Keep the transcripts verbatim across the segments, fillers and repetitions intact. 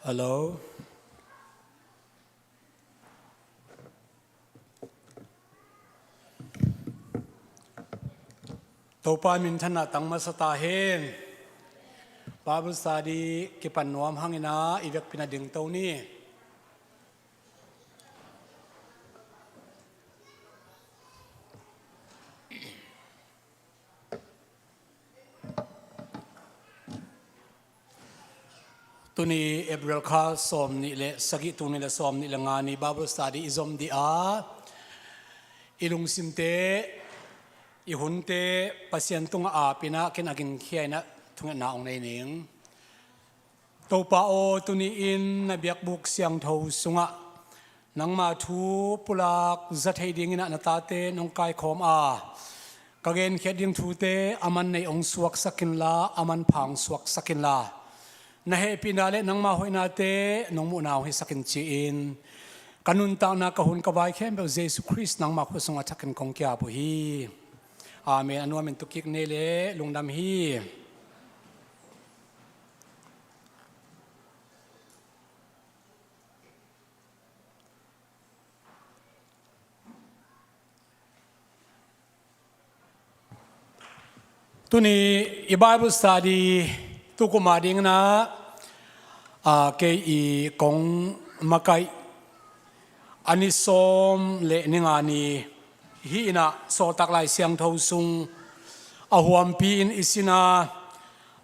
Hello. Topa minthanna tang masa ta hen. Bible study kipan nuam hangin ah i vekpi-in ah dingto ni. Tuni April kha sawmnih le sagih, tul nih le sawmnih le nga ni Bible study i zom dih a, i lungsimte, i hunte Pasian tungah aap-in ah, ken a ginkhia-in ah thungetna hong nei ning. Topa aw, tuni-in na biakbuk siangtho sungah nangma thu pulak za thei dingin ah na tate nong kaikhawm a, ka genkhiat ding thute a man nei hong suaksak inla, a manpha hong suaksak inla, na hehpihna le nangma hoihnate nong muhna hong hisak in ci-in, ka nuntakna, ka hun, ka vai khempeuh Jesu Khrist nangma khut sungah thakin kong ki-ap uh hi. Amen. A nuamin tuk kik ni le, lungdam hi. Tuni i Bible study tukum a dingin ah, aa, kei i kong makaih a ni sawm le ni nga ni hi-in ah, Sawltak Lai Siangtho sung a huampi-in i sin a,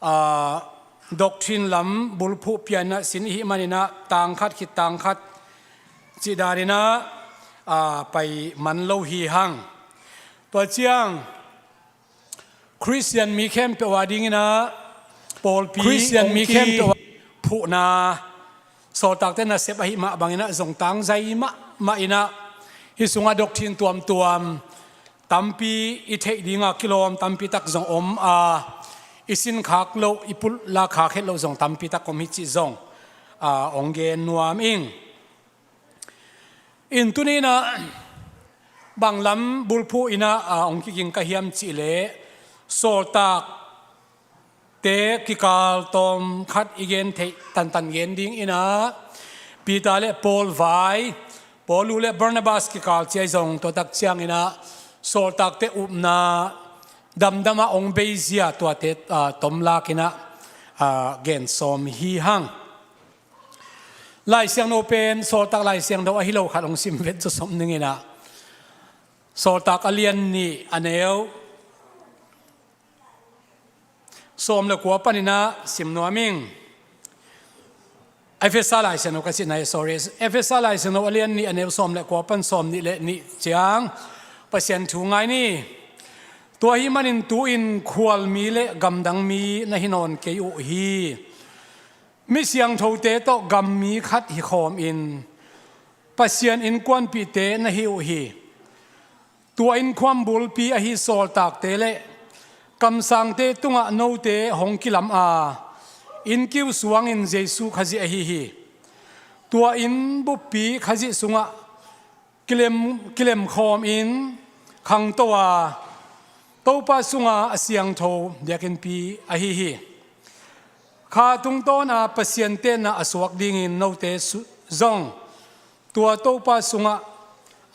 aa, doctrine lam bulphuh pian-in ah sin i hih manin ah, tang khat khit tang khat cih danin ah, aa, pai man lo hi hang. Tua ciang Khristian mi khempeuh a dingin ah pawlpi, Khristian mi khempeuh a phuhna, sawltakte nasep ahih mah bangin ah zong tangzai mahmah in ah, hih sungah doctrine tuamtuam tampi i theih ding a kilawm tampi tak zong om a, i sinkhak loh, i pulakkhak het loh zong tampi tak om hi cih zong, aa, hong gen nuam ing. In tuni-in ah bang lam bulphuh in ah, aa, hong kiging ka hiam cih leh, sawltakte kikal tawm khat i gen theih tantan gen dingin ah, Peter le Paul vai, Paulu le Barnabas kikal ci-a zong, tua tak ciangin ah sawltakte upna damdam ah hong beizia tuate, aa, tomlak in ah, aa, gen sawm hi hang. Lai Siangtho pen, Sawltak Lai Siangtho ahi lo khat hong sim vet zaw sawm ning in ah. Sawltak a lian nih, a neu sawm le kua panin ah sim nuam ing. Efesa Lai Siangtho ka cihna hi, sorry. Efesa Lai Siangtho a lian nih, a neu sawm le kua pan sawm nih le nih ciang Pasian thu ngai ni. Tua ahih manin tu-in khualmi le gamdang mi na hi nawn kei uh hi. Mi siangthote tawh gammi khat hi khawmin Pasian innkuanpihte na hi uh hi. Tua innkuan bulpi ahi sawltakte le kamsangte tungah note hong kilam a, innkiu suangin Jesu Khazih ahi hi. Tua inn buppi Khazih sungah kilem, kilem khawmin khangto a, Topa sungah a siangtho biakinnpi ahi hi. Kha tungtawna Pasian tenna a suak dingin note su-, zong tua Topa sungah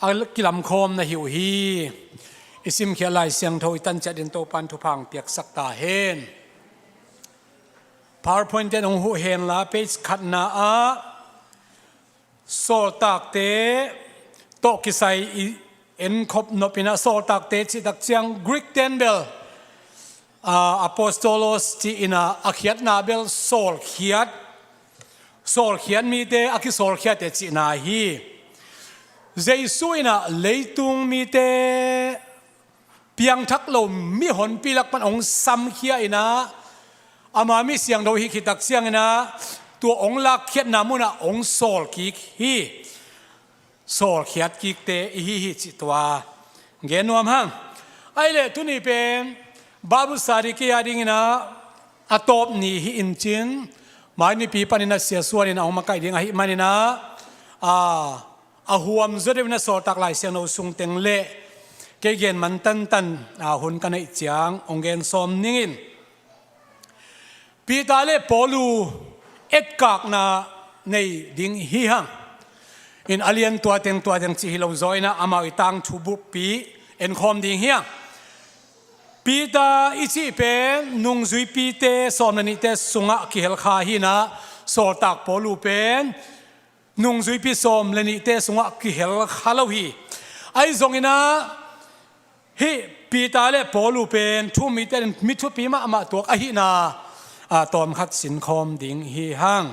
a kilamkhawm na hi uh hi. I simkhiat Lai Siangtho i tan ciat dingin Topa in thupha hong piaksak ta hen. PowerPoint-te in hong huh hen la, page khatna ah Sawltakte tawh kisai i enkhop nop in ah, sawltakte cih tak ciang Greek-te in bel, aa, apostolos cih in ah, a khiatna bel sawlkhiat, sawlkhiat mite, a kisawlkhiatte cihna hi. Jesu in ah leitung mite piangthak lo mihonpi lak pan hong samkhia in ah, ama mi siangtho hih khit tak ciangin ah, tua hong lakkhiatna munah hong sawlkik hi. Sawlkhiat kikte i hi hi cih tua gen nuam hang. Ahih leh tuni pen Bible study kei a dingin ah a tawp ni hi in cin, mai nipi panin ah Sia Suan in a hong makaih ding ahih manin ah, a, a huam zaw deuh in ah Sawltak Lai Siangtho sung teng le kei gen man tantan, a, hun ka neih ciang hong gen sawm ning in. Peter le Paulu etkakna nei ding hi hang. In a lian tua teng tua teng cih hi lo zaw inah amau i tangthu buppi enkhawm ding hi hang. Peter i cih pen nungzuipite sawm le nihte sungah kihel kha hi inah, sawltak Paulu pen nungzuipi sawm le nihte sungah kihel kha lo hi. Ahi zong inah hih Peter le Paulu pen thu-um mite in mi thupi mahmah tuak ahihna, a, tawmkhat sinkhawm ding hi hang.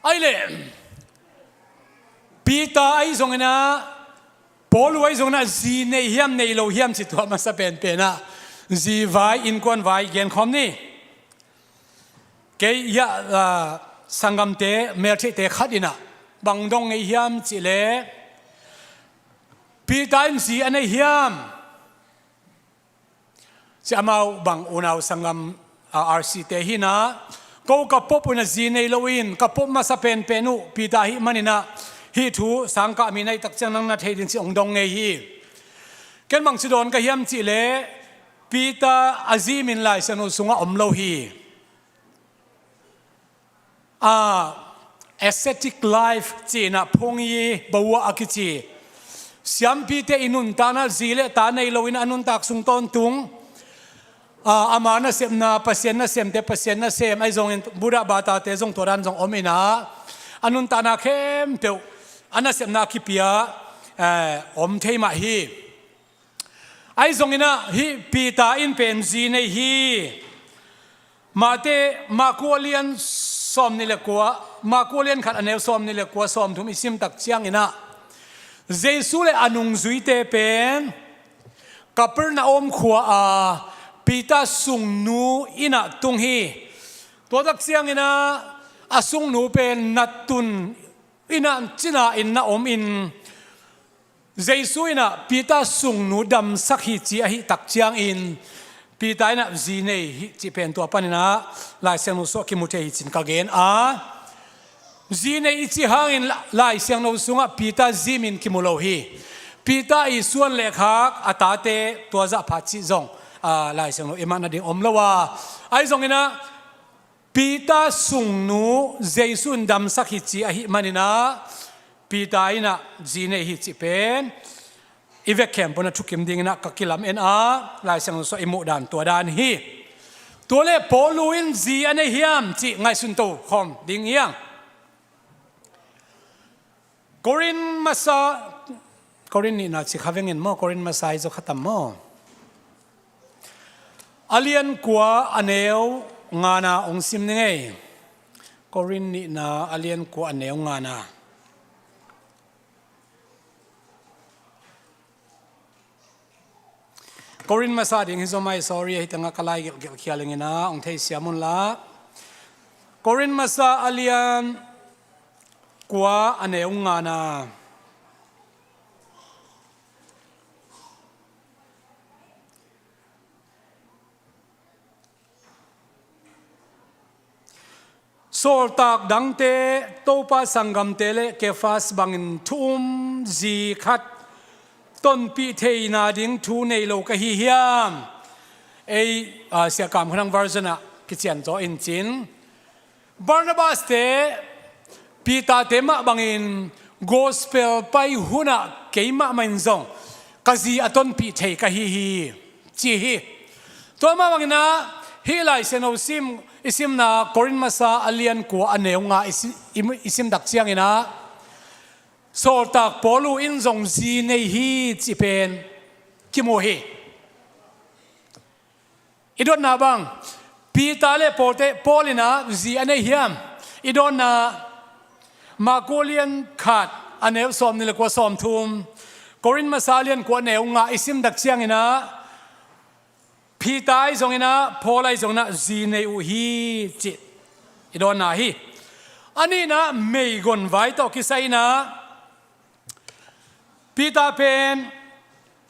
Ahih leh Peter ahi zong inah, Paulu ahi zong inah zi nei hiam nei lo hiam cih tua masa penpen ah zi vai, innkuan vai genkhawm ni. Kei, ya, a, sanggamte, meltheihte khat inah bang dong ngei hiam cih leh, Peter in zi a nei hiam? Ci amau bang unau sanggam, a, R C te hi inah, ko ka pop uh inah zi nei lo in, ka pop masa penpen uh Peter ahih man inah, hih thu sangkah mi na hih tak ciang nang na thei ding ci hong dong ngei hi. Ken bang ci dawn ka hiam cih leh, Peter a zi min Lai Siangtho sungah om lo hi. A, ascetic life ci inah, phung i bawa a kici siampite i nuntakna, zi le ta nei lo inah a nuntak sung tawntung, a, ama nasepna, Pasian nasemte Pasian nasem, ahi zongin Buddha batate zong tua dan zong om inah, a nuntakna khempeuh a nasepna kipia, eh, om thei mah hi. Ahi zong inah hih Peter in pen zi nei hi. Mate, Marku a lian sawm nih le kua, Marku a lian khat a neu sawm nih le kua, sawm thum i sim tak ciang inah, Jesu le a nungzuite pen Kapernaum khua a Peter sungnu inn ah tung hi. Tua tak ciang inah a sungnu pen na tun inah cina in na om in, Jesu inah Peter sungnu damsak hi ci ahih tak ciangin Peter inah zi nei hi cih pen tua pan inah Lai Siangtho sungah kimu thei hi cin ka gen a, zi nei i cih hangin La-, Lai Siangtho sungah Peter zi min kimu lo hi. Peter i suan le khak a tate tua zah pha cih zong, a, Lai Siangtho i mah nading om lo a, ahi zong inah Peter sungnu Jesu in damsak hi ci ahih man inah Peter inah zi nei hi cih pen i vek khempeuh in a thukim ding inah ka kilamen a, Lai Siangtho sungah i muh dan tua dan hi. Tua le Paulu in zi a nei hiam cih ngaihsun to khawm ding hi hang. Korin masa, Korin nihna ci kha vengin maw, Korin masa hi zaw kha tam maw? A lian kua a neu ngana hong sim ni ngei. Korin nihna a lian kua a neu ngana. Korin masa ding hi zaw mai, sorry, hih tengah ka lai gelhgelh khia leng inah hong theisiam un la. Korin masa a lian kua a neu ngana. Sawltak dangte, Topa sanggamte le Kefas bangin thu-um zi khat tonpih theina ding thu nei lo ka hi hiam? Ei, a, Sia Kam Khan Aung version ah kician zaw in cin, Barnabas te, Peter te mah bangin gospel pai hunah keimah mah in zong ka zi a tonpih thei ka hi hi, ci hi. Tua mah bangin ah hih Lai Siangtho sim, i simna Korin masa a lian kua a neu nga i si-, i, i sim tak ciang inah Sawltak Paulu in zong zi nei hi cih pen kimu hi. I dotna bang, Peter le Paul te, Paul inah zi a nei hiam? I dotna, Marku a lian khat a neu sawm nih le kua, sawm thum, Korin masa a lian kua a neu nga i sim tak ciang inah Peter ahi zong inah, Paul ahi zong inah zi nei uh hi cih i dotna hi. A nihna, meigon vai tawh kisai inah Peter pen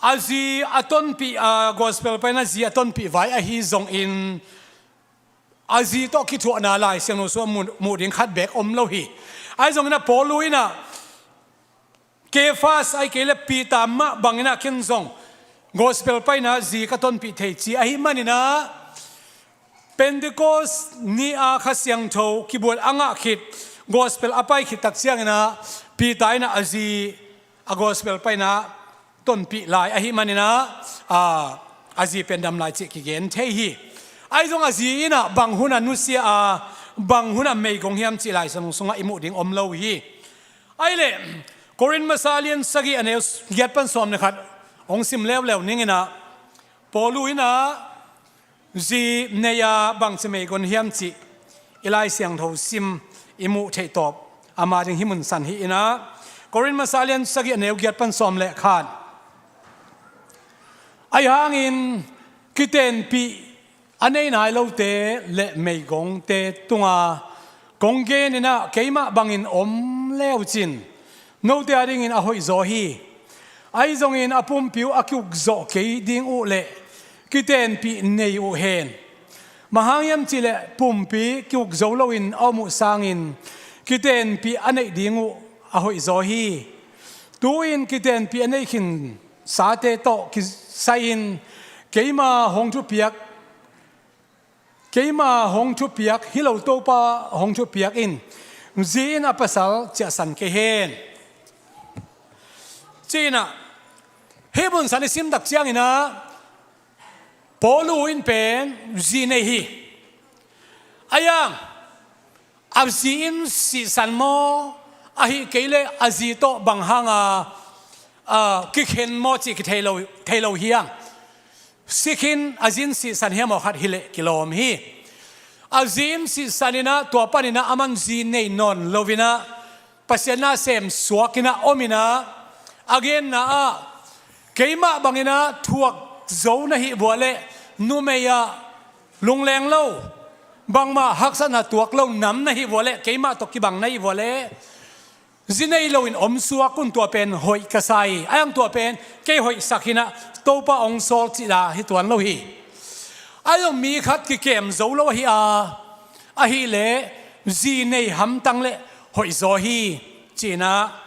a zi a tonpih, a, gospel pai inah zi a tonpih vai ahi zongin a zi tawh kithuahna Lai Siangtho sungah muh, muh ding khat beek om lo hi. Ahi zong inah Paulu inah Kefas ahih kei le Peter mah bang inah ken zong gospel pai inah zi ka tonpih thei ci ahih man inah Pentecost ni-a Kha Siangtho kibuat a ngah khit, gospel a pai khit tak ciangin ah Peter in ah a zi a gospel paina tonpih lai ahih manin ah, a, a zi pen dam lai cih kigen thei hi. Ahi zong a zi in ah bang hun a nusia a, bang hun a meigong hiam cih Lai Siangtho sungah i muh ding om lo hi. Ahih leh Korin masa lian sagih a neu giat pan sawm le khat hong sim leuleu ning in ah, Paulu in ah zi nei a bangci meigong hiam cih i Lai Siangtho sim i muh theih tawp ama ding hi mun san hi in ah, Korin masa lian sagih a neu giat pan sawm le khat. Ahi hangin kitenpih a nei nai lote le meigongte tunga kong gen in ah keimah bangin om le uh cin note a dingin a hoih zaw hi. Ahi zongin a pumpi uh a ki-ukzawh kei ding uh leh kitenpih nei uh hen. Bang hang hiam cih leh pumpi ki-ukzo loin a om uh sangin kitenpih a neih ding uh a hoih zaw hi. Tu-in kitenpih a neih khinsate tawh kisai-in keima hong thupiak, keima hong thupiak hi lo, Topa hong thupiak in, zi in a pasal ciahsan kei hen. Ci-in ah hih mun san i sim tak ciangin ah Paulu in pen zi nei hi. Ahi hang a zi in sihsan maw, ahih kei leh a zi tawh bang hanga, a, kikhen maw cih kithei lo, thei lo hi hang. Si khin a zi in sihsan hiam aw khat hi leh kilawm hi. A zi in sihsan in ah tua panin ah aman zi nei nawn lo in ah Pasian na sem suak in ah om in ah, a genna ah keimah bangin ah thuak zo na hih vua leh numei ah lungleng lo, bangmah haksatna tuak lo nam na hih vua leh, keimah tawh kibang na hih vua leh zi nei loin om suak un, tua pen hoih ka sa hi. Ahi hang tua pen kei hoihsak hi in ah Topa hong sawl cih la hi tuan lo hi. Ahi zong mi khat kikem zo lo ahi a, ahih leh zi nei hamtang leh hoih zaw hi, ci-in ah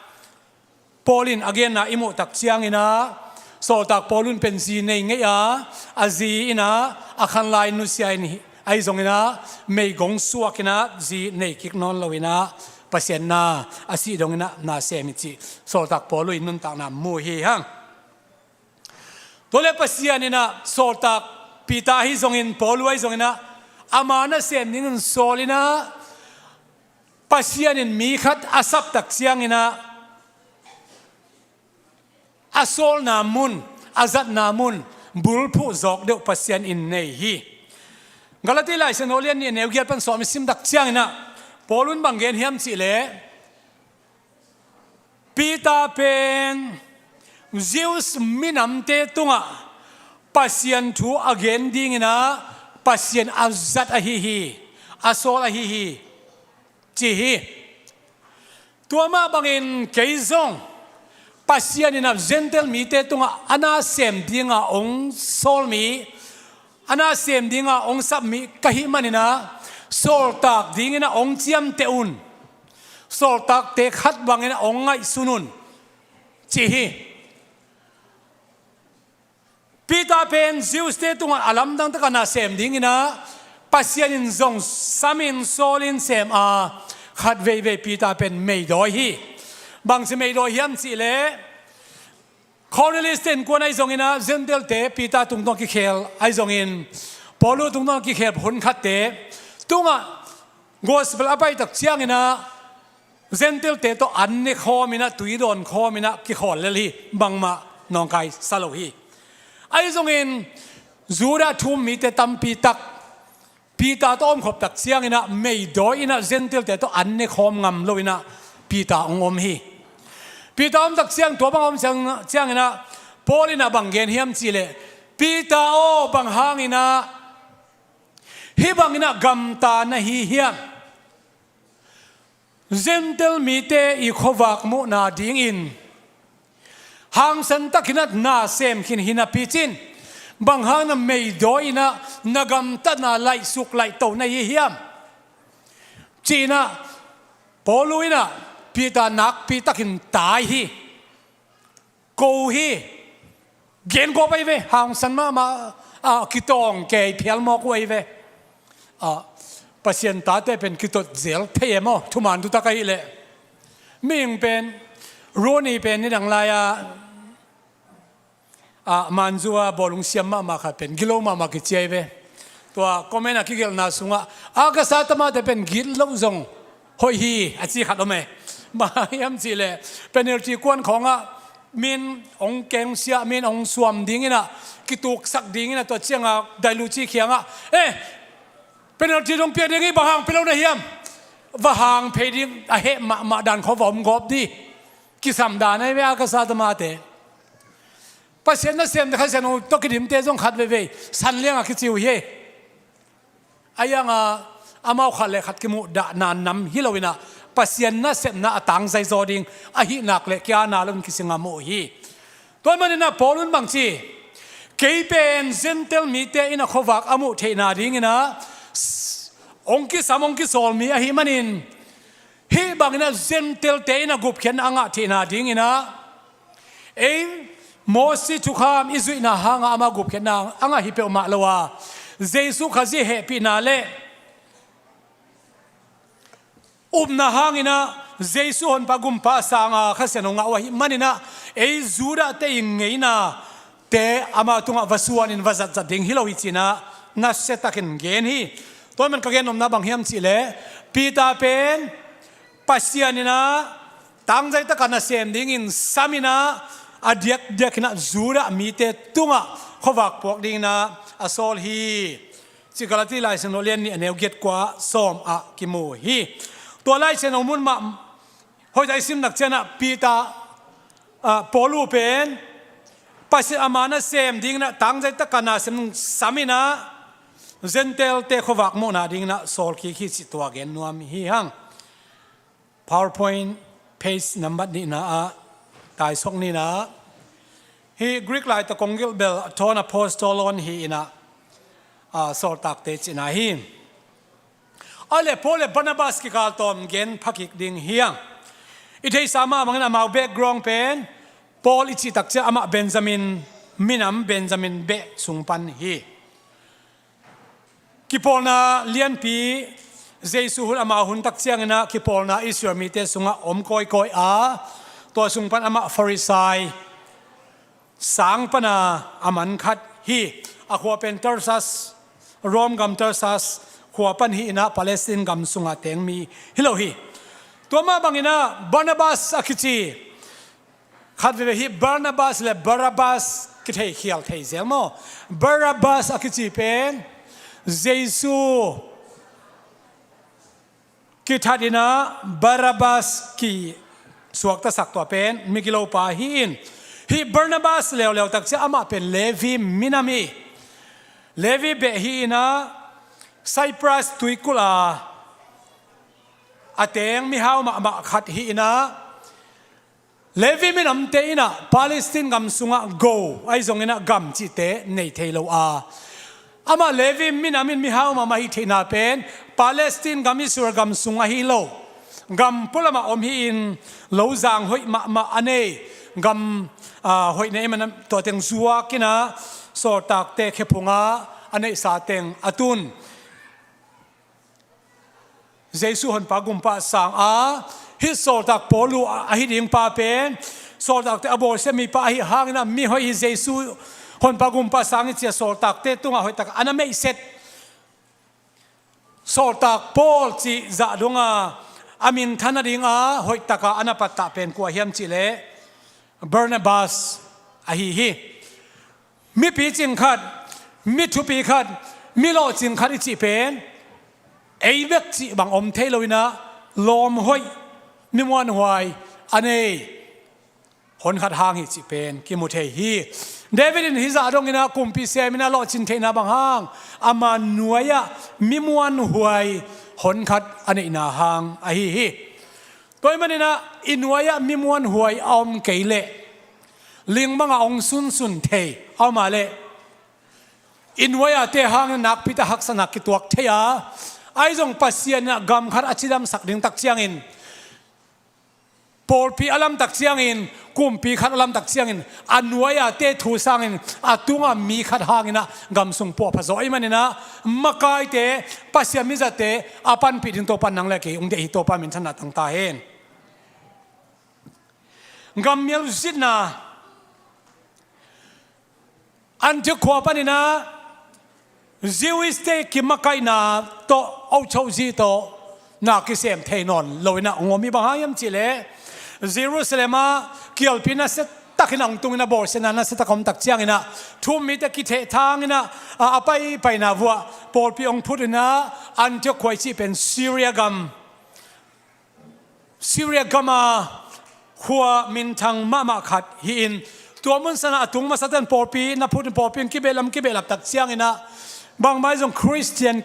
Paul in a genna i muh tak ciangin ah, sawltak Paul in pen zi nei ngei a, a zi in ah a khanlai nusia in hi, ahi zongin ah meigong suak in ah zi nei kik nawn lo in ah Pasian na a sih dongin ah na sem hi cih sawltak Paul in nuntakna mu hi hang. Tua leh Pasian in ah sawltak Peter ahi zongin, Paul ahi zongin ah ama nasem dingin sawl in ah, Pasian in mi khat a sap tak ciangin ah a sawlna mun, a zatna mun bulphuh zawk deuh Pasian in nei hi. Galati Lai Siangtho lian nih a neu giat pan sawm i sim tak ciangin ah Paul in bang gen hiam cih leh, Peter pen Jews minamte tungah Pasian thu a gen dingin ah Pasian a zat ahi hi, a sawl ahi hi, ci hi. Tua mah bangin kei zong Pasian in ah Gentile mite tungah a nasem dinga hong sawl mi, a nasem dinga hong sap mi ka hih manin ah sawltak dingin ah hong ciamteh un. Sawltakte khat bangin ah hong ngaihsun un, ci hi. Peter pen Jews-te tungah a lamdang takin nasem dingin ah Pasian in zong samin sawlin sem a, khat veivei Peter pen meidawi hi. Bangci meidawi hiam cih leh, Cornelius-te innkuan ahi zongin ah Gentile-te Peter tungtawn kikhel ahi zongin, Paulu tungtawn kikhel hun khatte tungah gospel a pai tak ciangin ah Gentile-te tawh an ne khawm in ah, tui dawn khawm in ah kikhawl lel hi, bangmah nawngkai sa lo hi. Ahi zongin Judah thu-um mite tampi tak Peter tawh omkhop tak ciangin ah meidawi in ah Gentile-te tawh an ne khawm ngam lo in ah Peter hong om hi. Peter om tak ciang, tua bang om ciang, ciangin ah Paul in ah bang gen hiam cih leh, Peter aw, bang hangin ah hih bangin ah gamta na hi hiam? Gentile mite i khuavak muhna dingin hangsan takin ah nasem khin hi napi cin, bang hang na meidawi in ah na gamtatna laihsuk laihto na hi hiam? Ci-in ah Paulu in ah Peter nakpi takin tai hi. Ko hi. Gen gawp ahi ve, hangsan mahmah, a, kitawng kei phial mawk uh ahi ve. Ah, Pasian tate pen kitot zel thei e maw, thuman thutak ahih leh. Mihing pen, Ronnie pen nidang lai-a, ah, Manzu-a bawlung siam mahmah khat pen gilo mahmah kici hi ve. Tua comment-a kigelhna sungah, a ka sa tamate pen gitloh zong hoih hi a ci khat om e. Bang hiam cih leh penalty kuan khawngah min hong kengsiah, min hong suam dingin ah, kituksak dingin ah, tua ciangah dailuci kiangah, eh, penalty dong piak ding hi, bang hang pia lo na hiam? Va hang phei ding a heh mahmah dan khawng va om gawp ding. Kisam dan ahi ve, a ka sa tamate. Pasian nasem te kha sian uh tawh kidimte zong khat veivei san liangah kici uh hi. A iangah amau khat le khat kimuhdahna nam hi loin ah, Pasian nasepna a tangzai zaw ding ahih nak leh kia na loin kisinga mu uh hi. Tua manin ah Paul in bang ci, kei pen Gentile mite in a khuavak a muh theihna dingin ah, s-, hong kisam, hong kisawl mi ahih manin, hih bangin ah Gentile-te in a gupkhiatna a ngah theihna dingin ah, ei Mosi thukham i zuihna hangah amah gupkhiatna a ngah hi peuhmah lo a, Jesu Khazih hehpihna le upna hangin ah Jesu Honpa Gumpa sanga Kha Siangtho ngah uh ahih manin ah, ei Judah-te in ngeina te ama tungah va suanin va zatzat ding hi lo hi ci-in ah nasiatakin gen hi. Tua man ka gen nopna bang hiam cih leh, Peter pen Pasian in ah tangzai taka nasem dingin samin ah, a diakdiakin ah Judah mite tungah khuavak puak dingin ah a sawl hi. Ci Galati Lai Siangtho lian nih a neu giat kua sawm ah kimu hi. Tua Lai Siangtho mun mah hoih tak i sim nak ciangin ah Peter, ah, Paul uh pen Pasian ama nasem dingin ah tangzai taka nasem samin ah Gentile-te khuavak muhna dingin ah sawl kik hi cih tua gen nuam hi hang. PowerPoint page number nihna ah taisok ni in ah, hih Greek lai tawh kong gelh bel a ton apostolon hi in ah, ah, sawltakte cihna hi. A le Paul le Barnabas kikal tawm gen phakik ding hi hang. I theihsa mah bangin amau background pen, Paul i cih tak ciang amah Benjamin, minam Benjamin beh sung pan hi. Kipawlna lianpi, Jesu hun, amau hun tak ciangin ah kipawlna Israel mite sungah om kawikawi a, tua sung pan amah Farisai sang pana a man khat hi. A khua pen Tarsus, Rome gam Tarsus khua pan hi in ah Palestine gam sungah teng mi hi lo hi. Tua mah bangin ah Barnabas a kici, khat veve hi Barnabas le Barabbas kithei khial thei zel maw. Barabbas a kici pen Jesu kithat in ah Barabbas kisuaktasak, tua pen migilopa hi in. Hih Barnabas leuleu tak ciang amah pen Levi minam hi. Levi beh hi in ah Cyprus tuikulh a a teng mihau mahmah khat hi in ah, Levi minamte in ah Palestine gam sungah go, ahi zongin ah gam cihte nei thei lo a, amah Levi minam in mihau mahmah hi theihna pen Palestine gam, Israel gam sung ahi lo, gam pualamah om hi in, lo zang hoih mahmah a nei, gam, ah, hoih nei man tua teng zuak in ah sawltakte khephungah a neihsa teng a tun. Jesu Honpa Gumpa sang a, hih sawltak Paul uh ahi ding pa pen sawltakte a bawlsia mipa ahi hangin ah mihoih hi, Jesu Honpa Gumpa sang hi ci-a sawltakte tungah hoih takah a na meihset. Sawltak Paul cih zah dong a, a minthan nading a hoih takah a na pattah pen kua hiam cih leh Barnabas ahi hi. Mi picing khat, mi thupi khat, mi lawhcing khat i cih pen ei bek cih bang om thei lo in ah, lawm hoih, mi muanhuai a nei honkhat hang hi cih pen kimu thei hi. David in hih zah dong in ah kumpi sem in ah lawhcin theihna bang hang, ama nuai-ah mi muanhuai honkhat a neihna hang ahi hi. Tua ahih manin ah i nuai-ah mi muanhuai a om kei leh ling bangah hong sunsun thei a om a leh, i nuai-ate hangin nakpi tak haksatna kituak thei a, ahi zong Pasian in ah gam khat a cidamsak ding tak ciangin, pawlpi a lamtak ciangin, kumpi khat a lamtak ciangin a nuai-a te thu sangin a tunga mi khat hangin ah gam sung puahpha zaw ahih manin ah makaite, Pasian mizatte a panpih ding Topa nang le kei hong deih hi. Topa minthanna tang ta hen. Gammial zitna, Antiok khua panin ah Jewish te kimakaihna tawh, ochozi tawh na kisem thei nawn lo in ah hong om hi. Bang hang hiam cih leh Jerusalem ah kialpi nasia takin a hong tung in ah bawlsiatna nasia tak a om tak ciangin ah thu-um mite kithehthang in ah a, a paipaina vuah pawlpi hong phut in ah Antiok khua i cih pen Syria gam, Syria gam a khua minthang mahmah khat hi-in, tua mun san ah a tung masate'n pawlpi na phut in pawlpi in kibehlap kibehlap tak ciangin ah bangmah zong Khristian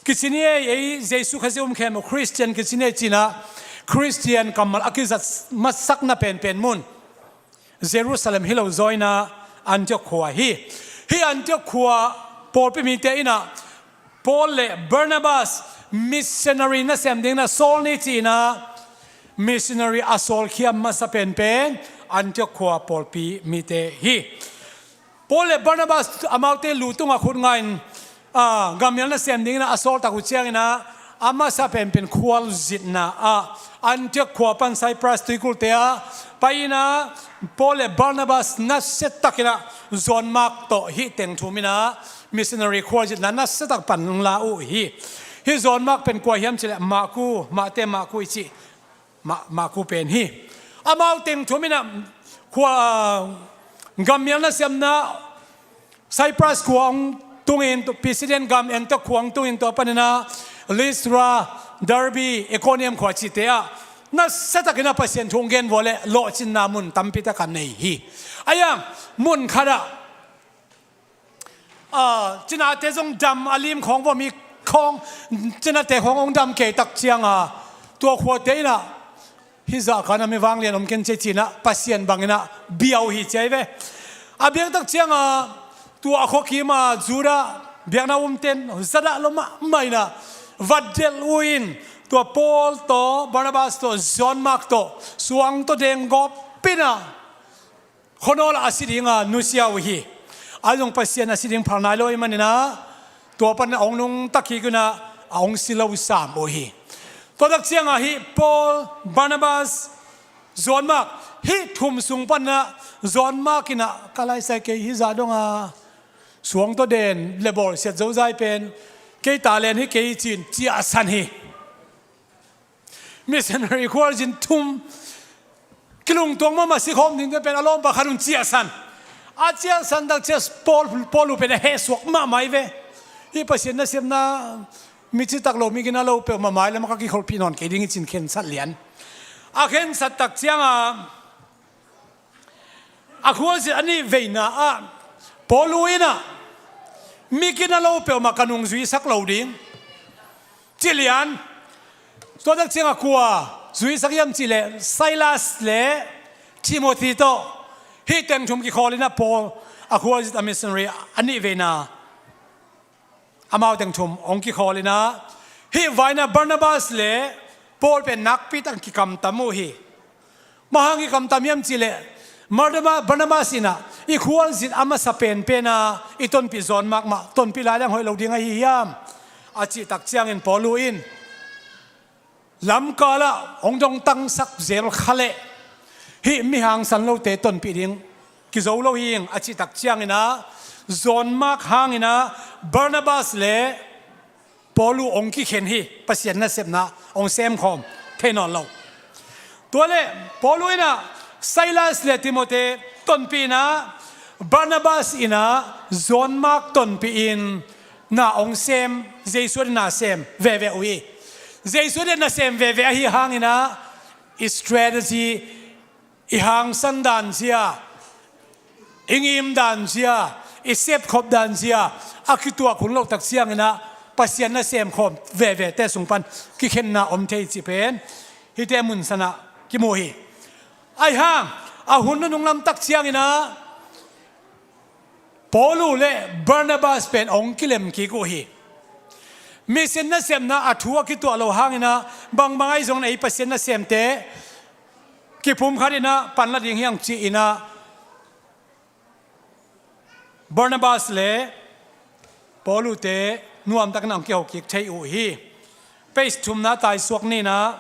kici ni ei, ei Jesu Khazih um khem uh Khristian kici ni ei ci-in ah Khristian kammal a kizat masakna penpen mun Jerusalem hi lo zaw in ah Antiok khua hi. Hih Antiok khua pawlpi mite in ah Paul le Barnabas missionary nasem dingin ah sawl ni ci-in ah missionary a sawlkhia masa penpen Antiok khua pawlpi mite hi. Paul le Barnabas amaute lu tungah khut nga-in, ah, gammial nasem dingin ah a sawl tak uh ciangin ah a masa penpen khualzitna ah Antiok khua pan Cyprus tuikulhte ah pai-in ah Paul le Barnabas nasia takin ah John Mark tawh hih teng thum in ah missionary khualzitna nasia tak pan hong la uh hi. Hih John Mark pen kua hiam cih leh Maku, Mate Maku i cih Ma-, Maku pen hi. Amau teng thum in ah khua, gammial nasemna Cyprus khua hong tungin, Pisidian gam Antiok khua hong tungin tua panin ah Lystra, Derbe, Iconium khua cihte ah nasia takin ah Pasian thu hong gen vua leh lawhcinna mun tampi tak a nei hi. Ahi hang mun khat ah, ah, cinate zong dam a lim khawng vua mi khawng, cinate khawng hong dam kei tak ciang a tua khuate in ah hih zah ka na mi vanglian om ken ci-in ah Pasian bangin ah bia uh hi ci ahi ve. A biak tak ciang a tua a khuakim a Judah biakna umte'n zadah lo mahmah in ah vatdelh uh in tua Paul tawh Barnabas tawh John Mark tawh suang tawh deng gawp in ah khuanawl ah a si ding a nusia uh hi. Ahi zong Pasian a si ding phal nai lo ahih manin ah tua pan a hong nungta kik un ah a hong si lo sam uh hi. Tua tak ciang a hih Paul, Barnabas, John Mark, hih thum sung pan ah John Mark in ah ka laisai kei hih zah dong a suang tawh den le bawlsiat zozai pen kei talent hi kei ci-in ciahsan hi. Missionary khualzin thum kilungtuang mahmah sikhawm dingte pen a lawmpa khat un ciahsan. A ciahsan tak ciang Paul, Paul uh pen a hehsuak mahmah hi ve. Hih Pasian nasemna mi citak lo, mi gina lo peuhmah mai lam ah ka kikholhpih nawn kei ding hi ci-in khensat lian. A khensat tak ciang a a khualzin a nih veina ah Paul uh in ah mi gina lo peuhmah ka nungzuisak lo ding ci lian. Tua tak ciang a kua zuisak hiam cih leh Silas le Timothy tawh hih teng thum kikhawl in ah Paul a khualzin a missionary a nih veina amau teng thum hong kikhawl in ah hih vai in ah Barnabas le Paul pen nakpi tak kikamtam uh hi. Bang hang kikamtam hiam cih leh Barnaba-, Barnabas in ah i khualzin a masa penpen a i tonpih John Mark mah tonpih lai leng hoih lo ding ahi hiam a cih tak ciangin Paul uh in lamkal ah hong dongtangsak zel kha leh hih mi hangsan lote tonpih ding kizo lo hi ing a cih tak ciangin ah John Mark hangin ah Barnabas le Paul uh hong kikhen hi. Pasian nasepna hong semkhawm thei nawn lo. Tua leh Paul uh in ah Silas le Timothy tonpih in ah Barnabas in ah John Mark tonpih in na hong sem, Jesu adingin na sem veve uh hi. Jesu adingin na sem veve ahi hangin ah i strategy, i hangsan dan zia, i ngim dan zia, i sepkhop dan zia a kituak hun loh tak ciangin ah Pasian nasem khawm vevete sung pan kikhenna om thei cih pen hihte mun san ah kimu hi. Ahi hang a hun nunung lam tak ciangin ah Paul uh le Barnabas pen hong kilem kik uh hi. Mission nasepna a thu a kituah loh hangin ah bangbang ahi zongin ei Pasian nasemte kipumkhat in ah pan la ding hi hang ci-in ah Barnabas le Paul uh te nuamtakin a hong kiho kik thei uh hi. Page thumna taisuak ni in ah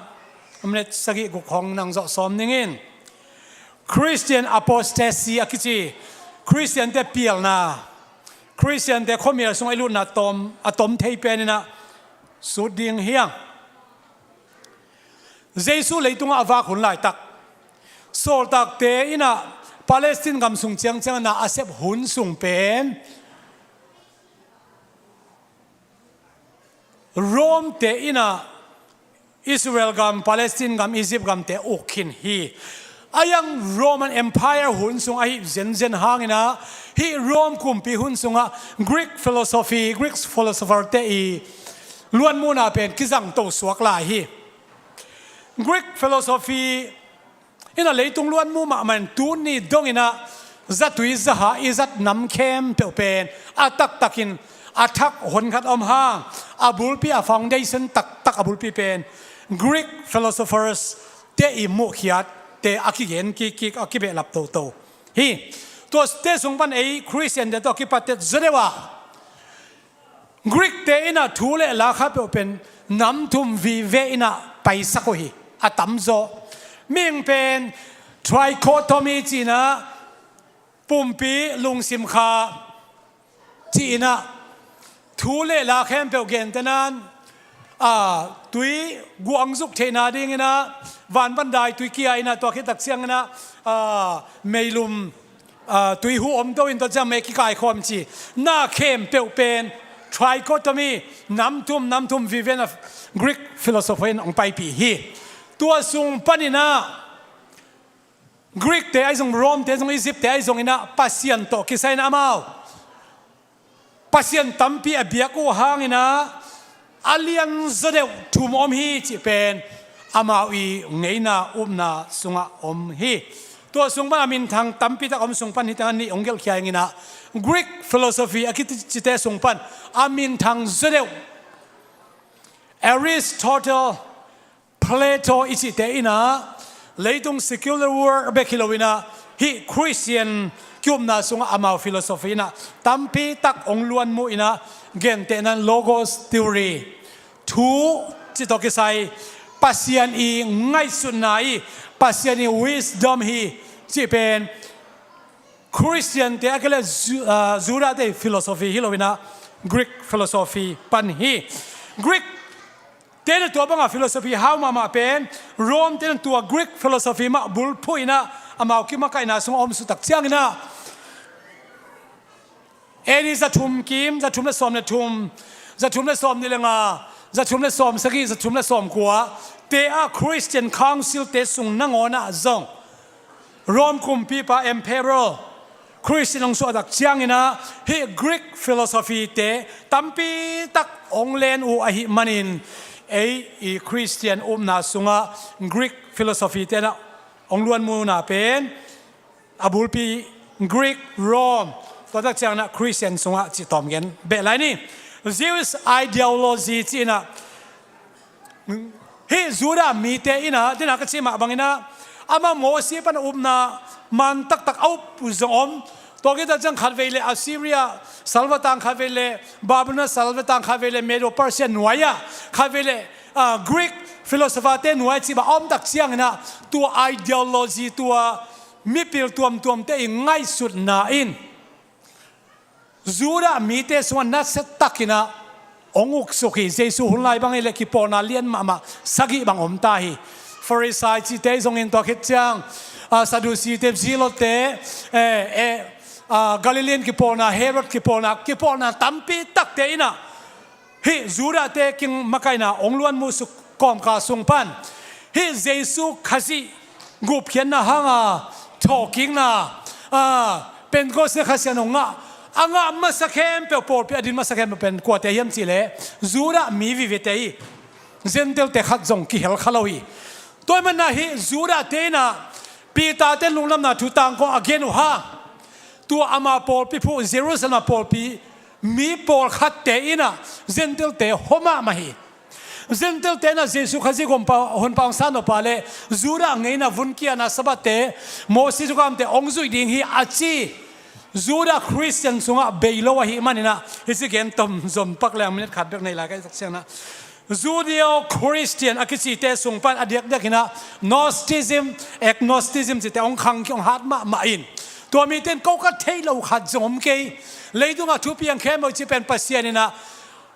minute sagih guk hong nang zawh sawm ning in. Christian apostasy a kici, Khristiante pialna, Khristiante khuamial sungah i lutna tom, a tom thei pen in ah sut ding hi hang. Jesu leitungah a vak hun laitak, sawltakte in ah Palestine gam sung ciangciang na a sep hun sung pen Rome te in ah Israel gam, Palestine gam, Egypt gamte uk khin hi. A yang Roman Empire hun sung ahi zenzen hangin ah hih Rome kumpi hun sungah Greek philosophy, Greek philosopher te i luanmuhna pen kizang to suak lai hi. Greek philosophy in ah leitung luanmu mahmah in tuni dongin ah zatui zaha i zat nam khempeuh pen a taktakin a thak honkhat om hang, a bulpi a foundation taktak a bulpi pen Greek philosophers te i muhkhiat te a kigen kikkik a kibehlap toto hi. Tuate sung pan ei Khristiante tawh a kipatet zaw deuh ah Greek te in ah thu le la kha peuh pen nam thum vive in ah paisak uh hi. A tamzaw mihing pen trichotomy ci-in ah pumpi lungsim kha ci-in ah thu le la khempeuh gentehna in ah tui guangzuk theihna dingin ah vanvan dai tui kia in ah tua khit tak ciangin ah ah meilum ah tui hu om to in tua ciang mei kikai khawm ci na khempeuh pen trichotomy, nam thum, nam thum vive in ah Greek philosopher in hong paipih hi. Tua sung panin ah Greek te ahi zong, Rome te zong, Egypt te ahi zongin ah Pasian tawh kisai in ah amau Pasian tampi a biak uh hangin ah a lian zaw deuh thum om hi cih pen amau i ngeina upna sungah om hi. Tua sung pan a minthang tampi tak om sung pan hi teng a nih hong gelhkhia ing in ah Greek philosophy a kicite sung pan a minthang zaw deuh Aristotle, Plato i cihte in ah leitung secular world bek hi lo in ah hih Christian ki-upna sungah amau philosophy in ah tampi tak hong luanmuh in ah gentehna in logos theory, thu cih tawh kisai Pasian i ngaihsutna hi, Pasian i wisdom hi cih pen Khristiante a kei le Ju-, ah, Judah te philosophy hi lo in ah Greek philosophy pan hi. Greek te in ah tua bangah philosophy hau mahmah pen Rome te in ah tua Greek philosophy mah bulphuh in ah amau kimakaihna sungah om suk tak ciangin ah A D za thum kim, za thum le sawm le thum, za thum le sawm nih le nga, za thum le sawm sagih, za thum le sawm kua te ah Christian Council te sung nangawn ah zong Rome kumpipa emperor Christian hong suahtak ciangin ah hih Greek philosophy te tampi tak hong len uh ahih manin ei i Christian upna sungah Greek philosophy te in ah hong luanmuhna pen a bulpi Greek, Rome, tua tak ciangin ah Christian sungah cih tawm gen beh lai ni. Jewish ideology ci-in ah hih Judah mite in ah, den a ka cih mah bangin ah amah Mosi pan a upna man taktak a up uh zong om. Tua khit tak ciang khatvei le Assyria salvatang, khatvei le Babylon salvatang, khatvei le Medo Persia nuai ah, khatvei le ah, Greek philosopher te nuai cih bang a om tak ciangin ah tua ideology, tua mipil tuamtuamte i ngaihsutna in Judah mite sungah nasia takin ah hong uksuk hi. Jesu hun lai bang hi leh kipawlna lian mahmah sagih bang om ta hi. Farisai cihte zongin tua khit ciang, ah, Sadducee te, Zealot te, eh, eh, ah, Galilean kipawlna, Herod kipawlna, kipawlna tampi takte in ah hih Judah te kimakaihna hong luanmuh suk kawmkal sung pan hih Jesu Khazih gupkhiatna hanga thawhkikna, ah, Pentecost ni Kha Siangtho ngah, a ngah masa khempeuh pawlpi a din masa khempeuh pen kuate hiam cih leh Judah mi vivite hi. Gentile te khat zong kihel kha lo hi. Tua ahih manin ah hih Judah te in ah Peter te lungdamna thu tangkawng a gen uh hang tua ama pawlpi phuh Jerusalem a pawlpi mi pawlkhatte in ah Gentile te hua mahmah hi. Gentile-te in ah Jesu Khazih gumpa, honpa hong san nop a leh Judah ngeina vun kiatna Sabbath-te, Moses thukamte hong zuih ding hi a ci. Judah Khristian sungah bei lo ahih manin ah, hici gen tom zom pak leng minute khat bek nei lai ka hih tak ciangin ah, Judeo-Khristian a kicite sung pan a diakdiak in ah Gnosticism, Agnosticism cihte hong khang, hong hat mahmah in, tua mite in ko ka theih loh khat zong om kei. Leitungah thupiang khempeuh cih pen Pasian in ah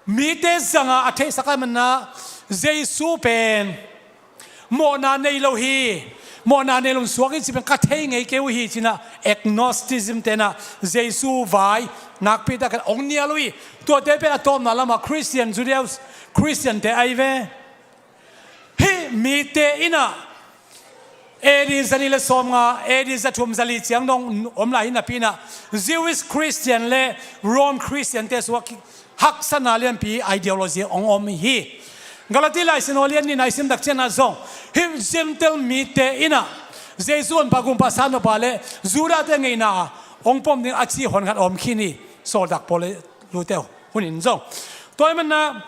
mite zangin a theihsak ahih manin ah, Jesu pen mawhna nei lo hi, mawhna nei lo in suak hi cih pen ka thei ngei kei uh hi ci-in ah Agnosticism-te in ah Jesu vai nakpi takin hong nial uh hi. Tuate pen a tawpna lamah Khristian, Judeo-Khristian-te ahi ve. Hih mite in ah A D zanih le sawmnga, A D zathum zali ciang dong om lai hi napi in ah Jewish Christian le Rome Christian-te sungah ki-, haksatna lianpi ideology hong om hi. Galati Lai Siangtho lian nihna i sim tak ciangin ah zong hih Gentile mite in ah Jesu honpa gumpa san nop a leh Judah-te ngeina hong pom ding a ci hon khat om khin hi. Sawltak Paul le lute uh hun in zong. Tua ahih manin ah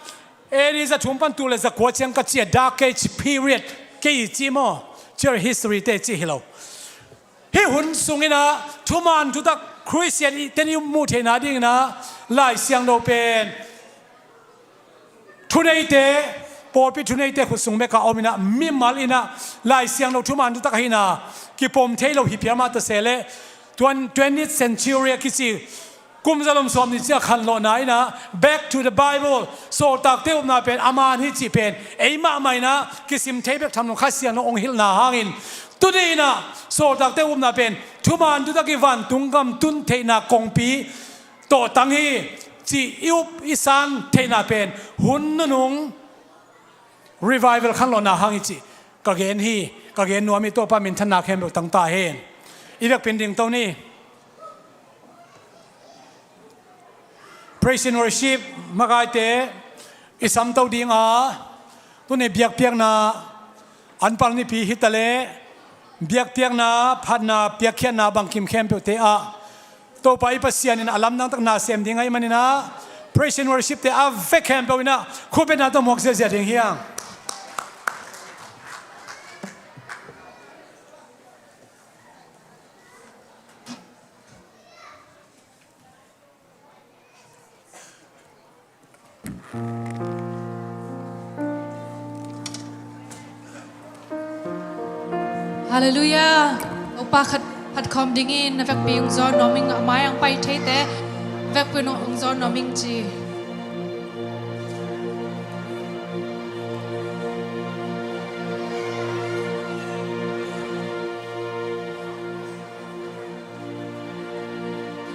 A D zathum pan tul le zakua ciang ka ci a, Dark Age period, kei i ci maw, church history-te ci hi lo. Hih hun sungin ah thuman thutak Khristian-te in i muh theihna dingin ah Lai Siangtho pen thuneite, pawlpi thuneite khut sung bek ah om in ah, mimal in ah Lai Siangtho thuman thutak ahihna kipom thei lo hi phial mah ta se leh, twen-, twentieth century a kici kum zalom sawmnih ciang khanlawhna in ah Back to the Bible, Sawltakte upna pen a man hi cih pen ei mahmah in ah kisim thei bek tham lo, Kha Siangtho hong hilhna hangin. Tuni in ah Sawltakte upna pen thuman thutak i vantung gam tun theihna kongpi tawhtang hi cih i up i san theihna pen hun nunung revival khanlawhna hang hi cih ka gen hi. Ka gen nuam hi. Topa minthanna khempeuh tang ta hen. I vekpi in dingto ni. Praise and worship makaite i samto ding a, tuni biakpiakna anpal nipi hi ta leh, biakpiakna, phatna, piakkhiatna bangkim khempeuhte ah Topa i Pasian in a lamdang tak na sem ding ahih manin ah, praise and worship-te a vek khempeuh in ah khutbetna tawh muak ziahziah ding hi hang. Halleluiah. Topa khat phat khawm dingin a vekpi hong zawn nuam ing, a mai hong pai theite a vekpi hong zawn nuam ing ci.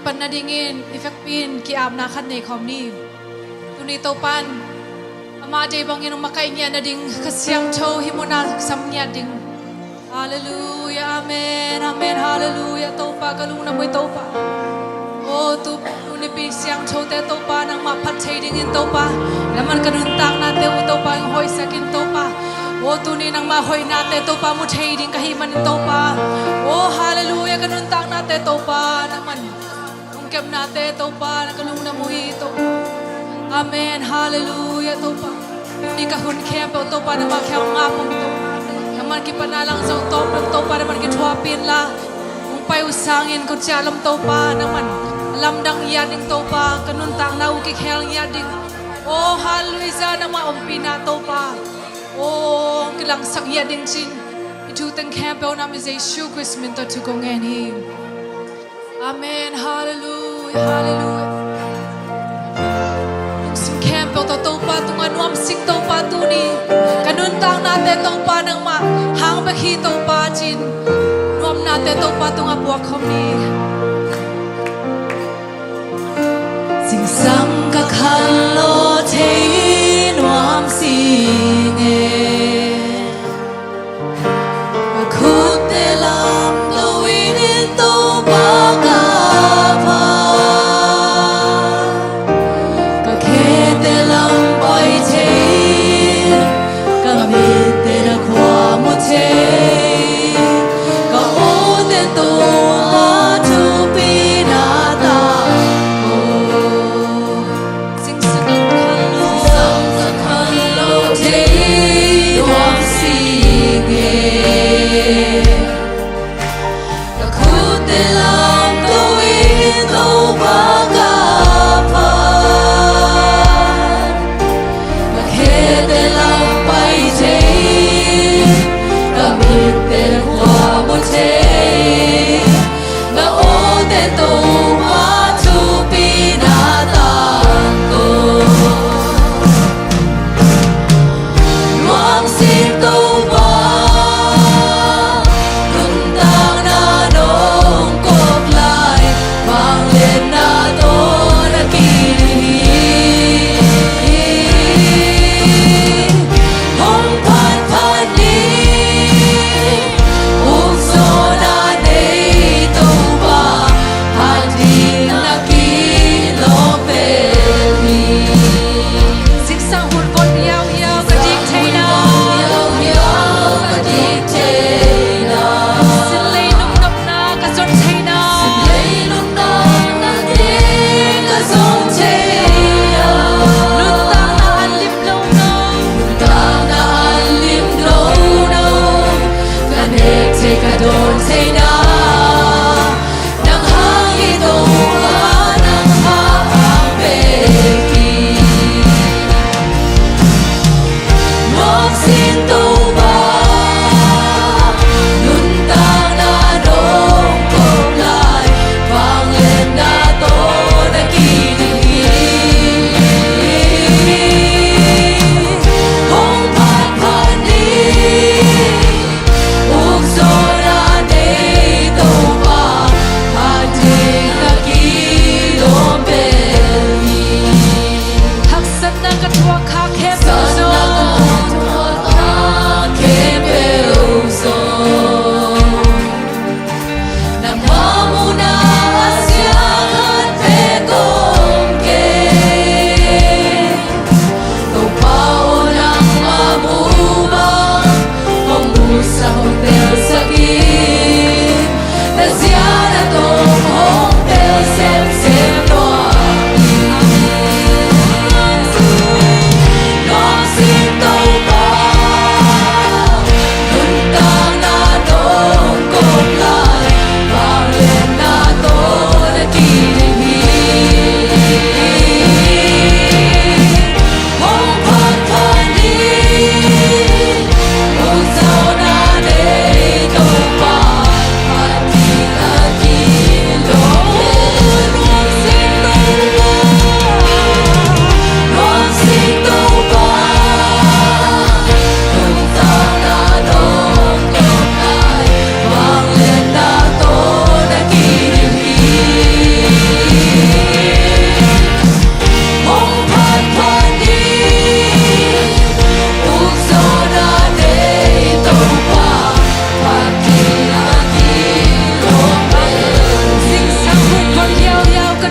Pan nadingin i vekpi in ki-apna khat nei khawm ni. Tuni Topa in amah deih bangin hong makaih ngiat nading, Kha Siangtho hih munah sam ngiat ding. Halleluiah, amen, amen, halleluiah. Topa ka lungnuam uh hi Topa. O tu, tuni pi siangthote Topa nangmah phat thei dingin Topa, na man ka nuntaknate uh Topa hong hoihsak in Topa. O tuni nangmah hoihnate Topa mu thei ding ka hih manin Topa. O halleluiah, ka nuntaknate Topa na man hong kepnate Topa na ka lungnuam uh hi Topa. Amen, halleluiah Topa. Tuni ka hun khempeuh Topa nangmah khempeuh ngap ung Topa. Na man kipatna lang zong tawm ung Topa, na man kithuahpih inla. Hong pai uh sangin ko ciah lam Topa na man a lamdang ngiat ding Topa, ka nuntakna uh kikhel ngiat ding. O halleluiah, nangmah ompihna Topa. O hong kilangsak ngiat ding cin. I thu teng khempeuh na min Jesu Khrist min tawh thu kong ngen hi. Amen. Halleluiah, halleluiah. Lungsim khempeuh tawh Topa tungah nuamsik Topa tuni ka nuntaknate Topa nangmah hang bek hi Topa cin nuamnate Topa tungah puak khawm ni. Zingsang ka khanlawh thei nuam si nge. Ka khutte lam lo in Topa ka pha. Ka khete lam pai thei. Ka mitte na khua mu thei. Ka awte Topa thu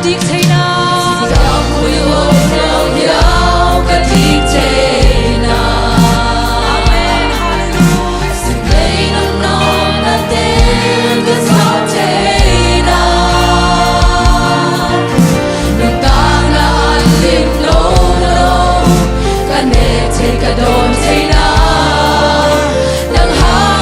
Dik theihna. Amen. Hallelujah.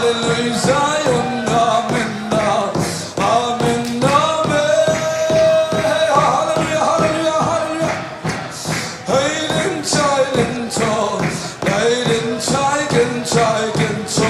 Hallelujah, Zion, amen, amen, amen. Hallelujah, hallelujah, hallelujah. Hey, len chai, len cho. Hey, len chai, ken chai, ken cho.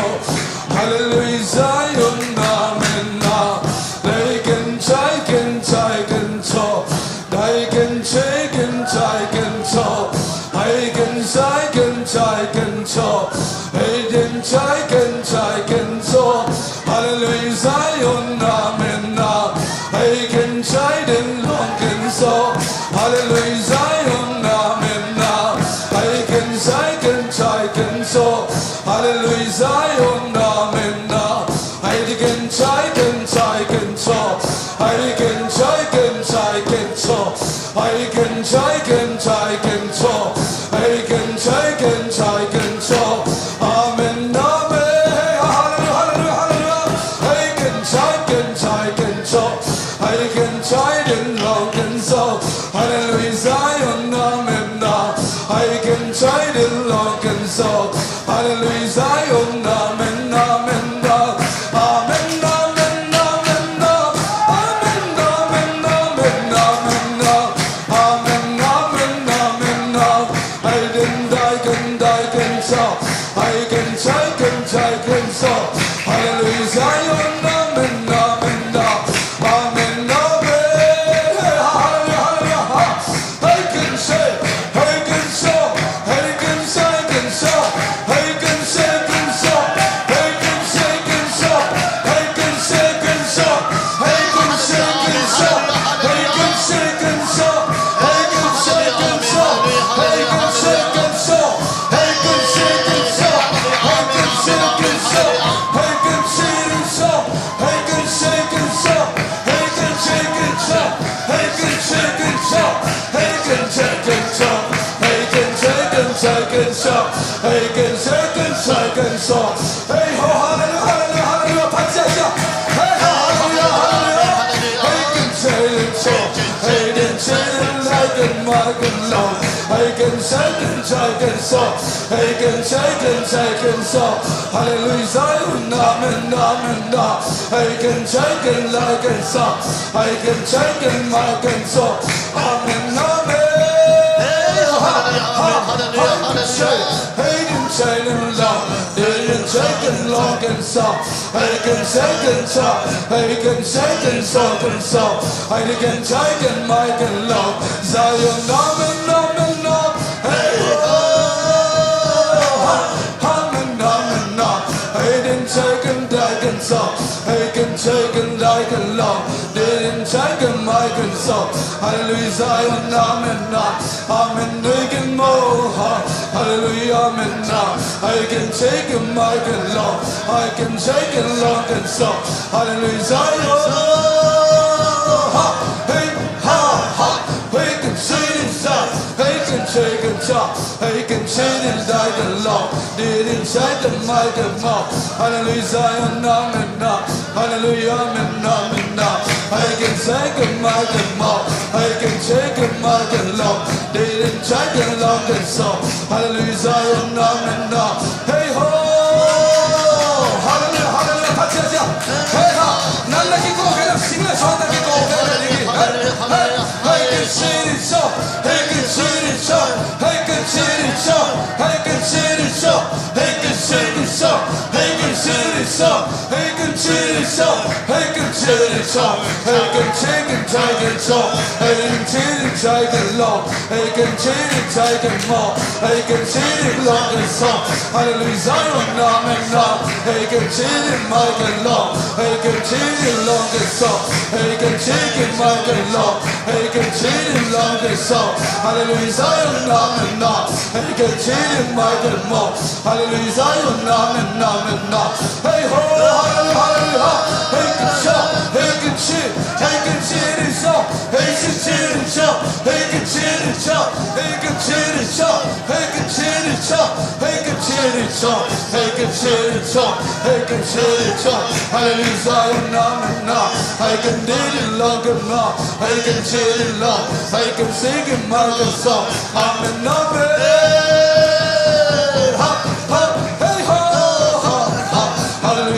Hallelujah, Zion, amen, amen. Hey, ken chai, ken chai, ken cho. Dai ken che ken chai ken so. Hai ken sai ken chai ken so. Hai ken chai ken chai ken so. Hallelujah, Zion, amen, na. Hai ken chai den long ken so. Hallelujah, Zion, amen, na. Hai ken sai ken chai ken so. Hallelujah, Zion, amen, na. Hai ken chai ken chai ken so. Hai ken chai ken chai ken so. Hai ken chai ken chai ken so. Hai ken chai ken chai ken so. Amen, amen. Hallelujah, hallelujah, hallelujah. Hai ken chai ken chai ken so. Hai ken chai den long ken so. Hallelujah, Zion, amen, na. Hai ken chai den long ken so. Hallelujah, Zion, amen, amen, na. Amen, amen, amen, na. Amen, amen, amen, amen, na. Amen, amen, amen, na. Hai ken dai ken dai ken so. Hai ken chai ken chai ken so. Hallelujah, Zion, amen, amen, na. Amen, amen. Hallelujah, hallelujah. Hai ken se, hai ken so, hai ken sai ken so, hai ken se ken so, hai ken se ken so, hai ken se ken so, hai ken se ken so, hai ken se ken so, hai ken se ken so, hai ken se ken so, hai ken se ken so, hai ken se ken so, hai ken se ken so. Hai ken se ken so, hai ken se ken so, hai ken se ken so, hai ken se ken so, hai ken se ken so, hai ken se ken so, hai ken se ken so. Hei ho, hallelujah, hallelujah, hallelujah, phat sia sia. Hei ho, hallelujah, hallelujah. Hai ken se ken so, hai ken se ken lai ken mai ken long. Hai ken se ken sai ken so, hai ken se ken sai ken so. Hallelujah, Zion, amen, amen, na. Hai ken chai ken lai ken sa. Hai ken chai ken mai ken so. Amen, amen. Hey, ha, ha, ha, ken chai. Hai ken chai ken long. Hai ken chai ken long ken so. Hai ken chai ken sa. Hai ken chai ken so ken so. Hai ken chai ken mai ken long. Zion, amen, amen, na. Hey, oh, ha. Amen, amen, na. Hai ken chai ken dai ken so. Hai ken chai ken dai ken long. Hai ken chai ken mai ken so. Hallelujah, Zion, amen, na. Amen, hai ken mo, ha. Hallelujah, amen, na. Hai ken chai ken mai ken long. Hai ken chai ken long ken so. Hallelujah, Zion. Ha, hey, ha, ha. Hai ken chai ken sa. Hai ken chai ken sa. Hai ken chai ken dai ken long. Hai ken chai ken mai ken mo. Hallelujah, Zion, amen, na. Hallelujah, amen, amen, na. Hai ken chai ken mai ken mo. Hai ken chai ken mai ken long. Hai ken chai ken long ken so. Hallelujah, Zion, amen, na. Hey ho. Hallelujah, hallelujah, phat sia sia. Hey ha. Nan na kiko kena sing na short na kiko kena digi. Hey, hey. Hai ken chai ken so. Hai ken chai ken so. Hai ken chai ken so. Hai ken chai ken so. Hai ken chai ken so. Hai ken chai ken so. Hai ken chai ken so. Hai ken chai ken so. Hai ken chai ken chai ken so. Hai ken chai ken chai ken long. Hai ken chai ken chai ken mo. Hai ken chai ken long ken so. Hallelujah, Zion, amen, na. Hai ken chai ken mai ken long. Hai ken chai ken long ken so. Hai ken chai ken mai ken long. Hai ken chai ken long ken so. Hallelujah, Zion, amen, na. Hai ken chai ken mai ken mo. Hallelujah, Zion, amen, amen, na. Hey ho, hallelujah, hallelujah. Hai ken chai, hai ken chai, hai ken chai ken so. Hai ken chai ken so. Hai ken chai ken so. Hai ken chai ken so. Hai ken chai ken so. Hai ken chai ken so. Hai ken chai ken so. Hai ken chai ken so. Hallelujah, Zion, amen, na. Hai ken dai ken long ken mo. Hai ken chai ken long. Hai ken sai ken mai ken so. Amen, amen. Ha, ha, hey ho, ha, ha. Hallelujah.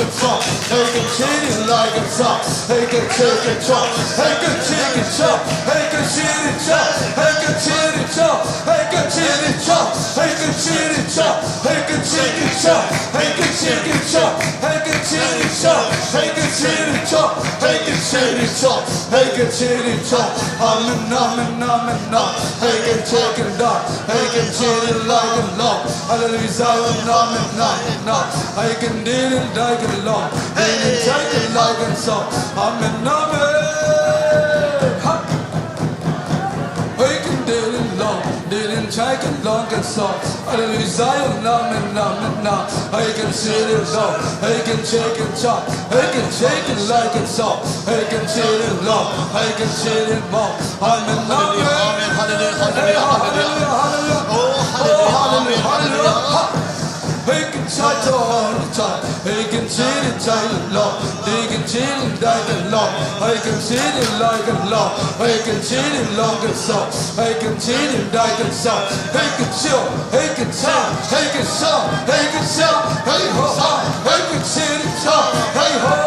He can treat it like a top. He can take it top. He can take it top. He can treat it top. He can treat it top. He can treat it top. He can treat it top. He can take it top. He can take it top. He can treat it top. He can treat it top. He can treat it top. He can treat it top. Amen, amen, amen, amen. He can take it down. He can treat it like a love. Hallelujah, amen, amen, amen. He can treat it like a love. He can take it like a song. Amen, amen. Ha. He can treat it love. Treat it like a love and song. Hallelujah, amen, amen, amen. He can treat it love. He can take it top. He can take it like a song. He can treat it love. He can treat it more. Amen, amen. Hallelujah, amen, hallelujah, hallelujah, hallelujah. Oh, hallelujah, amen, hallelujah. He can touch all the time. He can treat it tight and long. He can treat it tight and long. He can treat it like a long. He can treat it long and soft. He can treat it tight and soft. He can chill. He can tell. He can show. He can show. He ho ha. He can treat it tough. He ho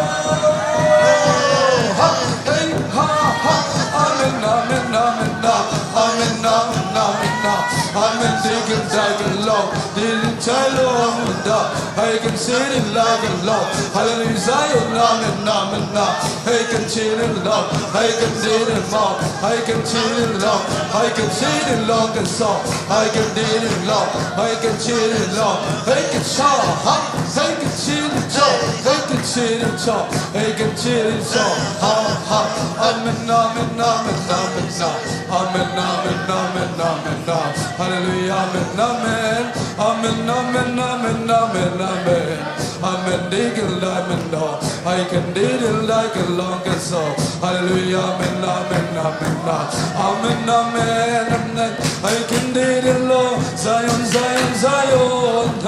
ha. He ha ha. Amen, amen, amen, amen. Amen, amen, amen, amen. Amen, deacon, deacon, long. Deacon, child, long, da. I can see it like a long. Hallelujah, Zion, amen, amen, amen. I can see it long. I can see it long. I can see it long. I can see it long and so. I can see it long. I can see it long. I can show. I can see it so. I can see it so. I can see it so. Ha, ha. Amen, amen, amen, amen, amen. Amen, amen, amen, amen, amen. Hallelujah, amen, amen. Amen, amen, amen, amen, amen. Amen, deacon, amen, no. I can deacon like a long and so. Hallelujah, amen, amen, amen, amen. Amen, amen, amen. I can deacon, Lord. Zion, Zion, Zion.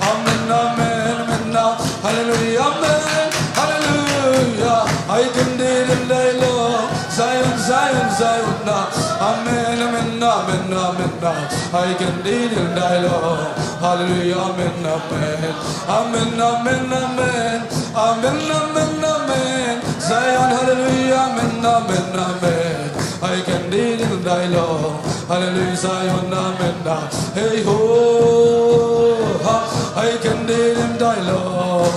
Amen, amen, amen, amen. Hallelujah, amen. Hallelujah. I can deacon, Lord. Zion, Zion, Zion, na. Amen, amen, amen, amen, na. I can deacon, Lord. Hallelujah, amen, amen. Amen, amen, amen. Amen, amen, amen. Zion, hallelujah, amen, amen, amen. I can deacon, Lord. Hallelujah, Zion, amen, na. Hey, ho, ha. I can deacon, Lord.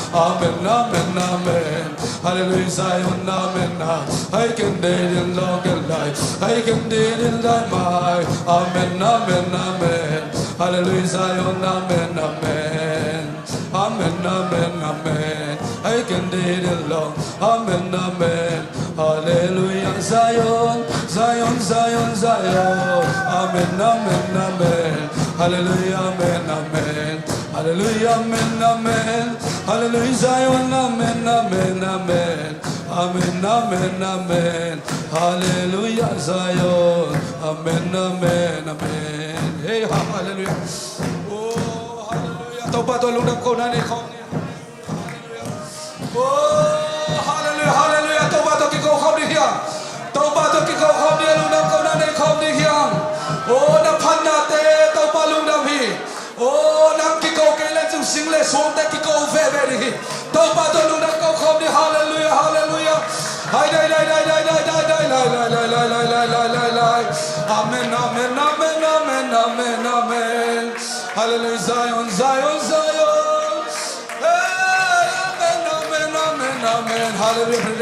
Amen, amen, amen. Hallelujah, Zion, amen, na. I can deacon, Lord, and life. I can deacon, thy my. Amen, amen, amen. Hallelujah, Zion, amen, amen. Amen, amen, amen. I can deacon, Lord. Amen, amen. Hallelujah, Zion, Zion, Zion, Zion. Amen, amen, amen. Hallelujah, amen, amen. Hallelujah, amen, amen. Hallelujah, Zion, amen, amen, amen. Amen, amen, amen. Hallelujah, Zion. Amen, amen, amen. Hey, ha, hallelujah. Oh, hallelujah. Topa tawh lungdam ko na nei khawm ni. Oh, hallelujah, hallelujah. Topa tawh kiko khawm ding hiam? Topa tawh kiko khawm ding, lungdam ko na nei khawm ding hiam? Oh, na phatnate Topa lungdam hi. Oh, nang kiko kei leng zong sing le suangte kiko veve ding hi. Topa tawh lungdam ko khawm ding. Hallelujah, hallelujah. Hai, dai, dai, dai. Amen, amen, amen, amen, amen, amen, amen. Hallelujah, Zion, Zion, Zion. Hey, amen, amen, amen, amen. Hallelujah.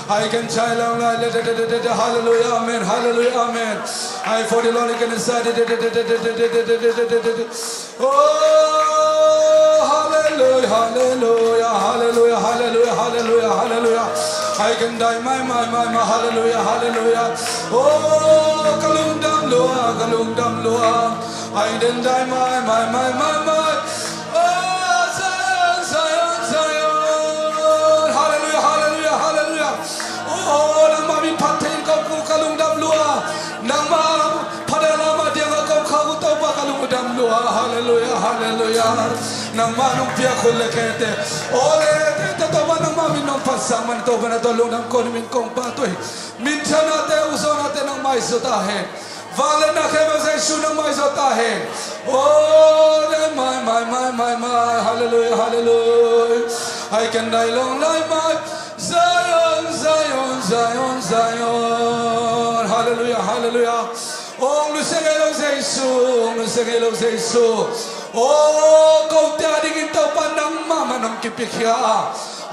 I can try long, like, hallelujah, amen, hallelujah, amen. I for the Lord can decide. Oh, hallelujah, hallelujah, hallelujah, hallelujah, hallelujah, hallelujah. I can die, my, my, my, my, hallelujah, hallelujah. Oh, ka lungdam lua, ka lungdam lua. Ai den dai mai, mai, mai, mai, mai. Oh, Zion, Zion, Zion. Hallelujah, hallelujah, hallelujah. Oh, nangmah min phat thei in kong ku ka lungdam lua. Nangmah phat a lam a diang a kong khak uh Topa ka lungdam lua. Hallelujah, hallelujah. Nangmah nong piak khut le khete. Oh, le khete Topa nangmah min nong phat sang man Topa na tawh lungdam ko ni min kong phat uh hi. Min thianate, uh zawnate nangmah i zut a hen. Vangliatna khempeuh Jesu nangmah i zaw ta hen. Oh, nai mai mai mai mai mai. Hallelujah, hallelujah. I can die long life mai. Zion, Zion, Zion, Zion. Hallelujah, hallelujah. Ong nusia ngei lo Jesu, ong nusia ngei lo Jesu. Oh, kote a dingin Topa nangmah man ong kipiakhia.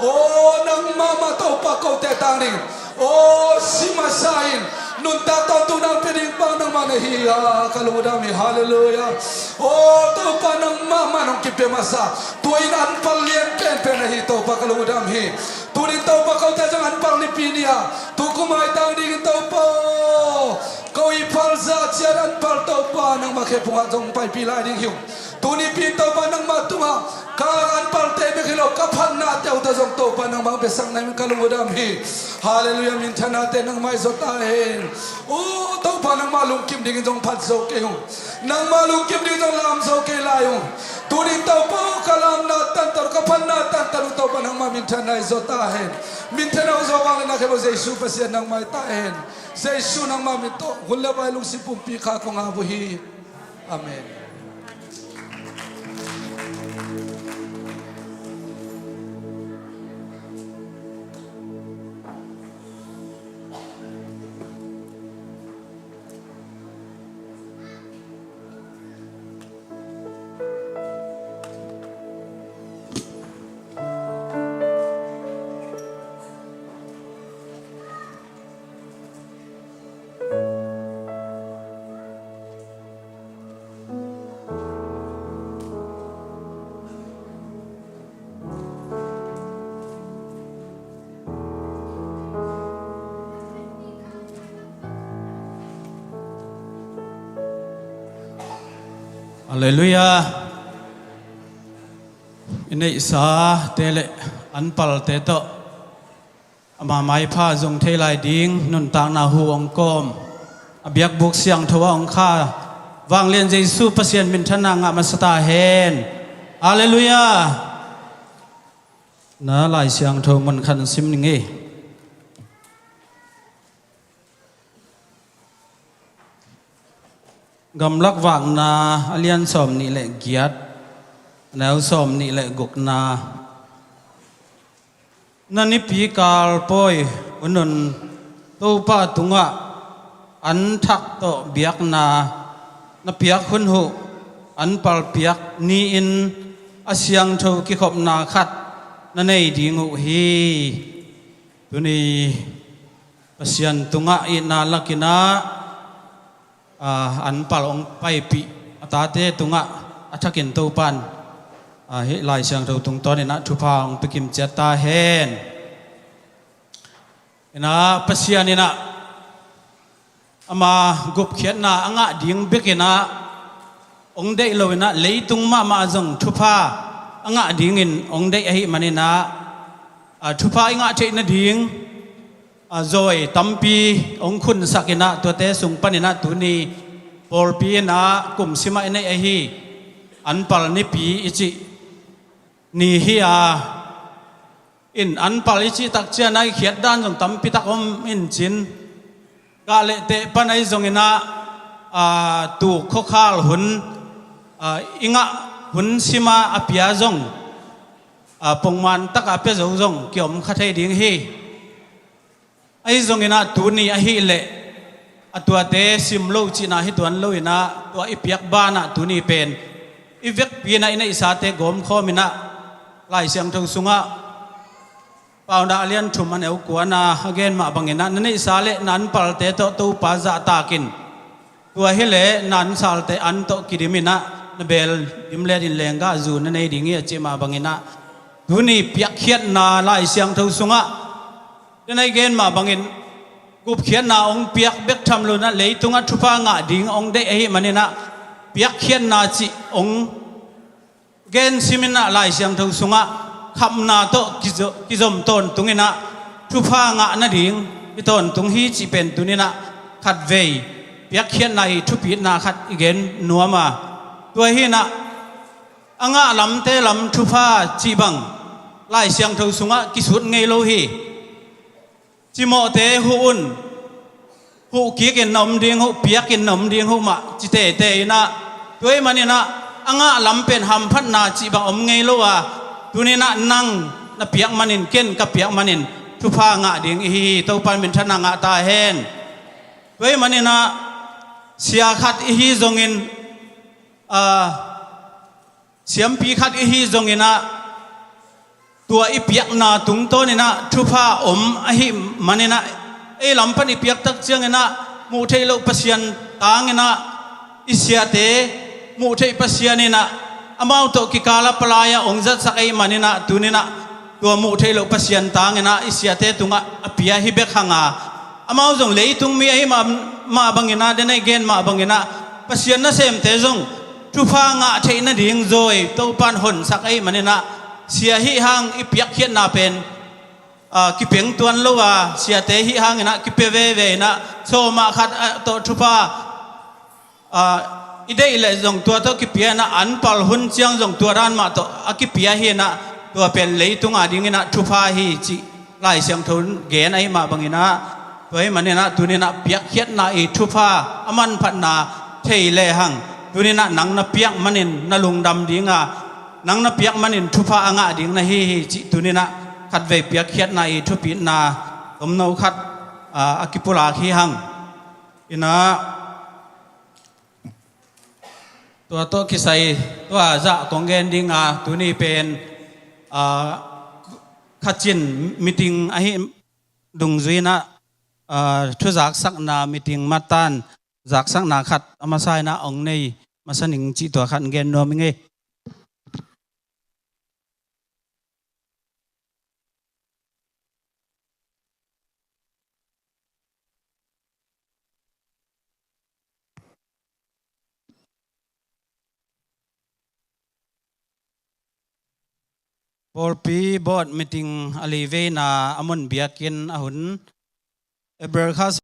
Oh, nangmah mah Topa kote tang ding. Oh, si masa in nuntak tawntung nang pia ding bang nangmah na hi a, ka lungdam hi. Hallelujah. Oh, Topa nangmah man ong kipia masa. Tua in anpal lian penpen na hi Topa, ka lungdam hi. Tunin Topa kote zong anpal nipi ni a, tu kum a i tang dingin Topa, ko i phal zah ciat anpal Topa nangmah khephung ah zong paipih lai ding hi ung. Tuni pi in Topa nangmah tungah ka anpalte bek hi lo, ka phatnate uh tawh zong Topa nangmah hong piasak na hi in ka lungdam hi. Hallelujah, minthanna te nangmah i zaw ta hen. Oh, Topa nangmah lungkim dingin zong phat zo kei ung. Nangmah lungkim dingin zong lam zo kei lai ung. Tunin Topa ka lamna tantan, ka phatna tantan uh Topa nangmah minthanna i zaw ta hen. Minthanna uh zaw vangliatna khempeuh Jesu Pasian nangmah i ta hen. Jesu nangmah min tawh hun le vai lungsim pumpi kha kong ap uh hi. Amen. Halleluiah. I neihsate le anpalte tawh ama maipha zong thei lai ding nuntakna hu hong kawm, a biakbuk siangtho ah hong kha vanglian Jesu Pasian minthanna ngah masa ta hen. Halleluiah. Na Lai Siangtho mun khat sim ning ei. Gamlak Vakna a lian sawm nih le giat, a neu sawm nih le gukna. Na nipi kal pawi hun un Topa tungah an thak tawh biakna na piak hun uh, anpal piak ni-in a siangtho kikhopna khat na nei ding uh hi. Tuni Pasian tungah itna lakinah ah, anpal hong paipih a tate tungah a thakin Topan, ah, hih Lai Siangtho tungtawninah thupha hong pikim ciat ta hen. Inah Pasian inah ama gupkhiatna a ngah ding bekinah hong deih loinah leitung mahmah zong thupha a ngah dingin hong deih ahih maninah, ah, thupha i ngah theih nading a zawi tampi hong khunsak inah tuate sung paninah tuni pawlpi inah kum simah i neih ahi anpal nipi i cih ni hi a, in anpal i cih tak cianah i khiat dan zong tampi tak om in cin, kah le teh pan ahi zonginah, a, tuk khuakhal hun, a, i ngah hun sima a pia zong, a, pongman takah a pia zo zong kiom kha thei ding hi. Ahi zonginah tuni ahih leh a tuate sim lo cihna hi tuan loinah tua i piak banah tuni pen i vekpi inah i neihsate gawmkhawm inah Lai Siangtho sungah Paunak a lian thum a neu kuana a gen mah banginah na neihsa le na anpalte tawh Topa zahtakin tua hileh na ansalte an tawh kidim inah na beel dim letin lenggah zu na nei ding hi a cih mah banginah tuni piakkhiatna Lai Siangtho sungah den a i gen mah bangin gupkhiatna hong piak bek tham loinah leitungah thupha ngah ding hong deih ahih maninah piakkhiatna cih hong gen siminah Lai Siangtho sungah khapna tawh kizo-, kizom tawntunginah thupha ngah nading i tawntung hi cih pen tuninah khatvei piakkhiatna i thupitna khat i gen nuam a, tua hinah a ngah lamte lam thupha cih bang Lai Siangtho sungah kisut ngei lo hi. Cimawhte huh un. huh kikin na om ding uh, piakin na om ding uh mah ci teitei inah, tua ahih maninah a ngah lam pen hamphatna cih bang om ngei lo a, tuninah nang na piak manin ken ka piak manin thupha ngah ding ihi hi. Topa in minthanna ngah ta hen. Tua ahih maninah sia khat ihi zongin, aa, siampi khat ihi zonginah, tua i piakna tungtawninah thupha om ahih maninah, ei lam pan i piaktak cianginah muh theih loh Pasian tanginah i siate muh theih Pasian inah amau tawh kikala palai-ah ong zatsak ahih maninah tuninah tua muh theih loh Pasian tanginah i siate tungah a pia hi bek hanga, amau zong leitung mi ahih mah, mah banginah, denai gen mah banginah Pasian nasemte zong thupha ngah theih nading zawi Topan honsak ahih maninah, sia hih hang i piakkhiatna pen, aa, kipeng tuan lo a, siate hih hanginah kipia veve inah sawmah khat, aa, tawh thupha, aa, i deih leh zong tua tawh kipia inah, an pal hun ciang zong tua dan mah tawh a kipia hi inah, tua pen leitung adinginah thupha hi cih Lai Siangtho in gen ahih mah banginah, tua ahih maninah tuninah piakkhiatna i thupha a manphatna thei lehang, tuninah nang na piak manin na lungdam dinga, nang na piak manin thupha a ngah ding na hi hi cih tuninah khatvei piakkhiatna i thupitna tomno khat, aa, a kipulak hi hang. Inah tua tawh kisai tua zah kong gen dinga, tuni pen, aa, khacin meeting ahi dungzui inah, aa, thuzaksakna meeting matan zaksakna khat a masa inah ong nei masa ning cih tua khat gen nuam ing ei. Pawlpi board meeting a li veina a mun biakinn a hun April kha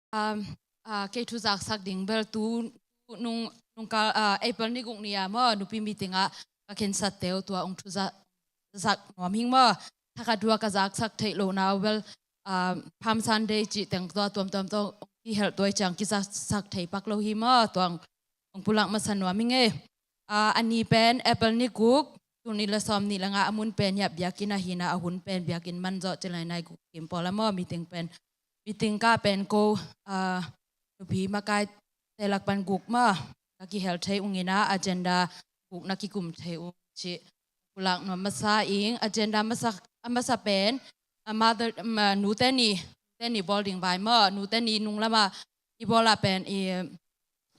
Um, uh, kei thuzaksak ding bel tu, tu nung, nung kal, uh, April ni guk ni-a maw, nupi meeting ah ka khensatte uh tua ung thuzaksak nuam hing maw. Thakhat tua ka zaksak theih lohna uh bel, uh, Palm Sunday cih teng tua tuamtuam tua ung kihelh tuai ciang kizaksak thei pak lo hi maw, tua ung pulak masa nuam hing e. Uh, a ni pen April ni guk, tul nih le sawm nih le nga a mun pen hiah biakinn ah hi-in ah a hun pen biakinn manzawh ci lai nai guk kim pawl ah maw, meeting pen, meeting ka pen ko, uh, nupi makaite lak pan guk maw, ka kihel thei ung in ah agenda guk na kikum thei ung cih pulak nuam masa ing. Agenda masa, a masa pen, a mother, um, uh, nute ni, nute ni bawl ding vai maw, nute ni nung lam ah i bawl ah pen i,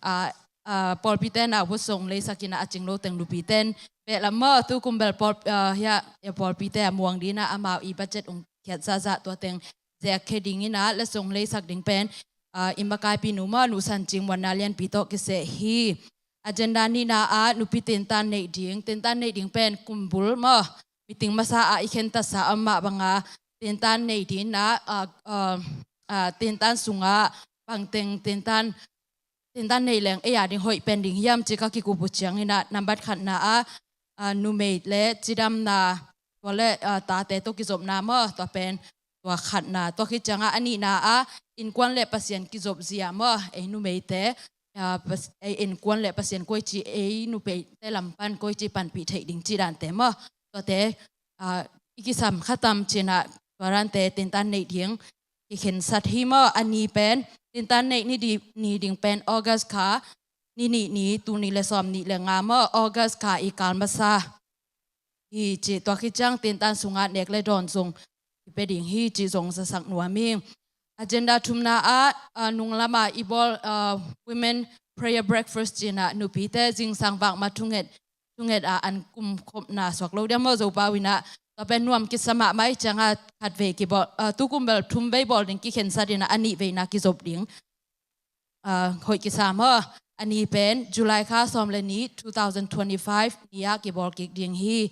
uh, uh, pawlpite na vot song leisak in ah a cing lo teng nupite in beh lam maw, tu kum bel pawl, uh, hiah, uh, pawlpite a muang ding in ah amau i budget ung khiat zahzah tua teng zek khia ding in ah letsong leisak ding pen, uh, i makaipi nu maw, Nu San Cing Muanna Lianpi tawh kiseh hi. Agenda nihna ah nupi tintan neih ding, tintan neih ding pen kum bul maw, meeting masa ah i khentatsa om mah bang a tintan neih ding in ah, uh, uh, uh, tintan sungah bang teng tintan, tintan neih leng ei a ding hoih pen ding hiam cih ka kikup uh ciangin ah nambat khatna ah, uh, numei le cidamna, tua le, uh, tate tawh kizopna maw, tua pen tua khatna. Tua khit ciangah a nihna ah innkuan le Pasian kizop zia maw, ei numeite, uh, pas-, ei innkuan le Pasian koici, ei numeite lam pan koici panpih theih ding cih dante maw, tuate, uh, i kisam kha tam ci-in ah tua dante tintan neih ding kikhensat hi maw. A ni pen, tintan neih ni di-, ni ding pen August kha ni nih ni, tul nih le sawm nih le nga maw, August kha i kal masa hi cih, tua khit ciang tintan sungah nek le dawn zong i pia ding hi cih zong zasak nuam ing. Agenda thumna ah, uh, nung lam ah i bawl, uh, Women Prayer Breakfast ci-in ah nupite zingsang vak ma thunget, thunget ah an kumkhopna suak lo diam maw, Zopau in ah. Tua pen nuam kisa mahmah i ciangah khat vei kibawl, uh, tu kum bel thum vei bawl ding kikhensat in ah a nih veina kizop ding, uh, hoih kisa maw. A ni pen July kha sawm le nih, two thousand twenty-five ni ah kibawl kik ding hi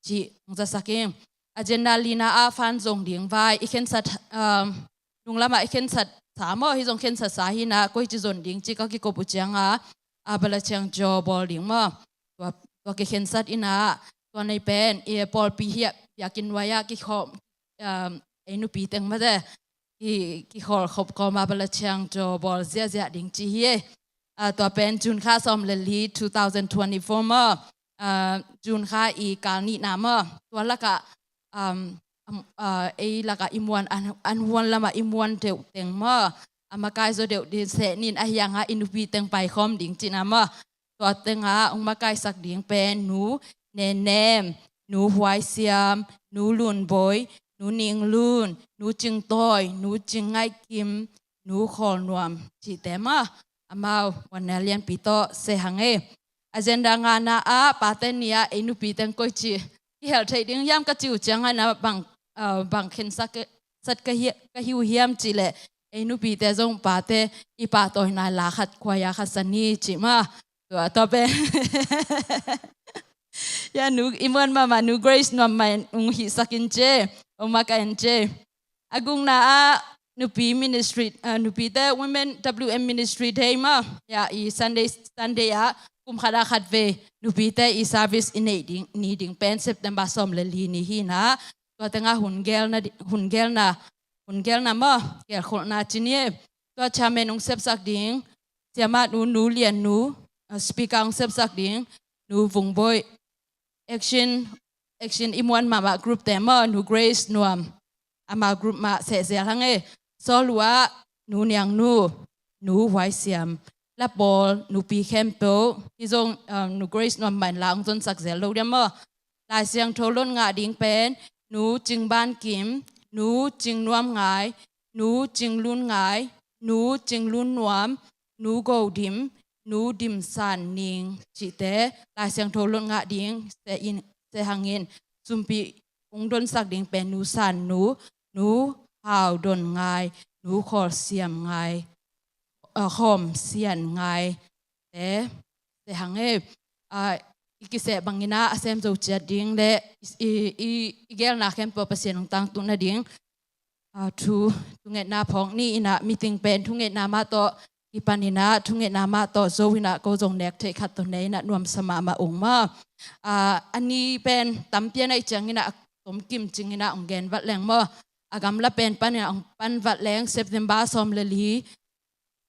cih ung zasak ing. Agenda lina ah fund zong ding vai, i khensat, um, nung lam ah i khensat sa maw, hi zong khensat sa hi-in ah koici zon ding cih ka kikup uh ciangah, uh, Bala Ciang Jaw bawl ding maw, tua, tua kikhensat in ah, tua nei pen i pawlpi hiah biakinn nuai ah kikhawm, um, ei nupi teng mate ki, kikholh khop kawm ah Bala Ciang Jaw bawl ziahziah ding ci hi e. Uh, tua pen June kha sawm le li, two thousand twenty-four maw, uh, June kha i kal nihna maw, tua lakah, um, um, uh, ei lakah i muan an, an huan lamah i muan deuh teng maw, a makai zaw deuh ding seh nin, a hiangah i nupi teng paikhawm ding cihna maw. Tua tengah ung makaisak ding pen Nu Nenem, Nu Huai Siam, Nu Lun Boi, Nu Ning Lun, Nu Cing Tawi, Nu Cing Ngaih Kim, Nu Khawl Nuam cihte maw, amau Muanna Lianpi tawh seh hang e. Agenda ngana ah pate ni ah ei nupi teng koici kihelh theih ding hiam ka cih uh ciangah na bang, uh, bang khensat ka, sat ka hi, ka hi uh hiam cih leh, ei nupite zong pate i pahtawina la khat khuai ah khat sa ni cih maw. Tua, tua pen. Ya, nu, i muan mahmah Nu Grace Nuam mah in ung hihsak in ci e, ung makaih in ci e. A gukna ah nupi ministry, ah, nupite Women W M Ministry Day maw. Ya, i Sunday, Sunday ah kum khat ah khat vei nupite i service i neih ding, ni ding pen September sawm le li ni hi-in ah. Tua tengah hun gelna di-, hun gelna, hun gelna maw, gelkholhna ci ni e. Tua chairman ung sepsak ding, siamah nu, Nu Lian Nu, uh, speaker ung sepsak ding, Nu Vung Boi, action, action i muan mahmah group te maw, Nu Grace Nuam, ama group mah seh zel hang e. Sawl uh ah Nu Niang Nu, Nu Huai Siam, lapawl, nupi khempeuh, hi zong, uh, Nu Grace Nuam mah in la ung zonsak zel lo diam maw. Lai Siangtho lotngah ding pen, Nu Cing Ban Kim, Nu Cing Nuam Ngai, Nu Cing Lun Ngai, Nu Cing Lun Nuam, Nu Go Dim, Nu Dim San Ning cihte Lai Siangtho lotngah ding seh in, seh hang in, sumpi ung donsak ding pen Nu San Nu, Nu Hau Don Ngai, Nu Khawl Siam Ngai, uh, Khawm Sian Ngai te seh hang e. Uh, i kiseh bangin ah a sem zo ciat ding le i, i, i, i gelna khempeuh Pasian ung tangtun nading. ah, thu, thungetna phawk ni in ah, meeting pen thungetna mah tawh kipan in ah, thungetna mah tawh zo in ah, ko zong nek theih khat tawh nei in ah nuamsa mahmah ung maw. Ah, a ni pen tampi a neih ciangin ah, a tomkim cingin ah hong gen vat leng maw. A gamla pen panin ah hong pan vat leng, September sawm le li,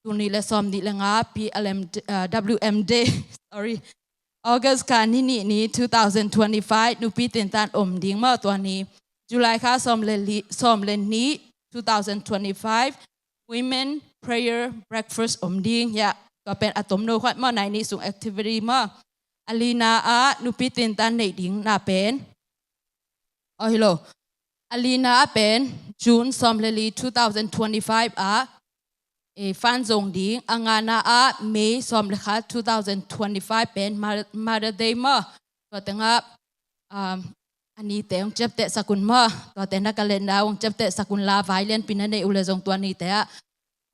tul nih le sawm nih le nga, P L M, ah, W M D, sorry. August kha ni nih ni two thousand twenty-five, nupi tintan om ding maw. Tua ni July kha sawm le li, sawm le nih, two thousand twenty-five, Women Prayer Breakfast om ding. Ya, tua pen a tomno khat maw, nai nih sung activity maw. A lina ah nupi tintan neih ding na pen, oh, hi lo. A lina ah pen June sawm le li, two thousand twenty-five ah, eh, fund zong ding. A ngana ah May sawm le khat, two thousand twenty-five pen Mother-, Mother Day maw. Tua tengah, um, a nite hong ciapteh sak un maw. Tua tengah calendar hong ciapteh sak un la, vai lianpi na neih uh leh zong tua nite ah,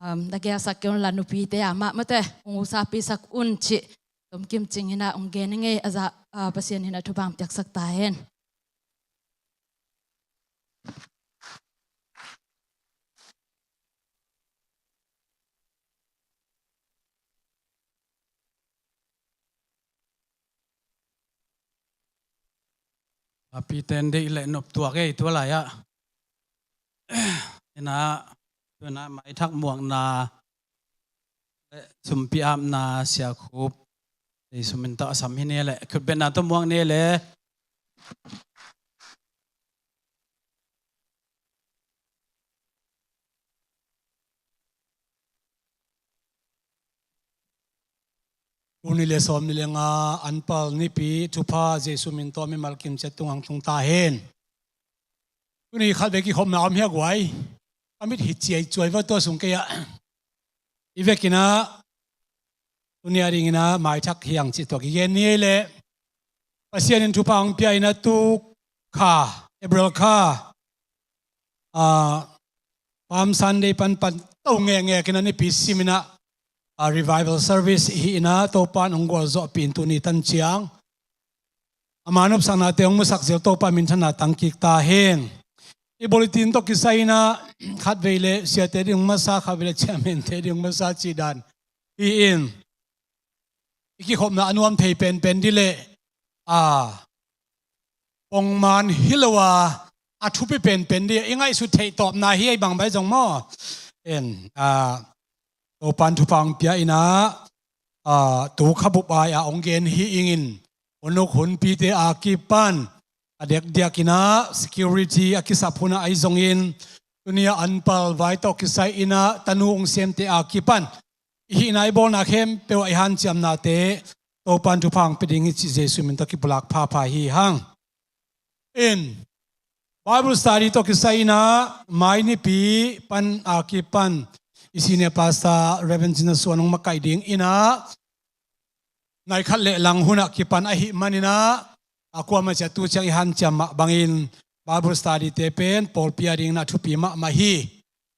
um, na gelsak kei un la, nupite ah mah mawte hong usapi sak un cih tomkim cingin ah hong gen ing ei. A za, ah, Pasian in ah thupha hong piaksak ta hen. A piten deih leh nop tuak ei tua lai-ah. Ina, tua ina maithak muakna le sumpi apna Sia Khup, Jesu min tawh a sam hi ni leh, khutbetna tawh muak ni leh. Tul nih le sawm nih le nga, Anpal Nipi thupha Jesu min tawh mimal kim ciat tungah hong tung ta hen. Tuni khatvei kikhopna om hi a guai. A mit hi ciaicuai va tua sung kei ah. I vekin ah tuni a dingin ah maithak hi hang cih tua kigen ni ei leh. Pasian in thupha hong pia in ah tu kha, April kha, ah, Palm Sunday pan pan to ngekngek in ah nipi sim in ah, ah, revival service hi in ah Topa'n hong gualzawhpih in tuni tan ciang ama nopsaknate hong musak zel Topa minthanna tang kik ta hen. I bulletin tawh kisai in ah khatvei leh siate ding masa, khatvei leh chairman-te ding masa cih dan hi in, i kikhopna a nuam thei penpen dih leh, a, pongman hi lo a, a thupi penpen dih, i ngaihsut theih tawpna hi ei, bang bai zong maw. En, a, Topa'n thupha hong pia in ah, a, tu kha bup ai-ah hong gen hi ing in, hun uk hunpite a kipan a diakdiak in ah security a kisap hun ah ahi zongin, tuni a Anpal vai tawh kisai in ah tanu hong semte a kipan i hihna i bawlna khempeuh ah i hanciamnate Topa'n thupha hong pia ding hi cih Jesu min tawh kipulak phapha hi hang. In, Bible study tawh kisai in ah mai nipi pan a kipan i senior pastor Reverend Cin Za Suan hong makaih ding in ah, nai khat leh lang hun ah kipan ahih manin ah, a, kuamah ciat tu ciang i hanciam mah bangin Bible study-te pen pawlpi a dingin ah thupi mahmah hi.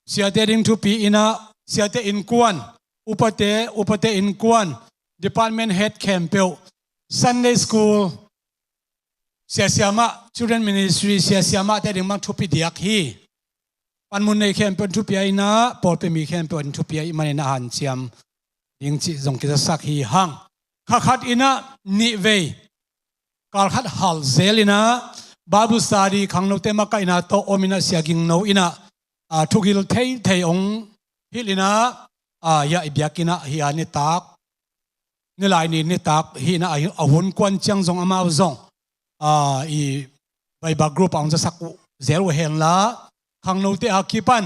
Siate ding thupi in ah, siate innkuan, upate, upate innkuan, department head khempeuh, Sunday school, siasia mah, children ministry, siasia mahte ding bang thupi diak hi. Panmun nei khempeuh in thupi ahih in ah, pawlpi mi khempeuh in thupi ahih manin ah hanciam ding cih zong kizasak hi hang. Kha khat in ah nih vei, kal khat hal zel in ah, Bible study khangnote makaihna tawh om in ah, sia gingno in ah, a, thugil theithei hong hilh in ah, a, hiah i biakinn ah hi a, nitak, nilai ni nitak hi in ah, a, a hun kuan ciang zong amau zong, a, i Bible group ah hong zasak uh zel uh hen la, khangnote a kipan,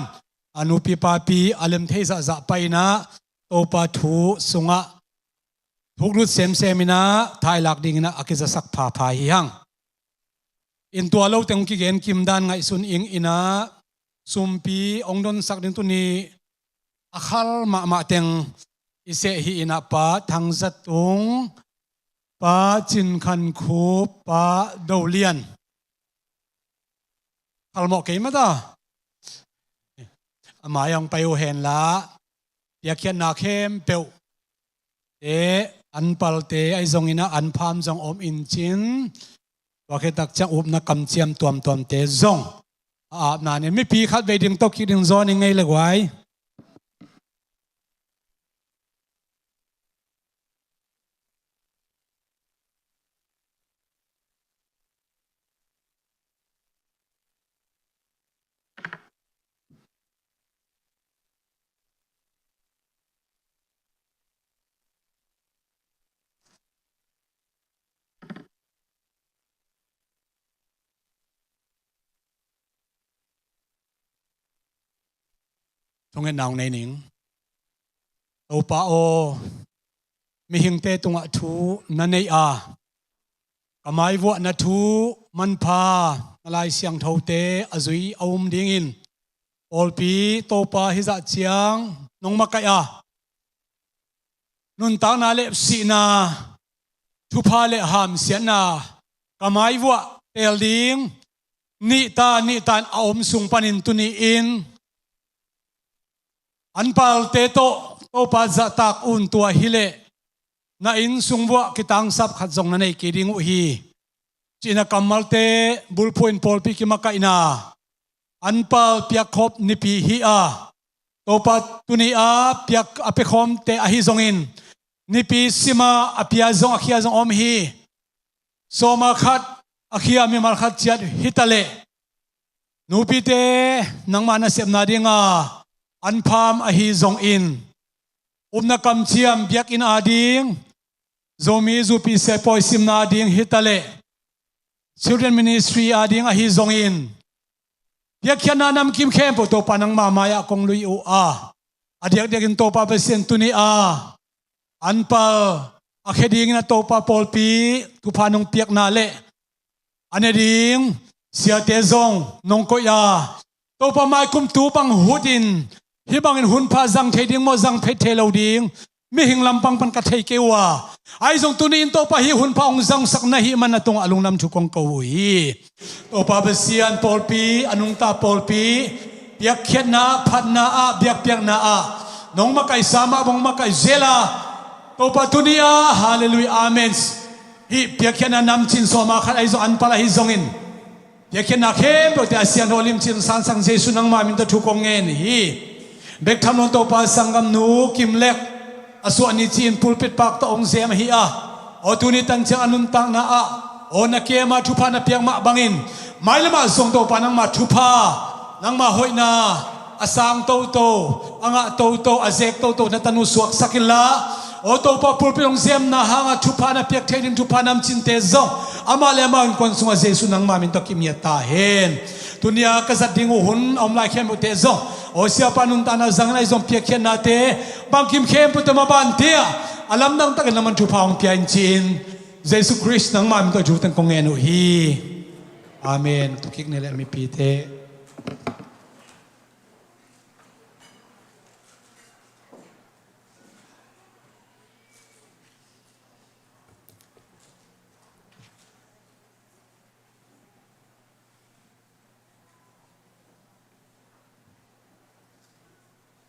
a, nupi papi a lem thei zahzah pai in ah, Topa thu sungah thuklut semsem in ah thailak dingin ah a kizasak phapha hi hang. In tua lo teng kigen kim dan ngaihsun ing in ah, sumpi hong donsak ding tuni a khal mahmah teng i seh hi in ah, Pa Thang Za Tung, Pa Cin Khan Khup, Pa Do Lian. Khalmawh kei mah ta. A mai ah hong pai uh hen la, piakkhiatna khempeuh te, Anpalte ahi zongin ah, Anpham zong om in cin, tua khit tak ciang upna kamciam tuamtuamte zong a apna ni. Mipi khat vei ding tawh kik ding zawn i ngei le guai. Thungetna hong nei ning. Topa aw, mihingte tungah thu na nei a, ka maivuahna thu manpha na Lai Siangthote a zui a um dingin pawlpi Topa hizah ciang nong makaih a, nuntakna le sihna, thupha le hamsiatna ka maivuah teel ding nihta nihtan a om sung panin tuni-in anpalte tawh Topa zahtak un tua hileh na inn sungvuah kitangsap khat zong na nei kei ding uh hi. Cihna kammalte bulphuh in pawlpi kimakaihna anpal piakkhop nipi hi a, Topa tuni a piak a piakhawmte ahi zongin nipi sima a pia zong a khia zong om hi. Sawma khat a khia mimal khat ciat hitaleh nupite nangmah nasepna dinga anpham ahi zongin upna kamciam biakinn ading Zomi zupi sepawi simna ading hitaleh Children Ministry ading ahi zongin piakkhiatna namkim khempeuh Topa nangma mai-ah kong lui uh a, a diakdiakin Topa Pasian tuni a anpal a khia dingin a Topa pawlpi thupha nong piakna le a ne ding siate zong nong koih a, Topa mai kum tu bang hutin hih bangin hunpha zang thei ding maw, zang thei thei lo ding mihing lampang pan ka thei kei uh a, ahi zong tuni in Topa hih hunpha hong zangsak na hih man a tungah a lungdam thu kong ko uh hi. Topa Pasian pawlpi, a nungta pawlpi piakkhiatna phatna ah biakpiakna ah nong makaihsa mah bang makaih zel a, Topa tuni a, halleluiah, amen. Hih piakkhiatna namcin sawma khat ahi zong anpal ahi zongin piakkhiatna khempeuhte a siangtho limcin sansang Jesu nangma min tawh thu kong ngen hi. Bek tham lo Topa sanggamnu Kim Lek a suah ni ci-in pulpit pak tawh hong zem ahi a, aw tuni tan ciang a nuntakna ah aw na kem a thupha na piak mah bangin mailam ah zong Topa nangma thupha, nangma hoihna a sang toto, a ngah toto, a zek toto na tanu suaksak inla, aw Topa pulpit hong zemna hanga thupha na piak thei ding thupha namcinte zong amah le amah innkuan sungah Jesu nangma min tawh kimiat ta hen. Tuni a ka zat ding uh hun a om lai khempeuhte zong aw siapa nuntakna zangin ahi zong piakkhiatnate bangkim khempeuhte maban te ah a lamdang takin laman thupha hong pia in ci-in Jesu Khrist nangma min tawh thu teng kong ngen uh hi. Amen. Thukik ni le mipite.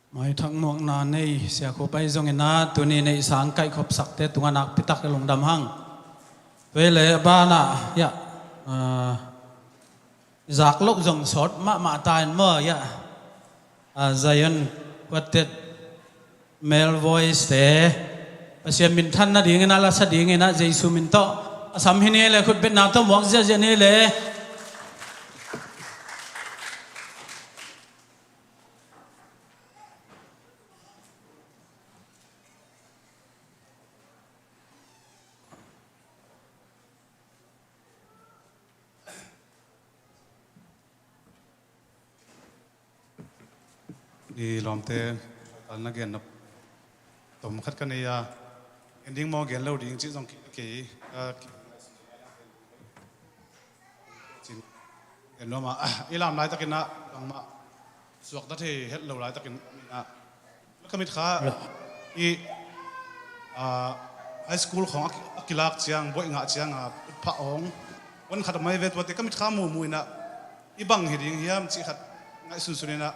Maithak muakna nei siakhu pai zongin ah tuni neih sang kaihkhopsakte tungah nakpitak lungdam hang. Tua hi leh banah, ya, ah, zak loh zong sawt mahmah ta in maw, ya. Ah, Zion Quartet Male Voice te Pasian minthan nadingin ah, lasa dingin ah Jesu min tawh a sam hi ni le, khutbetna tawh muak ziahziah ni le. I lawmte, na gen na tom khat ka nei a, gen ding maw gen lo ding cih zong kei, kei, ah, cin, gen nuam a, i lam laitakin ah bangmah suakta thei het lo laitakin ah, ka mitkha i, ah, high school khawng a ki-, a kilak ciang, buaih ngah ciang a, utphah awng, wan khat a mai ve tuate ka mitkha muhmuh in ah, i bang hi ding hiam cih khat ngaihsunsun in ah,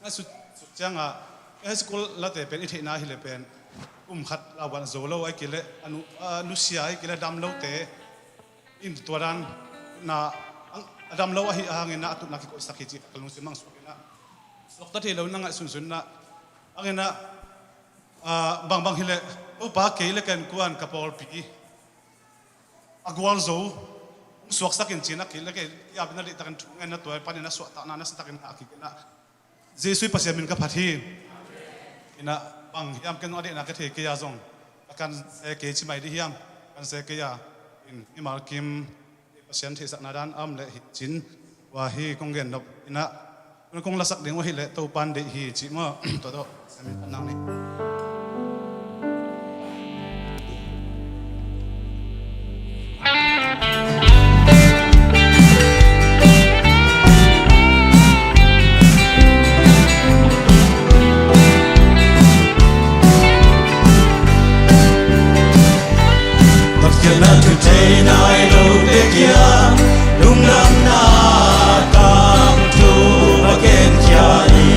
ngaihsun suk ciang a, high school late pen i theihna hi leh pen, kum khat lauhuan a zo lo, ahih kei leh a nu, a nusia, ahih kei leh dam lote in tua dan na ang, a dam lo ahih hangin ah a tutna kikoihsak hi cih ka lungsim ah hong suak in ah, suakta thei lo in na ngaihsunsun in ah, hangin ah, ah, bangbang hileh Topa kei le ka innkuan ka pawlpi a gualzo hong suaksak in ci in ah, kei le kei kiap in ah deihtakin thu ngen in ah, tua panin ah suahtakna nasatak in ah ngah kik in ah, Jesuh Pasian min ka phat hi. In ah bang hiam ken zong a deihna ka thei kei a zong, a kan se kei ci mai dih hiam? Kan se kei a, in mimal kim Pasian theihsakna dan a om leh hi cin, tua hi kong gen nop in ah, kong lasak ding uh ahih leh Topa'n deih hi cih maw? Tua tawh Pasian min phat nang ni. Pathian a thu thei nai lote kiang lungdamna tangthu a genkhia hi.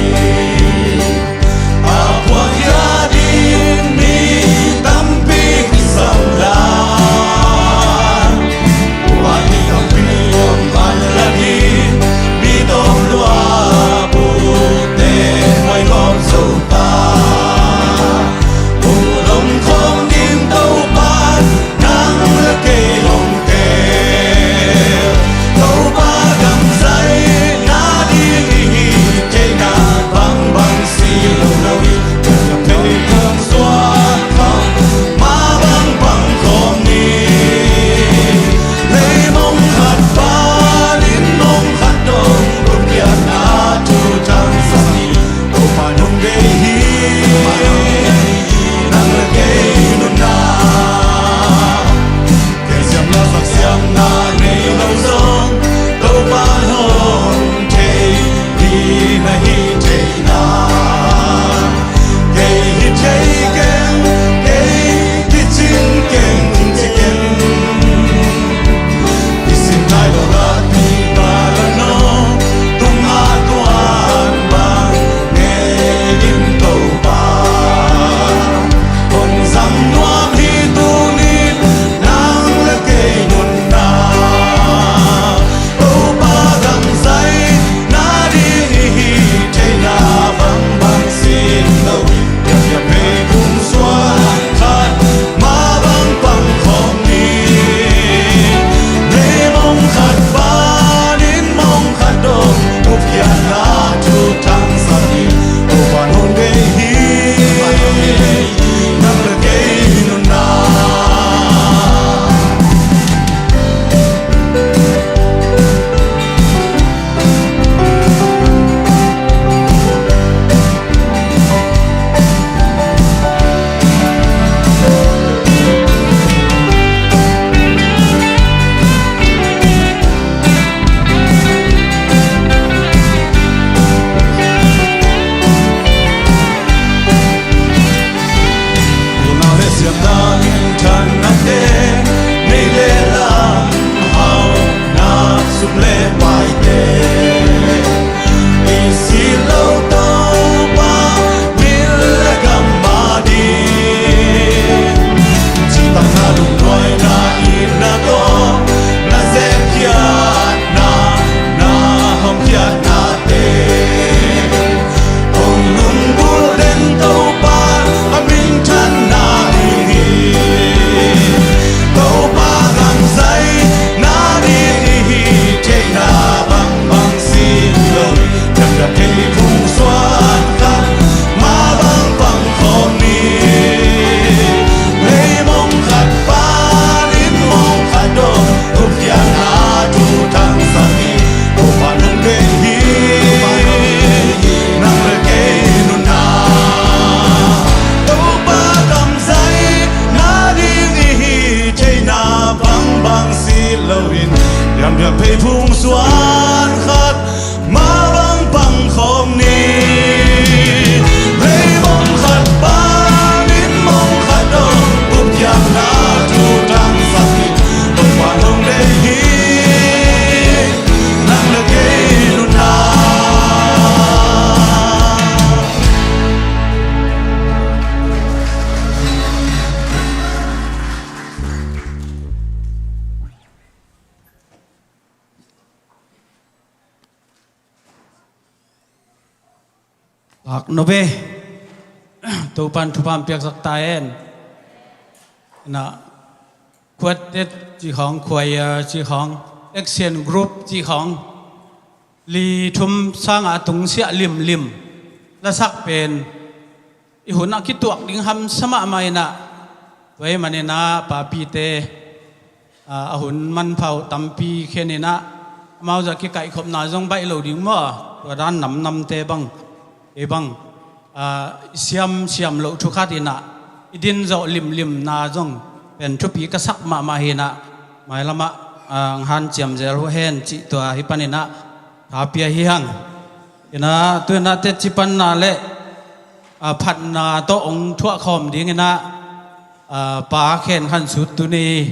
A puakkhia ding mi tampi kisam lai, tua mi tampi om man la ding mi tawm lua pute huai gawm zo ta. Hong lom khawm ding Topa, nang le kei lomte, Topa gam zaina ding i hih theihna bangbang si lo lo hi. Tua gam thei khawm suak khawm ma bangbang khawm ni. Leimong khat panin mong khat dong, gupkhiatna thu thangsak ni. Topa nong deih hi, nang le kei nunna. Kei siamna sak siamna nei lo zong, Topa hong thei hi na hi theihna. Kei hi thei keng, kei kicing keng, ci keng. I sin lai lo la pi pa la no, tung a tuan bang ngei in Topa. Hong zang nuam hi tuni, nang le kei nunna. Topa gam zaina ding i hih theihna bang Pak no be. Topan thupha piaksak ta hen. Na, quartet cih khawng, choir cih khawng, action group cih khawng, li thum sangah a tungsiah limlim lasak pen i hun a kituak ding hamsa mahmah inah, tua ahih maninah papite, a, a hun manpha uh tampi khen inah, amau zah kikaihkhopna zong baih lo ding maw, tua dan namnamte bang, kei bang, a, i siamsiam loh thu khat inah, i din zawh limlimna zong pen thupi ka sak mahmah hi inah, mailamah, a, ang hanciam zel uh hen cih tua hi pan inah, tha pia hi hang. Inah, tu inah teci panna le, a, phatna tawh hong thuah khawm ding inah, a, Pa Khen Khan Sut tuni,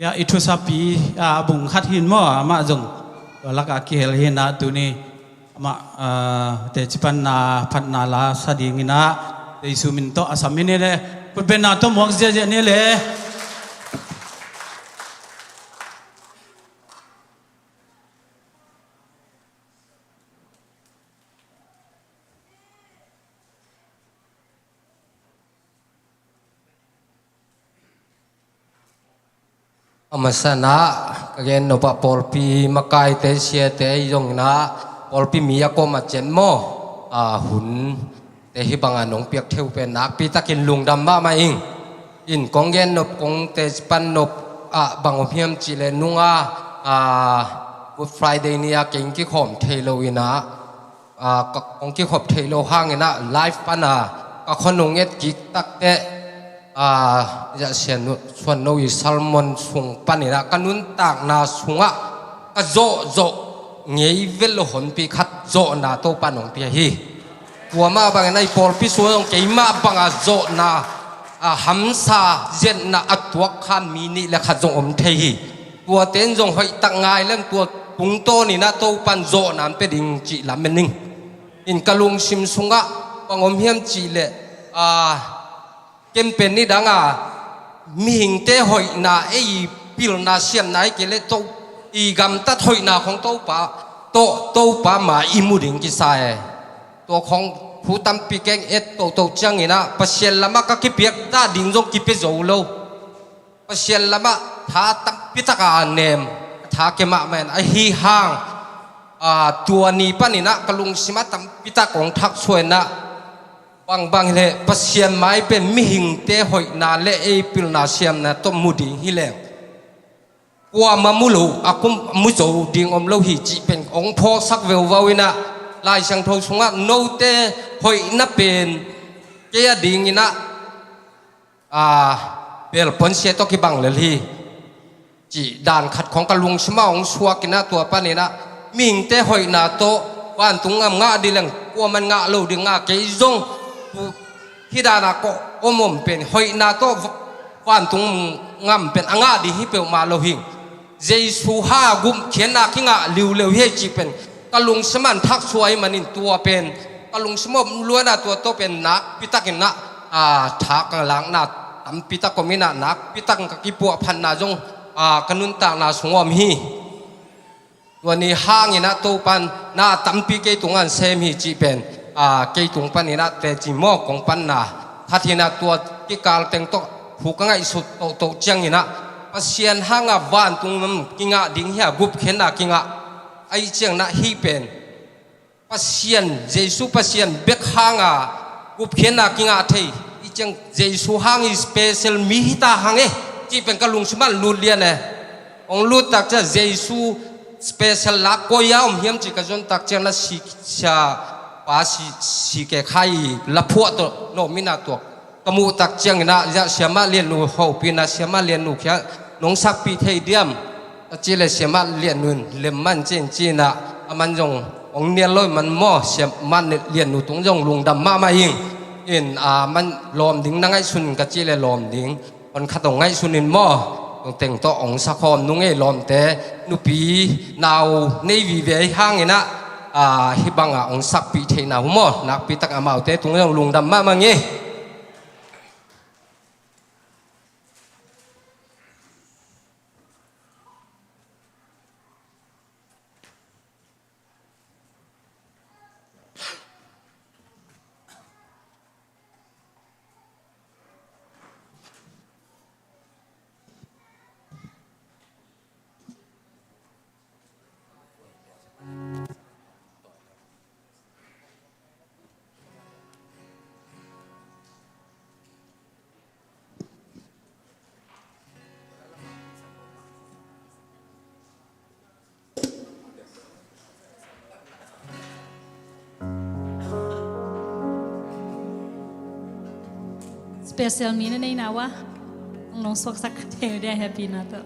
ya, i thusapi, a, a bung khat hin maw, amah zong tua lakah kihel hi inah tuni, amah, a, teci panna phatna la sa ding inah, Jesu min tawh a sam hi ni le, khutbenna tawh muak ziahziah ni le. A masa inah ka gen nop ah pawlpi makaite siate ahi zong inah pawlpi mi a kawm a ciat maw, a, hunte hih bangah nong piak thei uh pen nakpi takin lungdam mahmah ing. In kong gen nop, kong teci pan nop ah bang om hiam cih leh nunga, a, Good Friday ni-a kei kikhawm thei lo inah, a, ka, kong kikhop theih loh hang inah live pan a ka khuanung et kik takteh, a, Zahsian Suan No i sermon sung pan inah ka nuntakna sungah ka zawhzawh ngei vet loh honpi khat zawhna Topa in hong pia hi. Tua mah bangin a i pawlpi sungah zong keimah banga zawhna, a, hamsa, ziatna a tuak khan mi nih le khat zong om thei hi. Tuate in zong hoihtak ngai leng tua tungtawn inah Topa in zawhna hong pia ding cih lam en ning. In ka lungsim sungah bang om hiam cih leh, a, ken pen nidanga mihingte hoihna, ei pilna siamna hi kei leh To, i gamtat hoihna khawng Topa, To, Topa mai i mu ding kisa e. Tua khawng thu tampi keng et toto ciang inah Pasian lamah ka kipiak ta ding zong kipia zo lo. Pasian lamah tha tampi taka nem, tha kia mahmah in ahi hang, a, tua ni pan inah ka lungsim ah tampi tak hong thaksuah inah, bangbang hileh Pasian mai pen mihingte hoihna le ei pilna siamna tawh mu ding hileh kuamah mu lo, a kum mu zo ding om lo hi cih pen hong phawksak veuvau inah, Lai Siangtho sungah note hoihna pen kei a ding inah, a, bel ponsia tawh kibang lel hi, cih dan khat khawng ka lungsim ah hong suak inah, tua pan inah mihingte hoihna tawh vantung gam ngah ding leng kuaman ngah lo ding a, kei zong tu hih dan a ka om om pen hoihna tawh va-, vantung gam pen a ngah ding hi peuhmah lo hi. Jesu hang a gupkhiatna kingah liuleu hi cih pen ka lungsim ah thaksuah ahih manin tua pen ka lungsim ah om luat a, tua tawh pen nakpi takin ah, a, tha ka lakna tampi tak om inah nakpi takin ka kipuahphatna zong, a, ka nuntakna sung om hi. Tua ni hang inah Topa in na tampi kei tungah sem hi cih pen, a, kei tung pan inah teci maw, kong panna khat hi inah, tua kikal teng tawh thu ka ngaihsut tohtoh ciang inah Pasian hang a vantung gam kingah ding hi a, gupkhiatna kingah, ahih ciang inah hih pen Pasian, Jesu Pasian bek hang a gupkhiatna kingah thei. Hih ciang Jesu hang hi special mi hi ta hang e, cih pen ka lungsim ah lut lian e. Hong lut tak ciang Jesu special la koi a om hiam cih ka zon tak ciang inah si, sia pa si, si ke khai la phuah tawh no mi na tuak ka muh tak ciang inah, ziah siamah liannu hopih inah, siamah liannu khiah nong sakpih thei diam ka cih leh, siamah liannu in lem man cin ci inah, aman zong hong nial lo man maw, siamah liannu tung zong lungdam mahmah ing. In, a, man lawm ding na ngaihsun in ka cih leh lawm ding hon khat hong ngaihsun in maw, teng tawh hong sakhawm nung ei lawmte, nupi nau nei vive hang inah, a, hih bangah hong sakpih theihna uh maw, nakpi tak amaute tung zong lungdam mahmah ing. special mi na nei na uh a, hong nong suaksak thei uh dia, happy na tawh.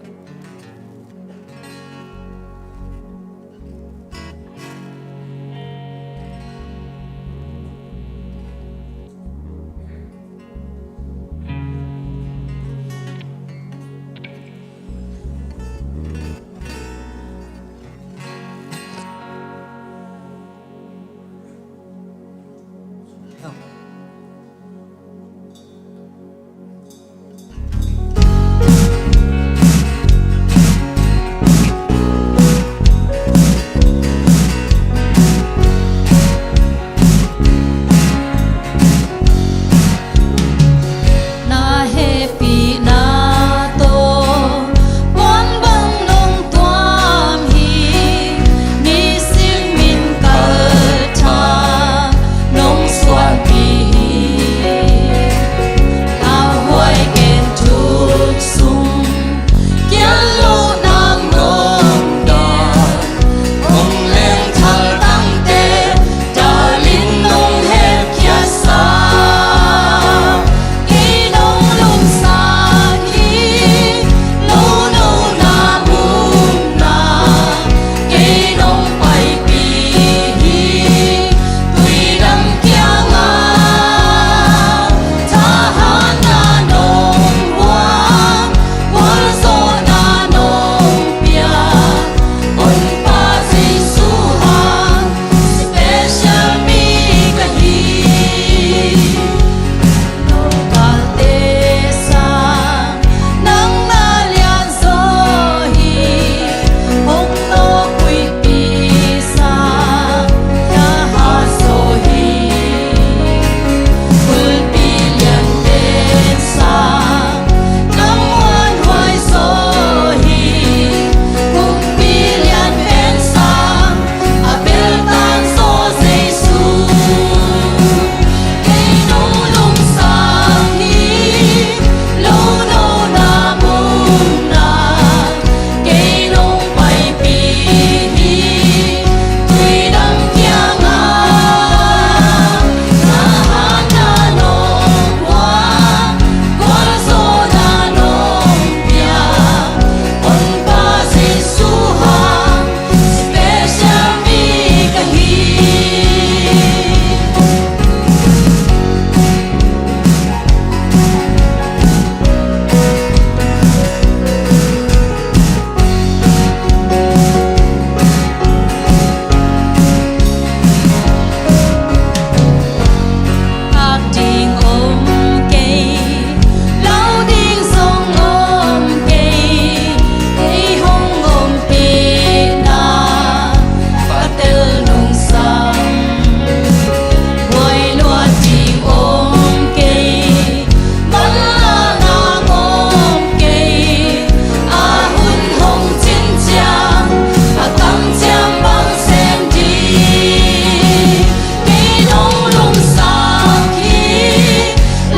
Na hehpihna tawh puan bang nong tuam hi. Nisim in kaltha nong suahpih hi. Lauhuai genthuk sung kial loh nang nong dawng. Hong leng thal tangte dalin nong hepkhiatsa. Kei nong lungsak hi. Lo nona munah kei nong paipih hi. Tuidam kiangah thahatna nong buak, gualzawhna nong pia. Honpa Jesu hang special mi ka hi. Nokalte sang nang na lianzaw hi. Hong nawkhuipih sang na hatzaw hi. Bulpi lianpen sang nang muanhuai zaw hi. Kumpi lianpen sang a beltan zaw Jesu. Kei nong lungsak hi. Lo nona munah kei nong paipih hi. Tuidam kiangah thahatna nong buak, gualzawhna nong pia. Honpa Jesu hang special mi ka hi. Kak ding om kei, lau ding zong om kei. Kei hong ompihna ka tel nung sam. Buai luat ding om kei, manlahna om kei. A hun hong cin ciang a kamciam bang sem ding. Kei nong lungsak hi.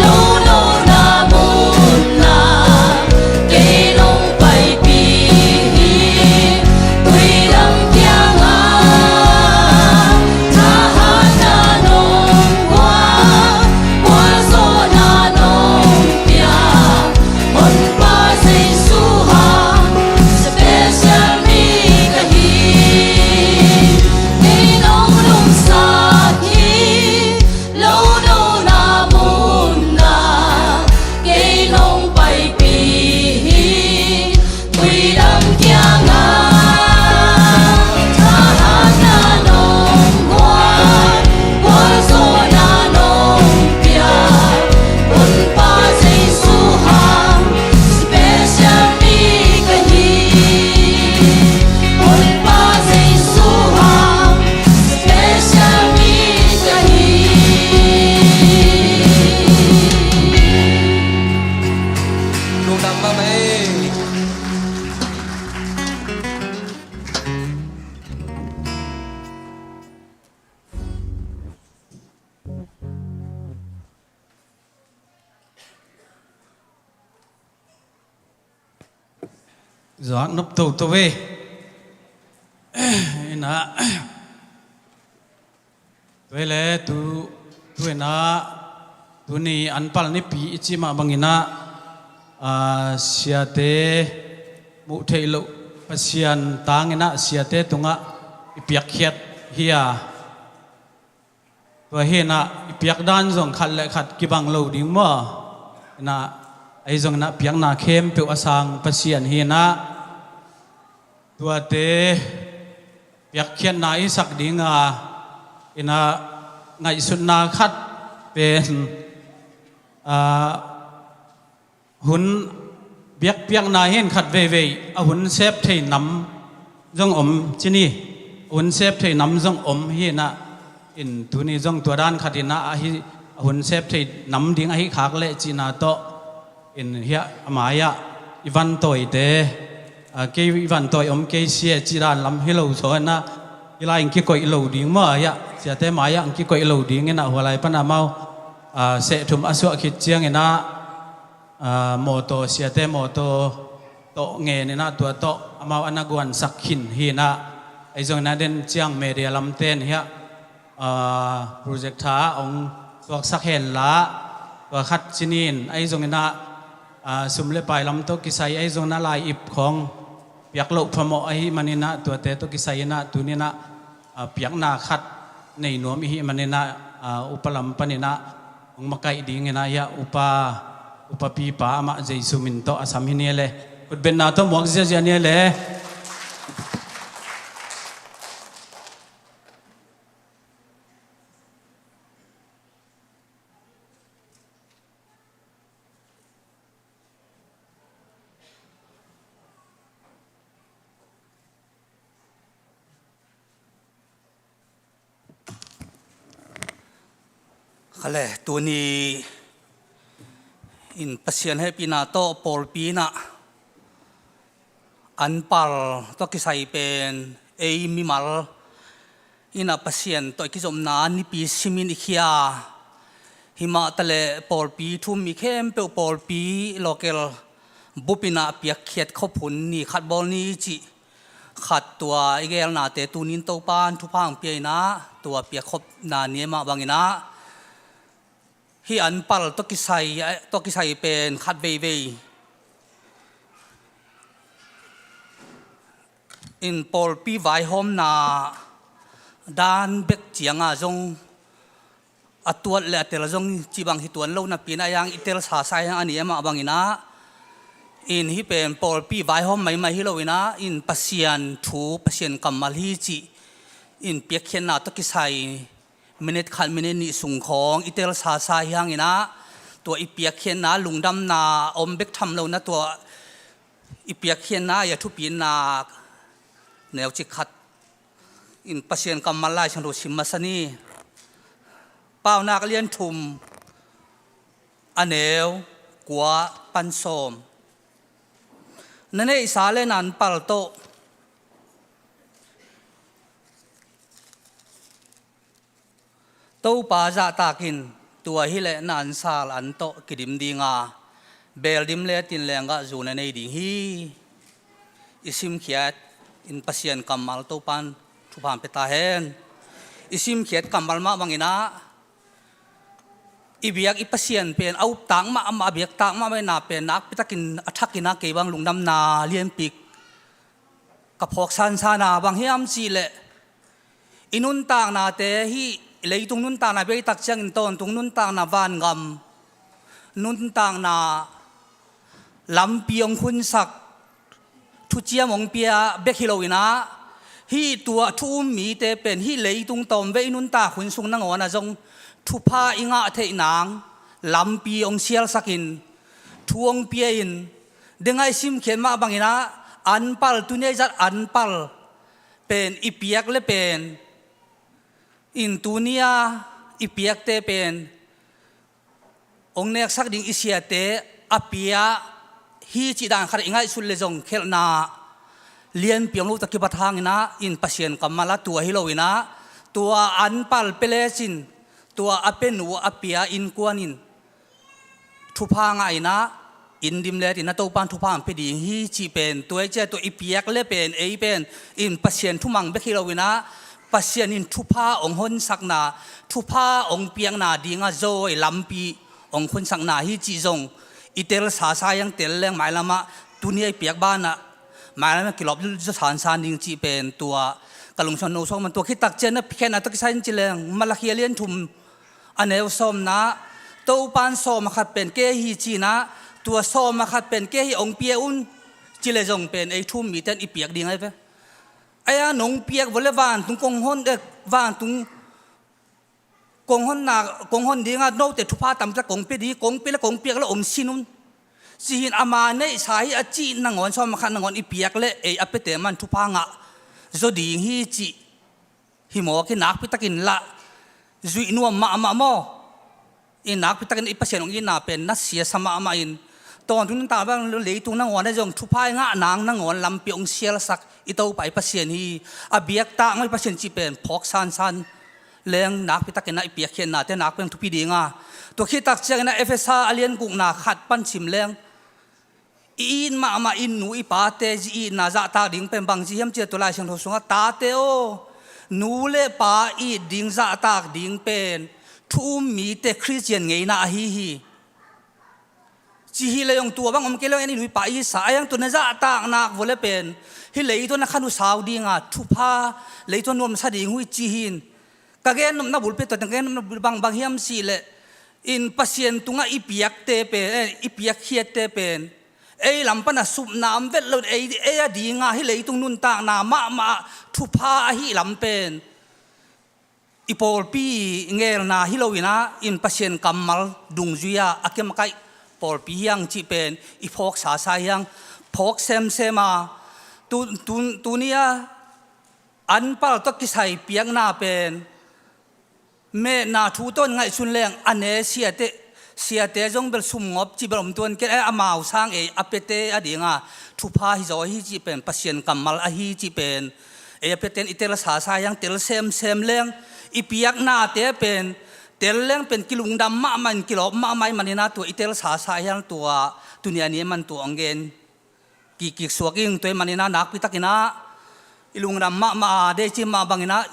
Lo nona munah kei nong paipih hi. Tuidam kiangah thahatna nong buak, gualzawhna nong pia. Honpa Jesu hang special mi ka hi. Kei nong lungsak hi. Lo nona munah kei nong paipih hi. Tuidam kiangah thahatna nong buak, gualzawhna nong pia. Honpa Jesu hang special mi ka hi. Honpa Jesu hang special mi ka hi. Lungdam mahmah ei. Zuak nop toto ve. Ina. Tua le tu, tu ina. Tuni anpal nipi i cih mah bangin ah, aa, siate muh theih loh Pasian tangin ah siate tungah i piakkhiat hi a, tua hi in ah i piak dan zong khat le khat kibang lo ding maw? In ah, ahi zongin ah piakna khempeuh a sang Pasian hi in ah, tuate piakkhiatna i sak ding a, in ah ngaihsutna khat pen, aa, hun biakpiakna hi in khat veivei a hun sep thei nam zong om ci ni. A hun sep thei nam zong om hi in ah, in tuni zong tua dan khat in ah, ahi, a hun sep thei nam ding ahi khak leh cihna tawh, in hiah a mai-ah i vantawite, aa, kei i vantawi om kei sia cih dan lam hi lo zaw in ah, hi lai in kikoih lo ding maw, hiah siate mai-ah in kikoih lo ding in ah, hua lai pan amau, aa, seh thum a suah khit ciangin ah, aa, mawtaw, siate mawtaw tawh ngen in ah, tua tawh amau a na guansak khin hi in ah, ahi zongin ah den ciang media lamten hiah, aa, projector ah hong tuaksak hen la, tua khat ci ni in, ahi zongin ah, aa, sum le pai lam tawh kisai, ahi zongin ah lai-ip khawng piak loh phamawh ahih manin ah, tuate tawh kisai in ah tuni in ah, aa, piakna khat nei nuam i hih manin ah, aa, upa lam panin ah hong makaih dingin ah, hiah upa, upa pipa amah Jesu min tawh a sam hi ni le. Khutbetna tawh muak ziazia ni le. Kha le, tuni in Pasian hehpihna tawh pawlpi in ah anpal tawh kisai pen ei mimal in ah Pasian tawh i kizopna nipi simin i khia. Himah taleh pawlpi thu-um mi khempeuh pawlpi local bup in ah piakkhiat khop hun ni khat bawl ni cih khat, tua i geelnate tunin Topan thupha hong pia in ah, tua piakkhopna ni mah bangin ah, hih anpal tawh kisai, tawh kisai pen khat veivei in pawlpi vaihawmna dan bek ciangah zong a tuat le a tel zong cibang hi tuan lo napi in ah, a yang i tel sasa hi hang a ni mah bangin ah, in hih pen pawlpi vaihawm maimai hi lo in ah, in Pasian thu, Pasian kammal hi cih in piakkhiatna tawh kisai minute khat, minute nih sung khawng i tel sasa hi hang in ah, tua i piakkhiatna lungdamna om bek tham lo in ah, tua i piakkhiatna i a thupina neucik khat in Pasian kammal Lai Siangtho sim masa ni. Paunak a lian thum, a neu kua pan sawm. Na neihsa le na anpal tawh Topa zahtak in, tua hi leh na ansal an tawh kidim ding a, beel dim letin lenggah zu na nei ding hi. I simkhiat in Pasian kammal Topan thupha hong pia ta hen. I simkhiat kammal mah bangin ah, i biak i Pasian pen a uptak mahmah, a biaktak mahmah in ah pen nakpitakin a thak in ah, kei bang lungdamna lianpi ka phawk sansan a, bang hiam cih leh i nuntaknate, hih leitung nuntakna bek tak ciangin tawntung nuntakna, vangam nuntakna lampi hong khunsak, thuciam hong pia bek hi lo in ah, hih tua thu-um mite pen hih leitung tawmvei i nuntak hun sung nangawn ah zong thupha i ngah theih nang lampi hong sialsak in, thu hong pia in, deng ah i simkhiat mah bangin ah, anpal, tuni a i zat anpal pen i piak le pen, in tuni a i piakte pen hong neksak ding i siate a pia hi cih dan khat i ngaihsut le zong khelhna lianpi om lo tak kibat hang in ah, in Pasian kammal ah tua hi lo in ah, tua anpal pia lecin, tua a pia nu a pia innkuan in thupha ngah in ah, inn dim letin ah Topan thupha hong pia ding hi cih pen, tua i cih a tua i piak le pen, ei pen in Pasian thumang bek hi lo in ah, Pasian in thupha hong honsakna, thupha hong piakna ding a zawi lampi hong khunsakna hi cih zong i tel sasa hi hang, tel leng mailamah tuni a i piak banah mailamah kilawp zaw sansan ding cih pen tua ka lungsim no sawm man. Tua khit tak ciang na khenna tawh kisai in ci leng Malakhi a lian thum a neu sawmna, Topan sawm a khat pen kei hi ci-in ah, tua sawm a khat pen kei hi hong pia un ci leh zong pen ei thu-um mite in i piak ding ahi ve. Ahi a nong piak vua leh vantung kong hon, eh, vantung kong honna, kong hon ding a, note thupha tampi tak kong pia ding, kong pia leh kong piak leh om sin un. Ci hi-in ama neihsa hi a cih nangawn, sawm a khat nangawn i piak leh ei a piate mah in thupha ngah zaw ding hi cih hi mawk in, nakpi takin lah zuih nuam mahmah maw. I nakpi takin i Pasian hong itna pen na siasa mahmah in, tawntung nuntak bang leitung nangawn ah zong thupha i ngah nang nangawn lampi hong sialsak i Topa i Pasian hi. A biaktak maw i Pasian cih pen phawk sansan leng nakpi takin ah i piakkhiatnate nakpi hong thupi ding a, tua khit tak ciangin ah Efesa a lian gukna khat pan sim leng, i it mahmah i nu i pate zi itna zahtak ding pen bangci hiam cih leh tua Lai Siangtho sungah, tate aw, nu le pa it ding zahtak ding pen thu-um mite Khristian ngeina ahi hi. Ci hi leh zong tua bang om kei leng en i nu i pa itsa, ahi hang tua na zahtak nak vua leh pen hih leitung a na khan uh sau ding a, thupha leitung a nuamsa ding uh hi ci hi-in. Ka gennopna bulpi, tua teng ka gennopna bulpi bang, bang hiam cih leh, in Pasian tungah i piakte pen, eh, i piakkhiatte pen ei lam pan a supna om vet lo, ei, ei a ding a hih leitung nuntakna mahmah ah thupha ahih lam pen i pawlpi ngelna hi lo-in ah, in Pasian kammal dungzui a a kimakaih pawlpi hi hang cih pen i phawk sasa hi hang, phawk semsem a, tu, tu, tuni a anpal tawh kisai piakna pen metna thu tawh ngaihsun leng a ne siate, siate zong bel sumngop cih bel om tuan kei, eh, amau sang ei a piate a ding a thupha hi zaw hi cih pen Pasian kammal ahi cih pen ei a piate in i tel sasa hi hang, tel semsem leng i piaknate pen tel leng pen kilungdam mahmah in, kilawp mahmah ahih manin ah tua i tel sasa hi hang, tua tuni a ni a man tua hong gen kikkik suak ing. Tua ahih manin ah nakpi takin ah i lungdam mahmah a, deih cih mah bangin ah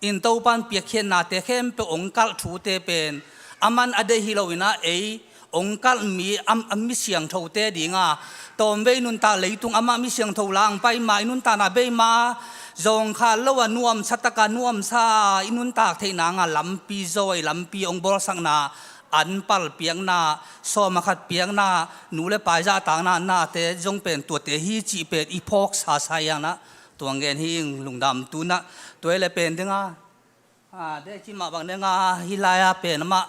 in Topan piakkhiatnate khempeuh hong kalh thute pen aman a deih hi lo-in ah ei hong kalh mi, a, a mi siangthote ding a, tawmvei nuntak leitung amah mi siangtho langpai ma, i nuntakna bei ma, zawngkhal lo a nuamsa tak a nuamsa a i nuntak theih nang a lampi zawi, lampi hong bawlsakna, anpal piakna, sawm a khat piakna, nu le pa i zahtakna, nate zong pen tuate hi cih pen i phawk sasa hi hang, na tua hong gen hi ing. Lungdam. Tu-in ah tua hi leh pen ding a, a, deih cih mah bang ding a, hih lai-ah pen amah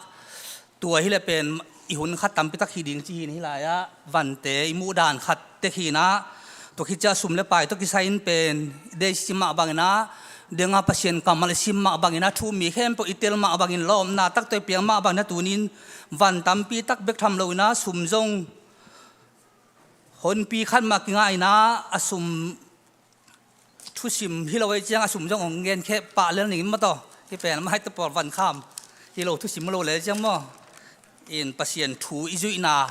tua hi leh pen i hun khat tampi tak hi ding ci hi-in, hih lai-ah vante i muhdan khat tek hi-in ah, tua khit ciang sum le pai tawh kisai in pen deih cih mah bangin ah ding a, Pasian kammal i sim mah bangin ah, thu-um mi khempeuh i tel mah bangin, lawpna tak tawh i piang mah bangin ah, tuni-in van tampi tak bek tham lo-in ah sum zong honpi khat mah kingah-in ah, a sum thusim hi lo ahih ciang a sum zong hong genkhia pah lel ning maw, tawh. Hih pen amah hihte pawl van kham hi lo, thusim lo lel ciang maw, in Pasian thu i zuihna,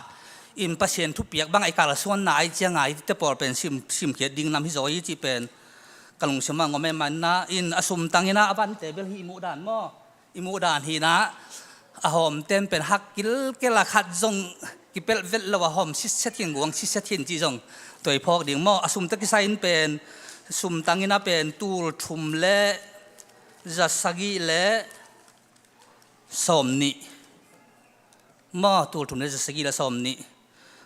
in Pasian thupiak bang a i kalsuanna ahih ciang a hihte pawl pen sim, simkhiat ding nam hi zaw hi cih pen ka lungsim ah ngom ahih manin ah, in a sum tangin ah a vante bel hih i muhdan maw, i muhdan hi-in ah, a hawmte in pen hak kilkel a, khat zong kipelh vet lo a hawm sitset hi-in, guang sitset hi-in cih zong tua i phawk ding maw. A sum tawh kisai in pen, sum tangin ah pen tul thum le za sagih le sawmnih maw, tul thum le za sagih le sawmnih.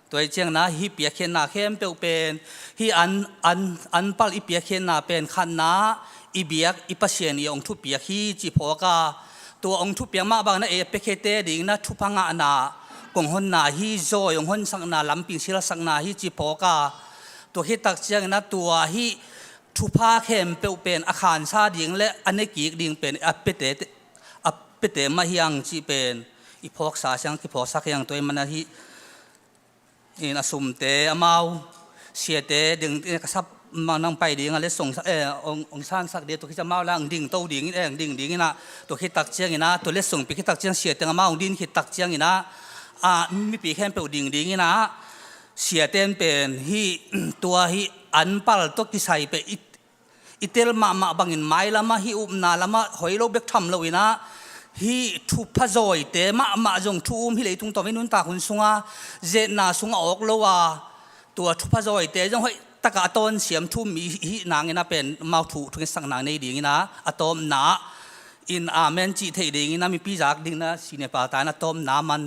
Tua ahih ciangin ah hih piakkhiatna khempeuh pen, hih an, an, anpal i piakkhiatna pen khatna, i biak i Pasian in hong thupiak hi cih phawk a, tua hong thupiak mah bangin ah ei a piakkhiate dingin ah thupha ngahna, kong honna hi, zawi hong honsakna, lampi hong sialsakna hi cih phawk a, tua khit tak ciangin ah tua hih thupha khempeuh pen a khansa ding le a nekik ding pen a piate, a piate mah hi hang cih pen i phawksa siang, kiphawksak hi hang. Tua ahih manin ah hih in a sumte, amau siate ding, eh, ka sap mah nang pai ding a, letsong sa, eh, hong, hong sansak ding, tua khit ciang amau la hong dingto dingin, eh, hong ding dingin ah, tua khit tak ciangin ah, tua letsong pia khit tak ciang, siate amau hong din khit tak ciangin ah, ah, mipi khempeuh ding dingin ah, siate in pen hih, tua hih anpal tawh kisai pen i, i tel mahmah bangin mailam ah hih upna lam ah hoih lo bek tham lo-in ah, hih thupha zawite mahmah zong thu um hi leitung tawm i nuntak hun sunga, zetna sungah awk lo a, tua thupha zawite zong hoih takah a tawnsiam thu um i hih nangin a pen mau thu, thu ngetsak nang nei dingin a, a tawpna in amen cih theih dingin a mipi zak dingin a senior pastor in a tawpna man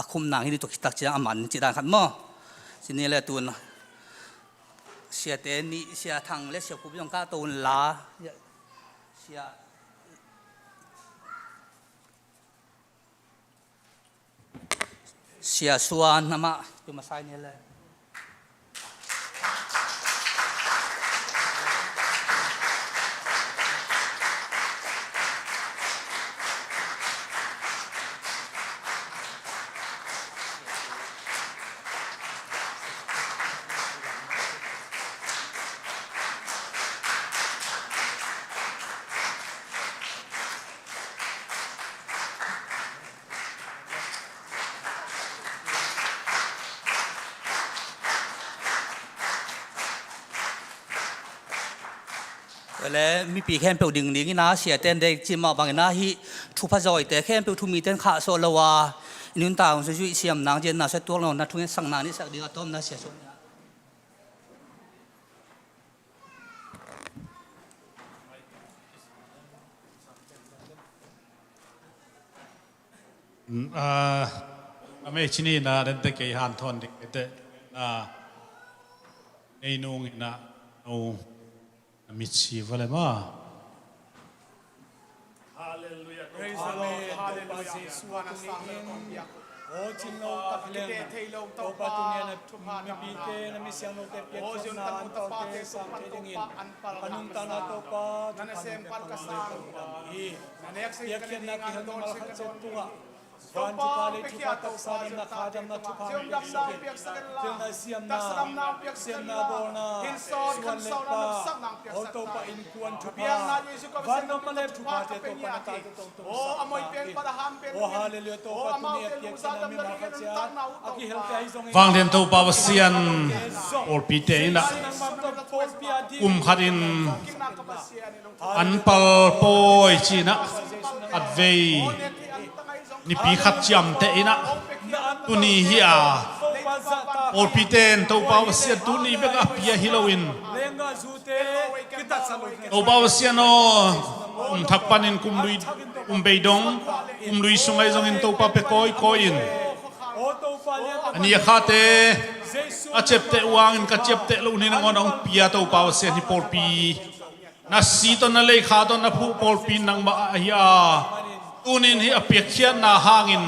a khum nang hi ni, tua khit tak ciang a man cih dan khat maw. Senior le tun siate nih, Sia Thang le Sia Khup zong kah to un la. Sia, Sia Suan amah tuma sai ni le. Tua le mipi khempeuh ding dingin a, siate in deih cih mah bangin a, hih thupha zawite khempeuh thu mite in khahsuah lo a, i nuntak hun suzuih siam nang, zetna suai tuak lo na thu ngetsak nang neisak ding a tawpna Sia Suan. Mm, ah, a mei cini na den te kei han thon dik te, ah, nei nung ina, au, na mit si vale ma. Hallelujah. Praise the Lord. Hallelujah. Topa Jesu a tuni in, aw, cin lo tak leng, Topa tuni in a mipite, na misiang lote piakhiatna an palte sang thei dingin, ka nuntakna Topa thupha nong piak ka mang leng Topa hi. Piakhiatna kihel mimal khat ciat tungah van thupha, lei thupha, taksa damna, kha damna thupha hong piaksak in. Pilna, siamna, siamna bawlna, suan le pa, aw Topa, innkuan thupha, van nopna le thuphate Topa na tate tawh hong sak in. Aw hallelujah, Topa tuni a piakhiatna mimal khat ciat a kihel te ahi zongin, Vanglian Topa Pasian, pawlpite in a, kum khat in an pal pawi ci-in a, khatvei nipi khat ciamteh in a, tuni hi a, pawlpite in Topa Pasian tuni bek a pia hi loin, Topa Pasian aw, kum thak panin kum lui, kum bei dong, kum lui sung ahi zongin Topa pia kawikawi in, a ni a khate a ciapteh uh hangin ka ciapteh loh ni nangawn a hong pia Topa Pasian, hih pawlpi na si tawh, na lei kha tawh na phuh pawlpi nangmah ahi a, tunin hih a piakkhiatna hangin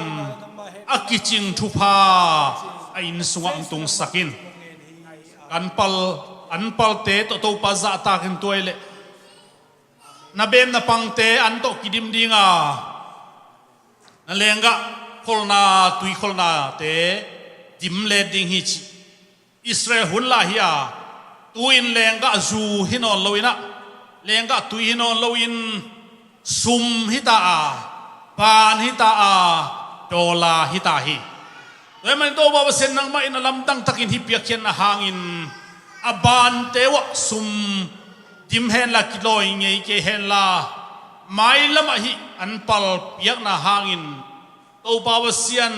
a kicing thupha a inn sungah hong tungsak in. Kan pal, an palte tawh Topa zahtak in, tua hi leh na bem na pangte an tawh kidim ding a, na lenggah kholna, tui kholnate dim let ding hi ci. Israel hun lai hi a, tu-in lenggah zu hi nawn lo in a, lenggah tui hi nawn loin, sum hi ta a, ban hi ta a, dollar hi ta hi. Tua ahih manin Topa Pasian, nangmah in a lamdang takin hih piakkhiatna hangin a bante uh ah sum dim henla, kilawi ngei kei henla, mailamah hih an pal piakna hangin Topa Pasian,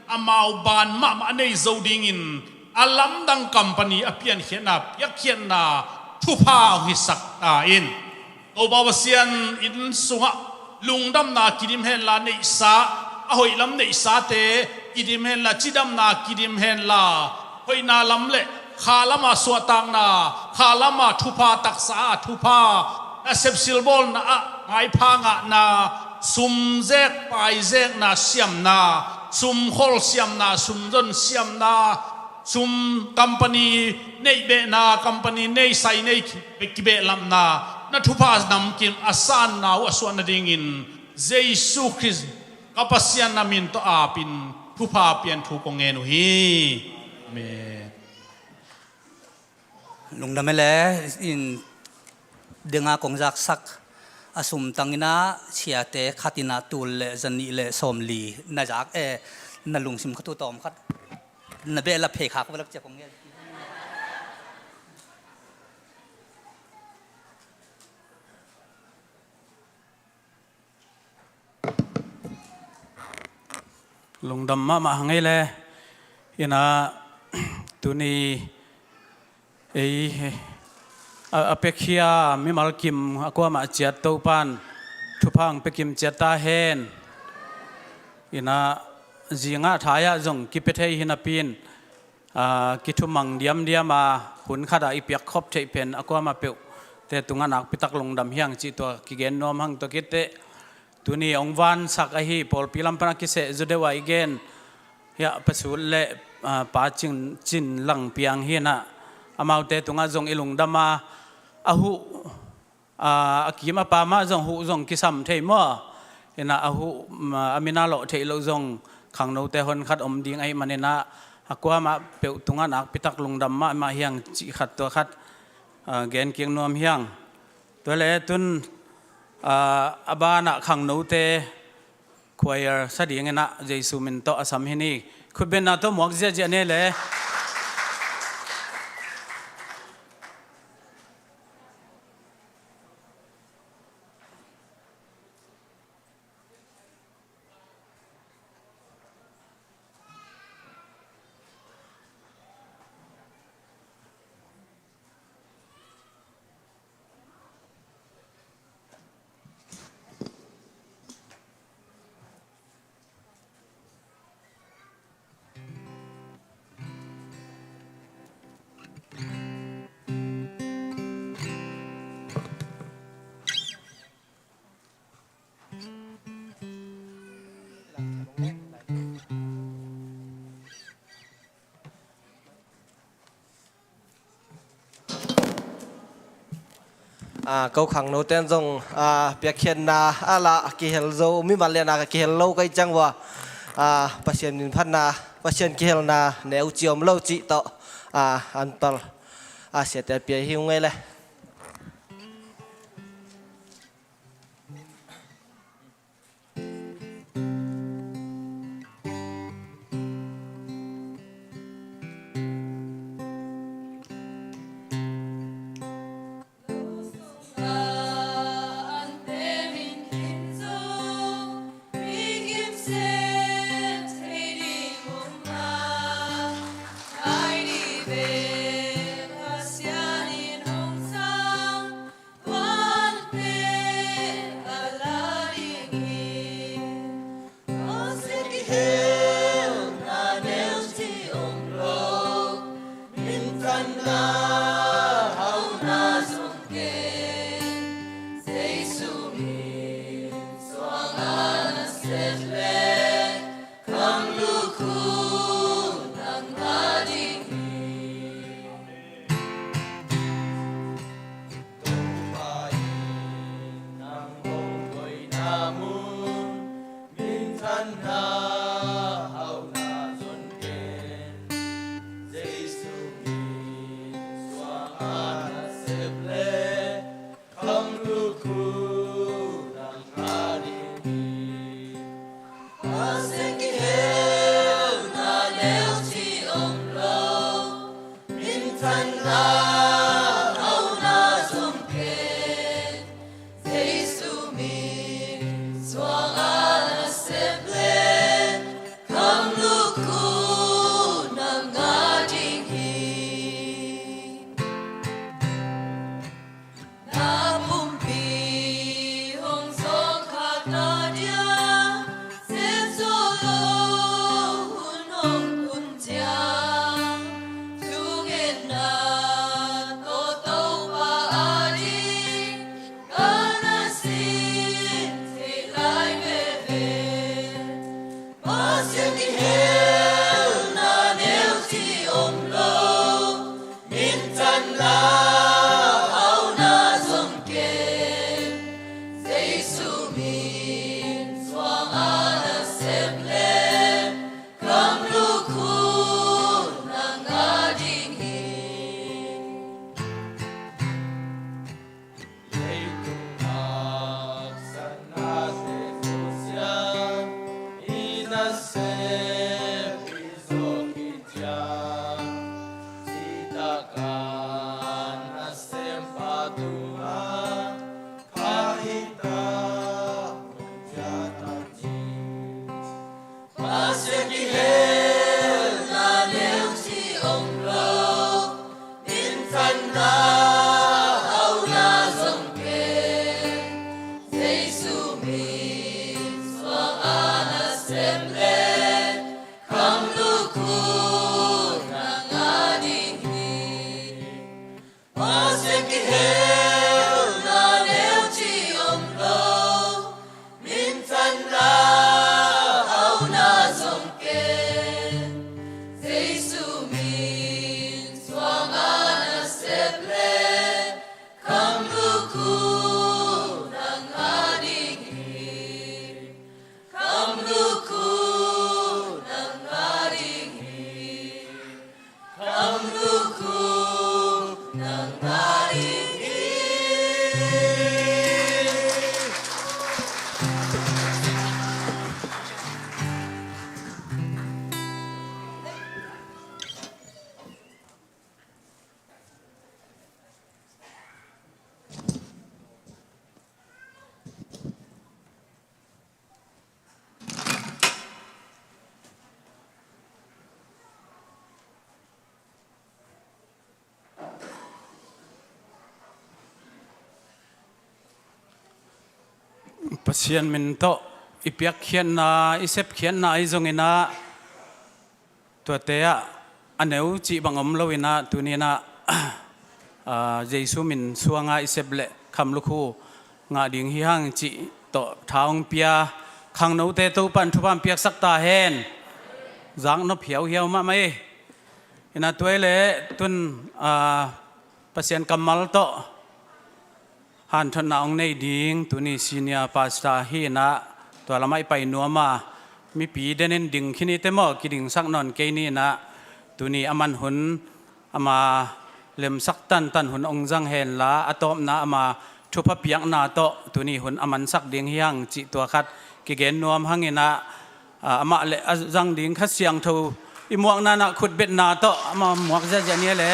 amau ban mahmah a nei zo dingin a lamdang company a piankhiatna, piakkhiatna thupha hong hisak ta in. Topa Pasian, inn sungah lungdamna kidim henla, neihsa, a hoih lam neihsate kidim henla, cidamna kidim henla, hoihna lam le kha lama suahtakna, kha lama thupha, taksa a thupha, nasep silbawlna ah maipha ngahna, sum zek pai zekna siamna, sum khol siamna, sum zon siamna, sum company neih behna, company nei sai nei ki-, kibehlamna, na thupha namkim a sanna uh a suah nadingin Jesu Khrist ka Pasian na min tawh apin thupha pian thu kong ngen uh hi. Amen. Lungdam e le, in denga kong zaksak a sum tangin a siate khat in a tul le zanih le sawmli na zak e, na lungsim khat uh tawm khat na behlap phei kha ko behlap cia kong ngen. Lungdam mahmah hang ei le. Ina tuni ei a, a piakhia mimal kim a kuamah ciat Topan thupha hong pia kim ciat ta hen. Ina zingah thai-ah zong kipia thei hi napi-in, a, kithumang diamdiam a, hun khatah i piak khop theih pen a kuamah peuh te tungah nakpitak lungdam hi hang cih tua kigen nuam hang tua khit teh. Tuni hong vansak ahi pawlpi lam pan a kiseh zaw deuh a i gen hiah Pa Sut le, a, Pa Cin, Cin Lang Piang hi inah, amaute tungah zong i lungdam a, a huh, a, a kim a pa mah zong huh zong kisam thei maw? Inah a huh, a min a lawh theih loh zong khangnote honkhat om ding ahih man inah, a kuamah peuh tungah nakpitak lungdam mahmah hi hang cih khat tua khat, a, gen kik nuam hi hang. Tua le tun, a, a banah khangnote choir sa ding inah Jesu min tawh a sam hi ni. Khutbenna tawh muak ziahziah ni le. A, ko khangnote in zong, a, piakkhiatna a lah kihel zo, mimal lianah kihel lo ka hih ciang ua, a, Pasian min phatna, Pasian kihelna neu ci om lo cih tawh, a, an pal, a, siate a pia hi ung ei le. Pasian kihelna neu ci om lo, minthanna hauna zong ken, Jesu min suang a na sep le, kham lukhu nang a ding hi. Pasian kihelna neu ci om lo, minthanna hauna zong ken, Jesu min suang a na sep le, kham lukhu nang a ding hi. Kham lukhu nang a ding hi. Kham lukhu nang a ding hi. Pasian min tawh i piakkhiatna, i sepkhiatna ahi zongin ah, tuate ah a neu cih bang om loin ah, tuni-in ah, aa, Jesu min suanga i sep leh kham lukhu ngah ding hi hang cih tawh tha hong pia khangnote Topa'n thupha hong piaksak ta hen. Zaknop hiauhiau mahmah hi. Ina tuai le tun, aa, Pasian kammal tawh hanthotna hong nei ding tuni senior pastor hi-in ah, tua lamah i pai nuam a, mipi denin ding khin ni teh maw, kidingsak nawn kei ni-in ah, tuni a man hun ama lemsak tantan hun hong zang hen la, a tawpna ama thupha piakna tawh tuni hun a mansak ding hi hang cih tua khat kigen nuam hangin ah, aa, amah le a zang ding Kha Siangtho i muakna-in ah khutbetna tawh amah muak ziahziah ni le.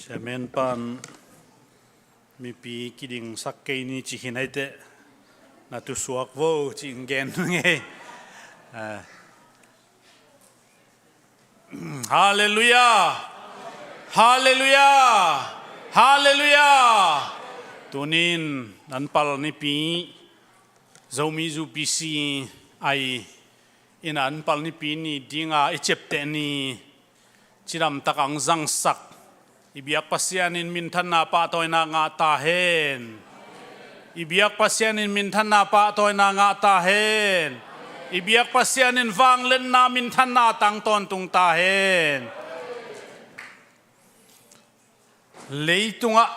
Siamen pan mipi kidingsak kei ni ci khin hi teh, na tusuak vo ci-in gen ngei. Aa. Halleluiah. Halleluiah. Halleluiah. Tuni-in Anpal Nipi, Zomi UPC ai in Anpal Nipi ni dinga i ciapteh ni cidamtak hong zangsak i biak Pasian in minthanna pahtawina ngah ta hen. I biak Pasian in minthanna pahtawina ngah ta hen. I biak Pasian in vangliatna minthanna tang tawntung ta hen. Leitungah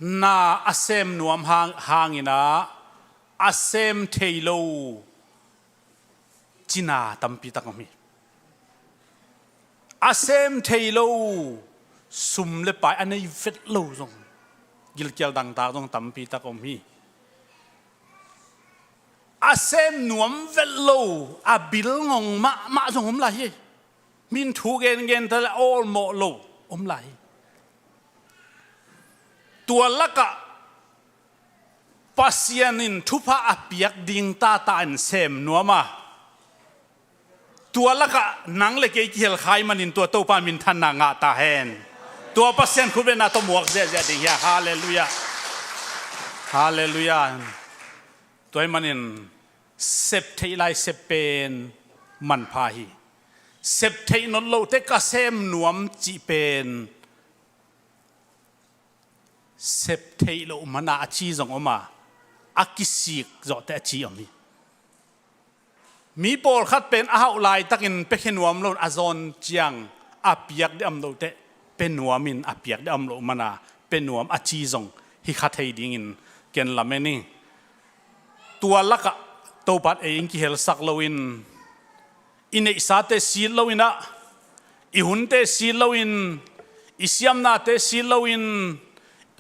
na a sem nuam hang, hangin ah a sem thei lo cina tampi tak om hi. A sem thei lo, sum le pai a nei vet lo zong, gilkial dangtak zong tampi tak om hi. A sem nuam vet lo, a bil ngong mahmah zong om lai hi. Min thu gengen ta le awlmawh lo om lai hi. Tua lakah Pasian in thupha a piak ding tata in sem nuam a, tua lakah nang le kei kihel kha ahih manin tua Topa minthanna ngah ta hen. Tua Pasian khutbetna tawh muak ziahziah ding hi a. Halleluiah. Halleluiah. Tua ahih manin sep theih lai sep pen manpha hi. Sep theih nawn lote ka sem nuam cih pen sep theih loh mana a ci zong om a, a kisik zawhte a ci om hi. Mi pawlkhat pen a hauh laitakin piakhia nuam lo, a zawn ciang a piak deuh om lote pia nuam in, a piak deuh om loh mana pia nuam a ci zong hi kha thei dingin ken lamen ing. Tua lakah Topa'n ei in kihelsak loin, i neihsate sit loin ah, i hunte sit loin, i siamnate sit loin,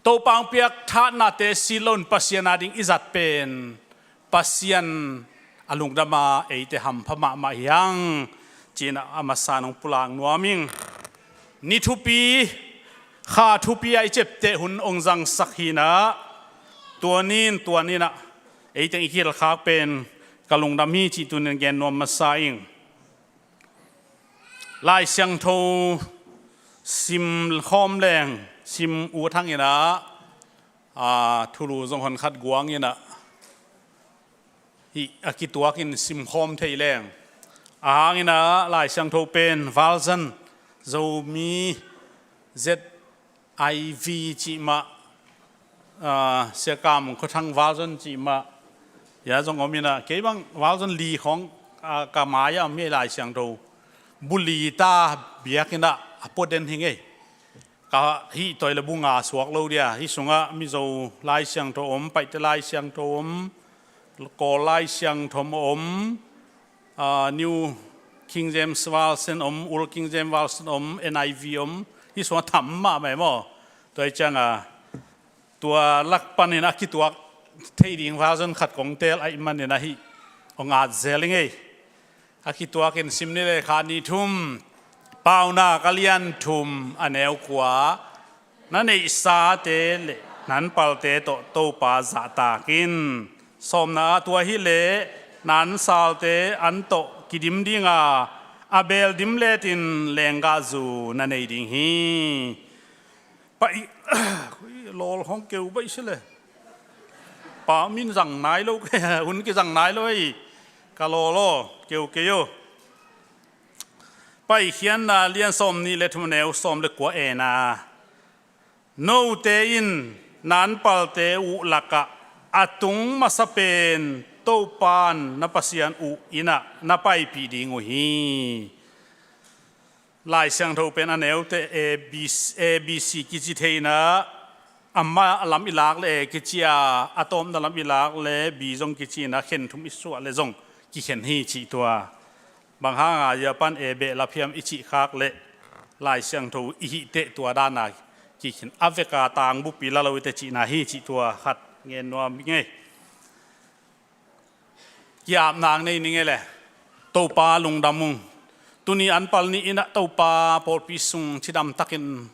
Topa hong piak thatnate sit loin Pasian ading i zat pen Pasian a lungdam a, eite hampha mahmah hi hang ci-in ah a masa-in hong pulak nuam ing. Ni thupi, kha thupi a i ciapteh hun hong zangsak hi-in ah, Tua ni in, tua ni in ah ei teng i kihel khak pen ka lungdam hi cih tuni in gen nuam masa ing. Lai Siangtho sim khawm leng, sim ut hang in ah, aa, thulu zong hon khat guang in ah, hih a kituak in sim khawm thei leng. Ahang in ah Lai Siangtho pen version, Zomi Z I V cih mah, aa, Sia Kam Khua Thang version cih mah, hia zong om in ah, kei bang version li khawng, aa, ka mai ah om hi. Lai Siangtho bu li ta biak in ah a pua den hi ngei. Ka hih tawi le bu nga suak lo dia. Hih sungah Mizo Lai Siangtho om, Paite Lai Siangtho om, Kawl Lai Siangtho om, aa, New King James Version om, Old King James Version om, N I V om, hih sungah tam mahmah e maw. Tua hi ciangah tua lak panin a kituak thei ding version khat kong teel ahih manin ah hih hong at zel ing ei. A kituak in sim ni le kha ni thum, Paunak a lian thum a neu kua, na neihsate le na anpalte tawh Topa zahtak in. Sawmna ah, tua hileh na ansalte an tawh kidim ding a, a beel dim letin lenggahzu na nei ding hi. Pai, lawl khawng keu baih si le. Pa min zang nai lo, hun kizang nai lo ei. Ka lawl aw, keu kei aw. Paikhiatna lian sawm nih le thum a neu sawm le kua en a, note in na anpalte uh lakah a tung masa pen Topa na Pasian uh in ah na paipih ding uh hi. Lai Siangtho pen a neute A B C, A B C kici thei in ah, a ma lam i lak le A kici a, a tawpna lam i lak le B zong kici in ah, khen thum i suah le zong kikhen hi cih tua. Bang hanga zia pan A behlap hiam i cih khak leh Lai Siangtho i hih teh tua dana kikhen, a veka tangbupi la lo i teh cihna hi cih tua khat ngen nuam ing ei. Ki-apna nei ning ei le. Topa lungdam ung. Tuni anpal ni in ah Topa pawlpi sung cidam takin,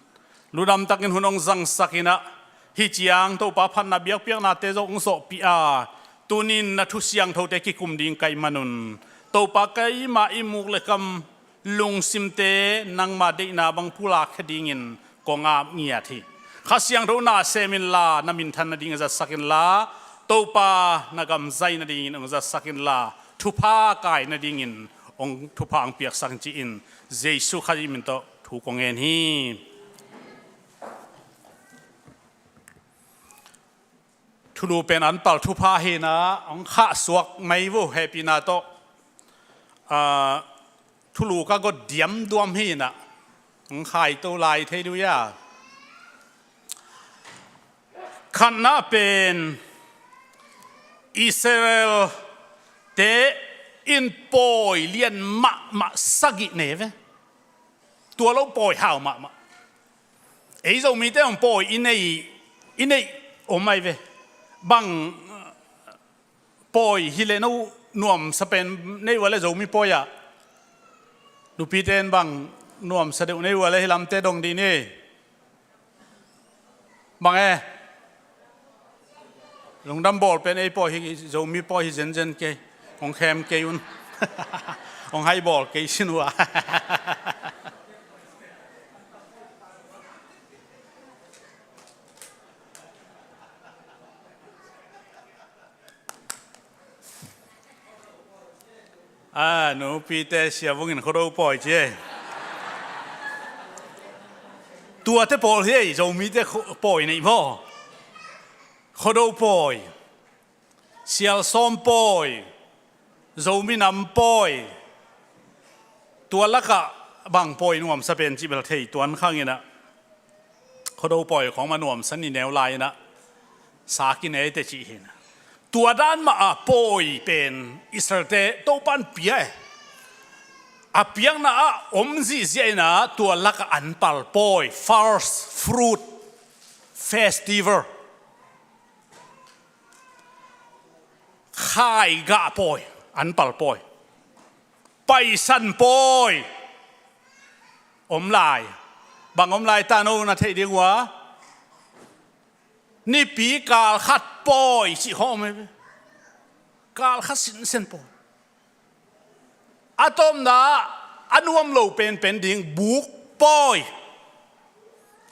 ludam takin hun hong zangsak in ah, hih ciang Topa phatna biakpiaknate zong hong zawhpih a, tuni in na thu siangthote kikum ding ka hih manun, Topa, keima ihmuk le kam, lungsimte nangma deihna bang pulakkhia dingin kong ap ngiat hi. Kha Siangtho na sem inla, na minthan nading zatsak inla, Topa na gam zai nadingin hong zatsak inla, thupha kai nadingin hong, thupha hong piaksak in ci-in, Jesu Khazih min tawh thu kong ngen hi. Thulu pen anpal thupha hi in ah, hong khahsuak mai vo, hehpihna tawh. Ah, thulu ka got diamduam hi in ah, hong khaito lai thei dih uh ia. Khatna pen Israel-te in pawi lian mahmah sagih nei ve. Tua lo pawi hau mahmah. Ei Zomite hong pawi i nei, i neih om ai ve. Bang pawi hileh no nuamsa pen nei ua le, Zomi pawi ah? Nupite in bang nuamsa deuh nei ua le, hih lamte dong dih ni. Bang e? Lungdam bawl pen ei pawi hi, Zomi pawi hi zenzen kei. Hong khem kei un. Hong hai bawl kei sin uh a. A, nupite Sia Vung in Khuado pawi ci ei. Tuate pawl hi ei, Zomite khu-, pawi neih maw? Khuado pawi, Sialsawm pawi, Zomi Nam pawi, tua lakah bang pawi nuamsa pen cih bel thei tuan khang in ah, Khuado pawi khawng mah nuamsa ni neu lai in ah, sa kinei teh cih hi in ah. Tua dan mah a pawi pen Israel-te Topa in pia e. A piakna ah om zihziah in ah, tua lakah anpal pawi, first fruit festival, khaigah pawi, anpal pawi, Paisan pawi om lai. Bang om lai ta, no na theih ding uh a? Nipi kal khat pawi cih khawng om hi ve. Kal khat sinsen pawi. A tawpna a nuam lo penpen ding buk pawi.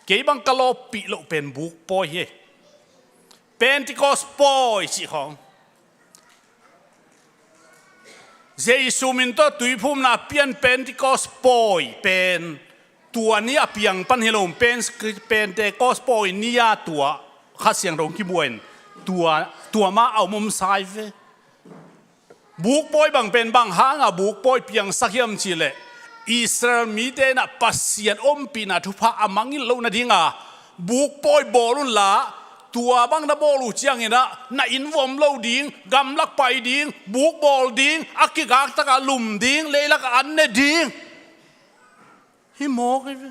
Kei bang ka lawppih loh pen buk pawi hi. Pentecost pawi cih khawng. Jesu min tawh tuiphumna pian Pentecost pawi pen tua ni a piang pan hi lo, pen, Pentecost pawi ni-a tua Kha Siangtho kibuai in tua, tua mah a om om sa hi ve. Buk pawi bang pen bang hanga buk pawi piangsak hiam cih leh Israel mite in ah Pasian ompihna thupha a mangngilh loh nadinga buk pawi bawl unla, tua bang na bawl uh ciangin ah na inn vuam lo ding, gamlak pai ding, buk bawl ding, a kigak takah lum ding, leilakah an ne ding. Hi mawk hi ve.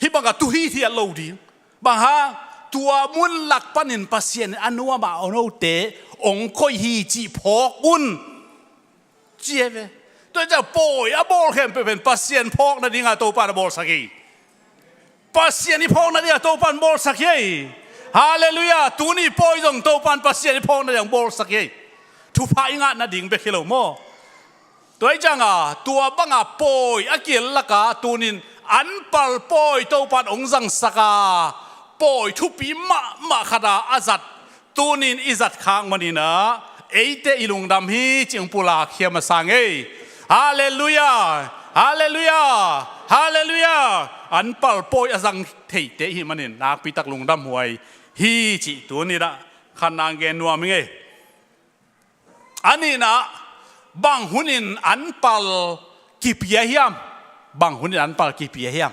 Hih bangah tu hithiat lo ding. Bang hang? Tua mun lak panin Pasian in a nuam a a note hong koih hi cih phawk un. Ci hi ve. Tua ciang pawi a bawl khempeuh pen Pasian phawk nadinga Topa'n a bawlsak hi. Pasian i phawk nadinga Topa'n bawlsak hi. Halleluiah. Tuni pawi zong Topa'n Pasian i phawk nadinga bawlsak hi. Thupha i ngah nading bek hi lo maw? Tua hi cianga tua banga pawi a kihel laka tunin anpal pawi Topa'n hong zangsaka pawi thupi mahmah khata a zat tunin i zat khak maninah eite i lungdam hi cih hong pulak hiam a sang ei. Halleluiah. Halleluiah. Halleluiah. Anpal pawi a zang theite i hih manin nakpitak lungdam huai hi cih tuninah khatna gen nuam hi ngei. A nihna, bang hunin anpal kipia hiam? Bang hunin anpal kipia hiam?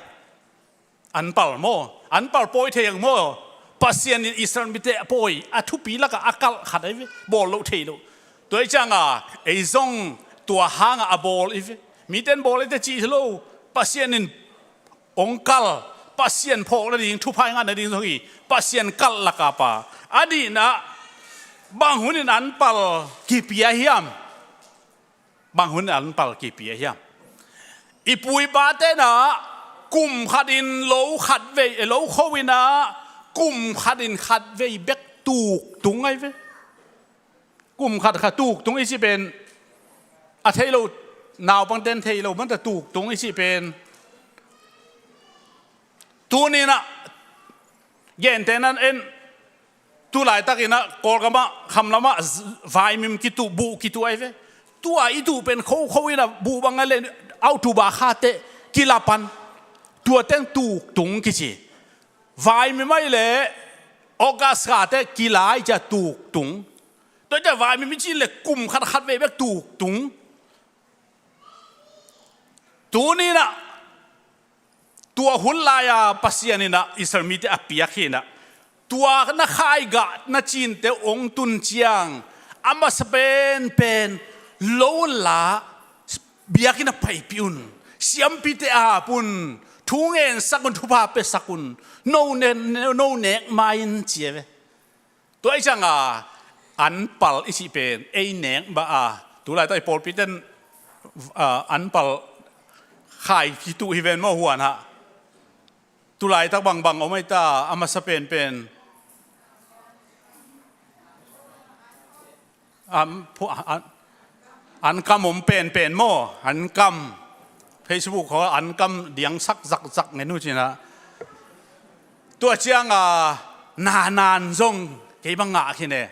Anpal maw? Anpal pawi thei ang maw? Pasian in Israel mite a pawi a thupi lakah a kalh khat ahi ve, bawl loh thei loh. Tua hi cianga ei zong tua hanga a bawl i ve. Mite in bawl eite cih hi lo, Pasian in hong kalh, Pasian phawk nading, thupha i ngah nading zong hi, Pasian kalh laka pa. A nihna, bang hunin anpal kipia hiam? Bang hunin anpal kipia hiam? I pu i pate inah kum khatin lo khat vei, lo kho inah kum khatin khat vei bek tuktung ahi ve. Kum khat khat tuktung i cih pen a thei lo, naupangte'n thei lo, manta tuktung i cih pen. Tuninah gentehna en, tulaitakinah Kawlgamah, khamlamah vaimim kituh, buh kituh ahi ve. Tua i tuh pen khokho inah buh bang a le October kha teh kila pan. Tua teng tuktung kici. Vaimim ahi le August kha teh kila i cia tuktung. Tua cia vaimim i cih le kum khat khat vei bek tuktung. Tuninah tua hun lai-a Pasian inah Israel mite a piak hinah tua na khaigah na cinte hong tun ciang a masa penpen lo unla biakinn a paipih un, siampite ap un, thu ngensak un, thupha piasak un, no ne-, no nek ma in ci hi ve. Tua hi cianga anpal i cih pen ei nek mah a, tulaitak i pawlpite'n, ah, anpal khai kituh hi ven maw huanah. Tulaitak bangbang om ahi ta a masa penpen. Am, phu-, an, an kam om penpen maw, an kam. Facebook khaw an kam diangsak zakzak ngen uh cinah. Tua cianga nanan zong kei bang ngah khin e.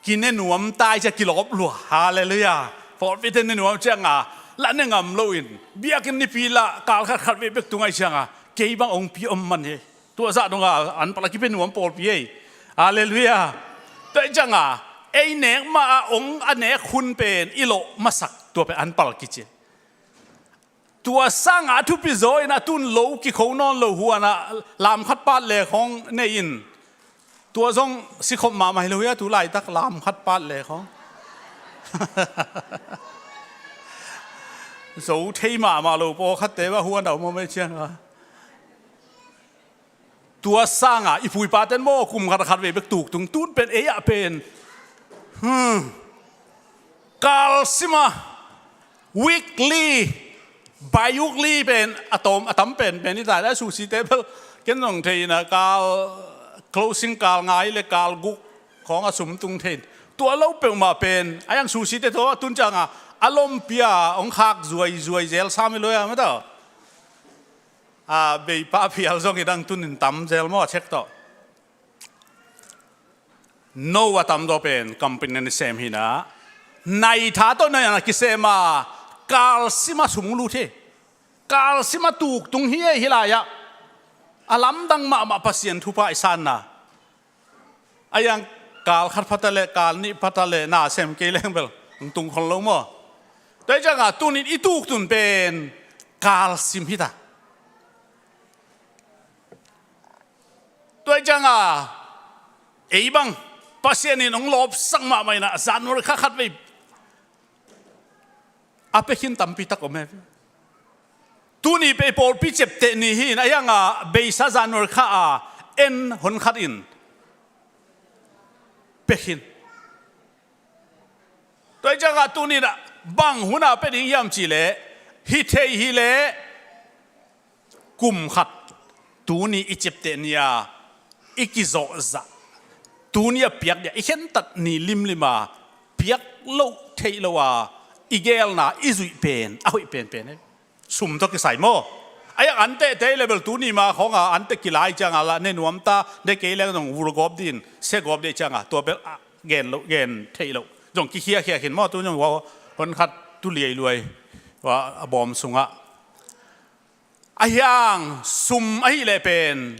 Kine nuam tai cia kilawp lua. Halleluiah. Pawlpite ne nuam cianga la ne ngam loin biakinn nipi lah kal khat khat vei bek tung ahi cianga kei bang hong pi om man hi. Tua zah donga anpal a kipia nuam pawlpi ei. Halleluiah. Tua hi cianga ei nek mah a hong a nek hun pen i lawh masak tua pen anpal kici. Tua sanga a thupi zaw in a tun lo kikho nawn lo huanah lam khat pat le khawng nei in. Tua zong sikhop mahmah hi lo hi a, tu laitak lam khat pat le khawng zo thei mahmah lo pawlkhatte bah huan a om om ei cianga. Tua sanga i pu i pate'n maw kum khat a khat vei bek tuktung, tun pen ei ah pen. Hmm. Kalsima weekly, bi-weekly pen a tawm, a tam penpen i ta a sushi table Ken zong thei ina kal, closing kal nga le kal guk khawng a sum tung thei. Tua lo peuhmah pen a iang sushi te tawh a tun cianga a lompi a hong khak zuaizuai zel sam i lua a, mataw. A, bei pa phial zong i dang tunin tam zel maw, a check tawh. No a tamzaw pen company na sem hi na. Naitha tawh na kisem a, kalsim a sum lut hi. Kalsim a tuk tung hi ei hi lai-ah. A lamdang mahmah Pasian thupha i sanna. A iang kal khat phata le, kal nih phata le, na sem kei leng bel hong tung khol lo maw. Tua hi cianga tunin i tuk tun pen kalsim hi ta. Tua hi cianga ei bang Pasian in hong lawpsak mahmah ina January kha khat vei a pia khin tampi tak om hi. Tuni pei pawlpi ciapteh ni hi ina, a ianga beisa January kha a en hon khat in pia khin. Tua hi cianga tuni ina bang huna pia ding hiam cih leh, hi thei hi leh kum khat tuni i ciapteh ni a i kizawhzah, tuni a piak dia i khentat ni limlim a piak loh theih loh a i gelna i zuih pen a hoih penpen hi. Sum tawh kisai maw. A iang an tehte level tuni ma khawnga an teh kilai cianga la ne nuam ta, ne kei leng zong vul gawp din, sia gawp dih cianga tua bel a gen loh, gen theih loh. Zong kikhiakhia khin maw, tu zong hua hon khat tu liailuai hua a bawm sungah. A hiang sum ahih leh pen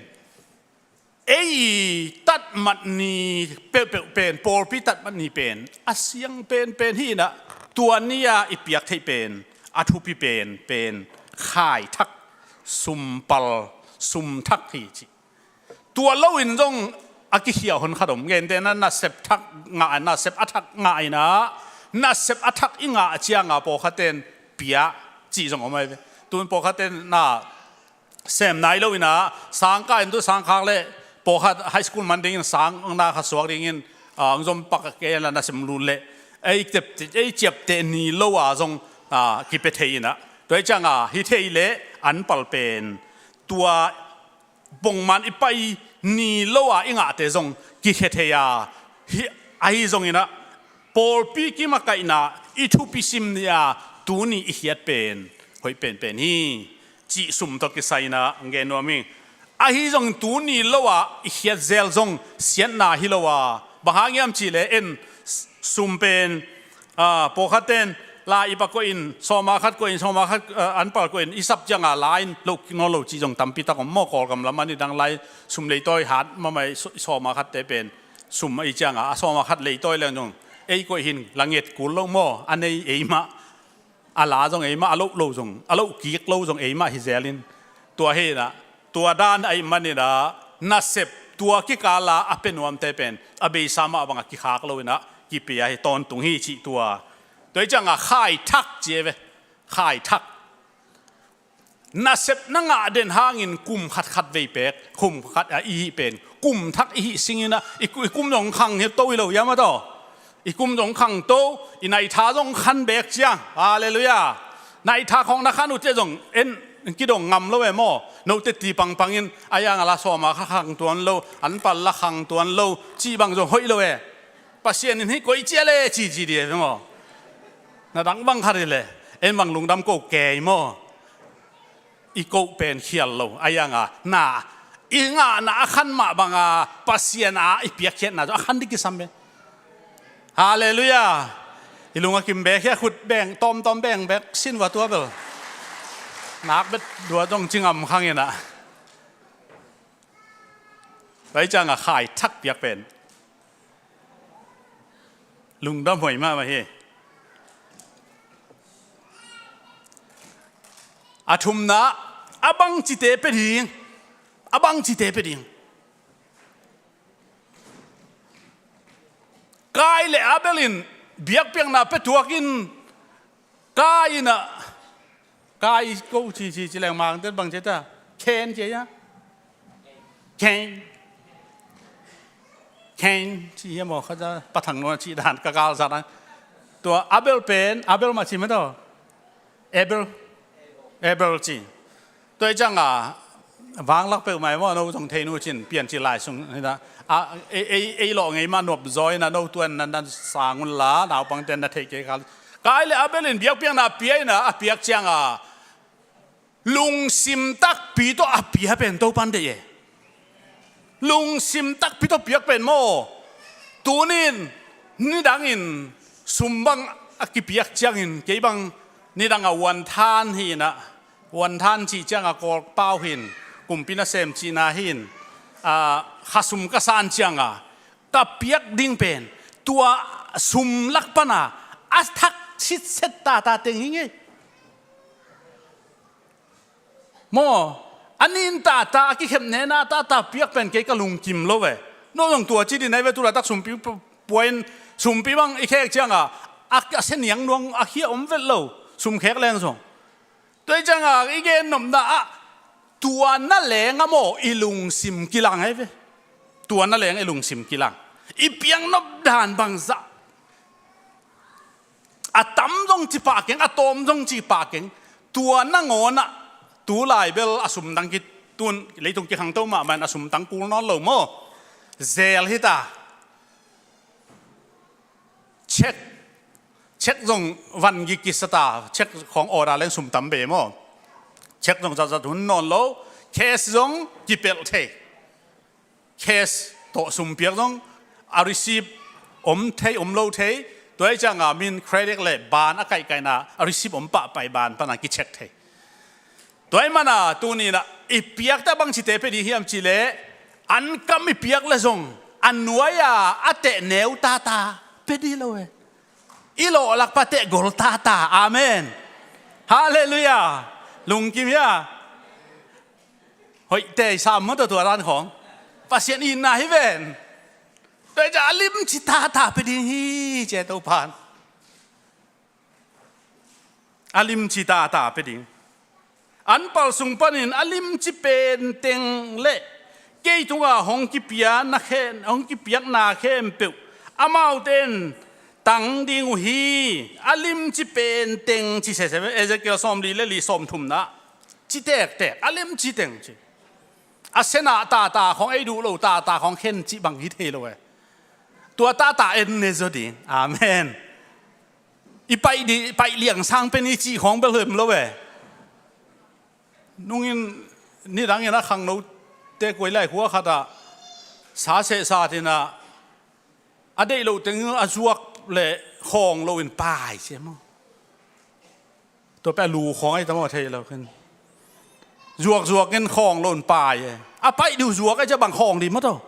ei tatmat ni peuhpeuh pen, pawlpi tatmat ni pen a siang penpen hi ina, tua ni a i piak theih pen a thupi penpen khai thak, sum pal, sum thak hi ci. Tua loin zong a kikhia hon khat om. Gentehna nasep thak ngah, nasep a thak ngah ina, nasep a thak i ngah cianga pawlkhat ten pia cih zong om ahi ve. Tun pawlkhat ten na sem nai lo ina sang kah in tu sang khak le pawlkhat high school man dingin sang na kha suak dingin, ah, ang zom pak a kei la nasem lut le ei tep, ei ciapteh ni lo a zong, ah, kipia thei ina. Tua hi cianga hi thei le an pal pen tua bongman i pai ni lo a i ngahte zong kikhia thei a, hi, ahi zongin ah pawlpi kimakaihna i thupi sim ni a tuni i khiat pen hoih penpen hi cih sum tawh kisai ina ang gen nuam hi. Ahi zongin tuni lo a i khiat zel zong siatna hi lo a, bang hang hiam cih leh en sum pen, ah, pawlkhat ten la i pa koih in, sawma khat koih in, sawma khat, ah, an pal koih in, i sap cianga la in loh nawn lo cih zong tampi tak om maw. Kawlgam lam a ni dang lai sum leitawi hat mahmah i sawma khatte pen sum ahi cianga a sawma khat leitawi leng zong ei koih hin la nget kul lo maw. A nei ei mah, a la zong ei mah, a loh lo zong, a loh kik lo zong ei mah hi zel in. Tua hi ina, tua dan ahih man ina nasep tua kikala a pia nuamte pen a beisa mah banga kikhak lo ina kipia hi, tawntung hi cih tua. Tua hi cianga khai thak ci e ve. Khai thak. Nasep na ngah den hangin kum khat khat vei pek, kum khat a i hih pen kum thak i hih singin ah i ku-, i kum zong khang hi to hi lo hiam a taw. I kum zong khang to, i naitha zong khan bek ciang. Halleluiah. Naitha khawng na khan uh teh zong en kidong ngam lo e maw. Note ti pangpangin a iang a la sawma kha khang tuan lo, an pal la khang tuan lo cih bang zong hoih lo e. Pasian in hih koih cia le ci ci di e maw. Na dang bang khat hi le en bang lungdam ko kei maw. I koh pen khial lo a iang a na i ngahna a khan mah banga Pasian a i piakkhiatna zong a khan ding kisam e. Halleluiah. I lung a kim bek hia, khut beng tawmtawm beng bek sin va tua bel. Nak bet dua zong cingam khang ina. Tua hi cianga khai thak piak pen lungdam huai mahmah hi. A thumna, a bang cite pia ding, a bang cite pia ding. Kain le Abel in biakpiakna pia tuakin Kain in ah, Kain ko ci ci ci leng Mangte bang ci ta, Kain ci a, Kain, Kain ci hiam aw, kha za pathang nuam ci dan ka kal zat a. Tua Abel pen, Abel mah ci mah taw. Abel, Abel ci. Tua hi cianga Vanglak peuhmah maw, no zong thei nu cin, piancil lai sung hi na. A, ei, ei, ei lawh ngei mah nop zaw hi na, no tuan na, na sang un la, naupangte na theih kei kha. Kain le Abel in biakpiakna a pia hi na, a piak cianga lungsim takpi tawh a pia pen Topan deih e. Lungsim takpi tawh piak pen maw. Tunin nidangin sum bang a kipiak ciangin kei bang nidang a uanthan hi na, uanthan cih cianga Kawlpau hin, kumpi nasem cihna hin, a, kha sum ka san cianga ka piak ding pen tua sum lak pana a thak sitset tata teng hi ngei. Maw, a nin tata, a kikhep nena tata piak pen kei ka lungkim lo ve. No zong tua ci din ai ve, tulaitak sumpi puain, sumpi bang i khek cianga a, a seniang nuang a khia om vet lo, sum khek leng zong. Tua hi cianga i gen nopna ah tua na leng a maw i lungsim kilang ai ve. Tua na leng i lungsim kilang. I piang nop dan bangzah. A tam zong ci pah keng, a tawm zong ci pah keng. Tua nangawnah tulai bel a sumtang kitun, leitung kikhangto mahmah in a sumtang kul nawn lo maw. Zel hita. Check. Check zong van gik kisata. Check khawng order leng sumtam be maw. Check zong zatzat hun nawn lo. Cash zong kipelh thei. Cash tawh sumpiak zong a receipt om thei om lo thei. Tua hi cianga min credit le ban a kaihkaihna a receipt om pahpai ban pana kicheck thei. Tua hi mana tuninah i piakta bangcite pia ding hiam cihleh, an kam i piak le zong a nuai-a a tehneu tata pia ding lo e. I lawhlak pa tehgol tata. Amen. Halleluiah. Lungkim hia? Hoihte i sam maw tua dan khawng. Pasian itna hi ven. Tua hi ciah a limci tata pia ding hi ci e Topan. A limci tata pia ding. An pal sung panin a limci penteng le kei tunga hong kipia na khen, hong kipiakna khempeuh amaute in tang ding uh hi. A limci penteng ci sese, Ezekiel sawmli le li, sawmthumna. Ci tektek, a limci teng ci. A sena tata khawng, ei duh lo tata khawng khen cih bang hi thei lo e. Tua tata en ne zaw ding. Amen. I paih di, paih liang sang pen i cih khawng bel hem lo e. Nungin nidangin a khangnote kuai lai khua khatah sa sehsat inah a deih loh teng a zuak le khawng loin pai sia maw. Tua peh a lu khawng ai ta maw thei lo khin. Zuakzuak in khawng loin pai e. A paih diu zuak ai cia bang khawng ding maw taw.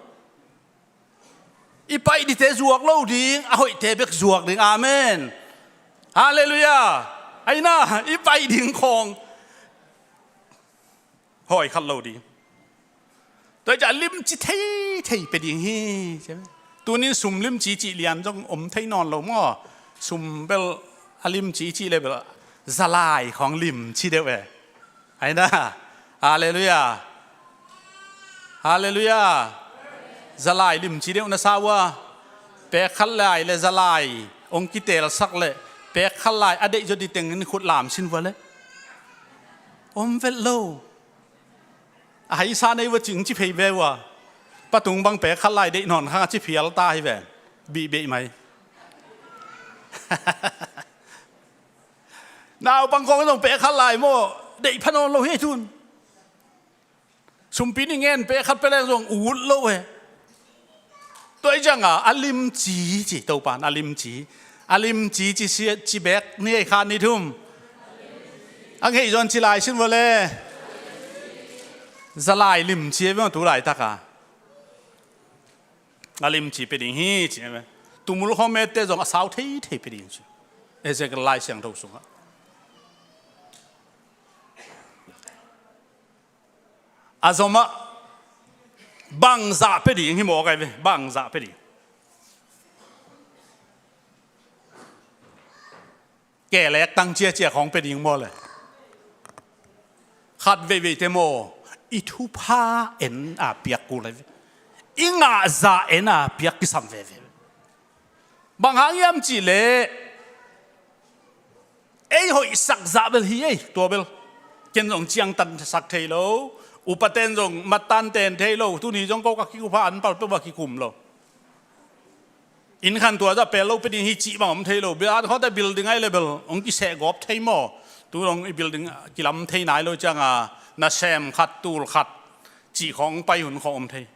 I paih dite zuak lo ding, a hoihte bek zuak ding. Amen. Halleluiah. Aina, i paih ding khawng hawi khat lo ding. Tua hi ciah limci theithei pia ding hi. Tunin sum limci cih lian zong om thei nawn lo maw. Sum bel a limci cih le bel zalai khawng limci deuh e. Aina. Halleluiah. Halleluiah. Zalai limci deuh na sa uh a. Pek khat lai le zalai hong kitelsak le pek khat lai a deih zaw ditengin khut lam sin vua le. Om vet lo. A haisa nei va cing ci phei ve ua. Patung bang pek khat lai deih nawn khang a ci phial ta hi ve. Bihbeih mai. Naupang khawng zong pek khat lai maw, deih pha nawn lo hi ei tun. Sumpi ni ngen pek khat pia leng zong ut lo e. Tua hi cianga a limci ci Topan a limci. A limci ci sia ci bek ni ei khat ni thum. A ngeih zawn ci lai sin vua le. Zalai limci e beng tu laitaka. A limci pia ding hi ci e. Tumul khawng mette zong a sau theithei pia ding ci. Ezekiel Lai Siangtho sungah. A zomah bangzah pia ding hi maw kai ve, bangzah pia ding. Kelek tang ciacia khawng pia ding maw le. Khat veivei te maw, i thupha en a piak kul ai ve. I ngahzah en a piak kisam veve. Bang hang hiam cihleh ei hoihsak zah bel hi ei, tua bel. Ken zong ciangtansak thei lo. Upaten zong mattan ten thei lo, tuni zong ko ka kikup a, an pal peuh a kikum lo. Inn khan tua zah pel lo pia ding hi cih bang om thei lo. Bia khawngte building ai le bel hong kiseh gawp thei maw? Tu dong i building kilam thei nai lo cianga nasem khat, tul khat cih khawng pai hun khawng om thei.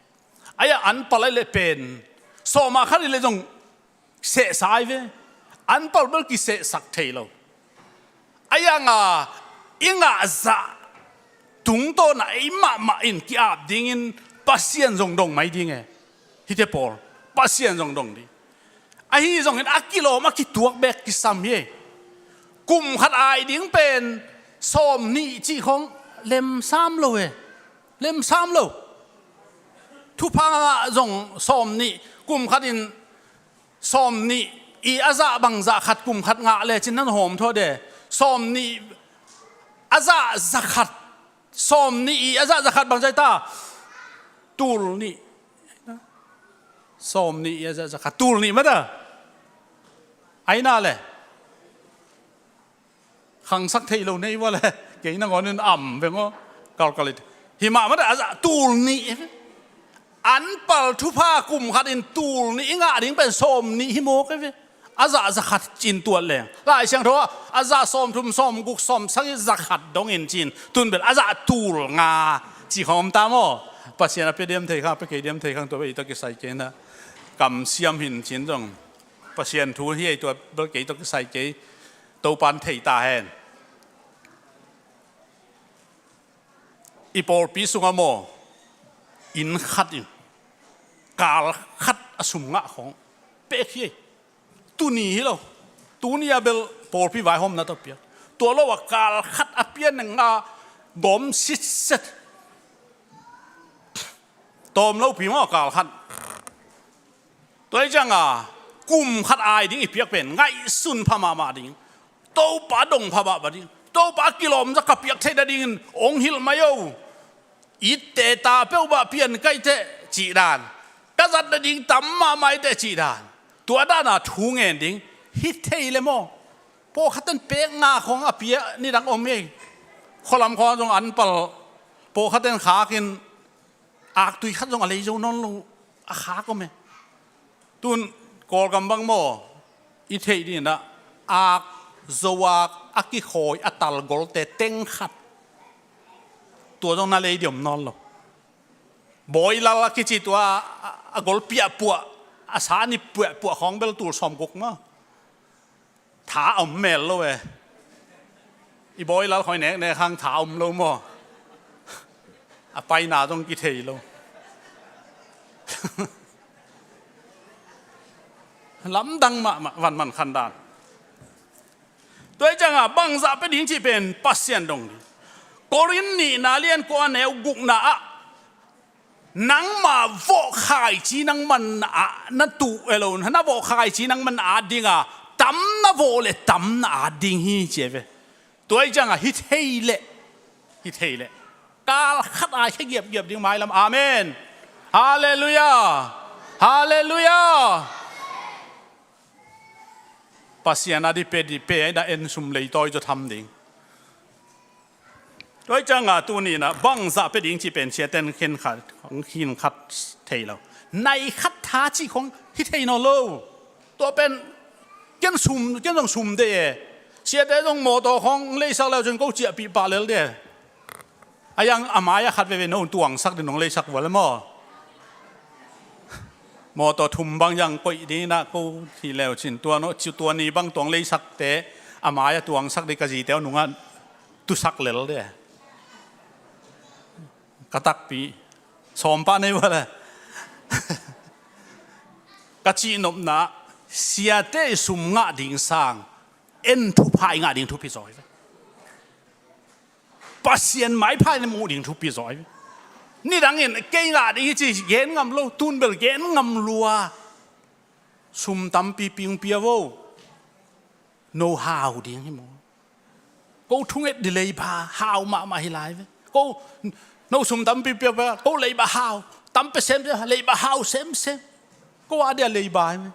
Ai-ah an pal ai le pen sawm ah khat i le zong sehsa ai ve. An pal bel kisehsak thei lo. Ai-anga i ngahzah tungtawna ei mahmah in ki-ap dingin Pasian zong dong mai ding e. Hite pawl, Pasian zong dong ding. Ahi zongin a kilawm a kituak bek kisam hi. Kum khat ai ding pen sawm nih cih khawng lemsam lo e. Lemsam lo. Thupha ngah zong sawm nih, kum khatin sawm nih i a zah bang zah khat kum khat ngah lecin nan hawm thua de. Sawm nih a zah za khat. Sawm nih i a zah za khat bang zai ta? Tul nih. Sawm nih i a zah za khat. Tul nih mata? Aina le. Khangsak thei lo nei vua le. Kei nangawn in am veng aw. Calculate. Hi mah mata a zah tul nih. An pal thupha kum khat in tul nih i ngah ding pen sawm nih hi mawk e ve. A zah za khat cin tuat leng. Lai Siangtho ah a zah sawm thum, sawm guk, sawm sagih, za khat dongin cin. Tun bel a zah tul nga. Ci khawm ta maw? Pasian a pia diam thei khang, a pia kei diam thei khang tua bel i tawh kisai kei na. Kam siam hin cin zong. Pasian thu hi ei tua bel kei tawh kisai kei. Topan thei ta hen. I pawlpi sungah maw, inn khat in kal khat a sum ngah khawng pek hi. Tuni hi lo. Tuni a bel pawlpi vaihawmna tawh piak. Tua lo a kal khat a pian nga gawm sitset. Tawm lopi maw kal khat. Tua hi cianga kum khat ai ding i piak pen ngaihsun pha mahmah ding. Topa dong pha mahmah ding. Topa kilawm zah ka piak theih nadingin ong hilh mai o. Itte ta peuh bah pian kaih teh cih dan. Ka zat nading tam mahmah i teh cih dan. Tua dana thu ngen ding hi thei le maw? Pawlkhatten pek nga khawng a pia nidang om ei. Khualam khawng zong an pal pawlkhatten khakin aktui khat zong a lei zo nawn lo a khak om e. Tun Kawlgam bang maw i theih dinah ak zo ak a kikhawi a tal golte teng khat tua zong na lei diom nawn lo. Bawilal a kici tua a gol piahpuah a sa ni piahpuah khawng bel tul sawm guk maw? Tha a om mel lo e. I bawilal khoi neknek hang tha a om lo maw? A paina zong kithei lo. Lamdang mahmah vanman khandan. Tua hi cianga bangzah pia ding cih pen Pasian dong ding. Korin nihna lian kua neu gukna ah nangma vawh khaici nangman ah na tuh e lo, na vawh khaici nangman at dinga tam na vawh le tam na at ding hi ci e ve. Tua hi cianga hi thei leh, hi thei leh kal khat ai khia giapgiap ding mailam. Amen. Halleluiah. Halleluiah. Pasian a di pe di pe ai na en sum leitawi zaw tham ding. Tua hi cianga tuni inah bangzah pia ding cih pen siaten khin khat, khin khat thei lo. Nai khat tha cih khong hi thei nawn lo. Tua pen ken sum, ken zong sum de e. Siate zong mawtaw khong leisak leu cun ko ciahpih pah lel de. A yang a mai-ah khat veve no tuangsak ding nong leisak vua le maw? Mawtaw thum bang yang koih ding inah ko hi leu cin tua no, tua ni bang tuang leisakte a mai-ah tuangsak ding ka zite aw nungah tusak lel de. Ka takpi sawmpa nei vua le. Ka cihnopna siate i sum ngah ding sang en thupha i ngah ding thupi zaw hi ve. Pasian maipha in muh ding thupi zaw hi ve. Nidangin kei ngah ding hi ci gen ngam lo, tun bel gen ngam lua. Sum tampi pingpia vo. No hau ding hi maw? Ko thunget di leiba hau mahmah hi lai ve. Ko no sum tampi piapia ko leiba hau, tam pe semsem, leiba hau semsem. Ko a dia leiba hi ve.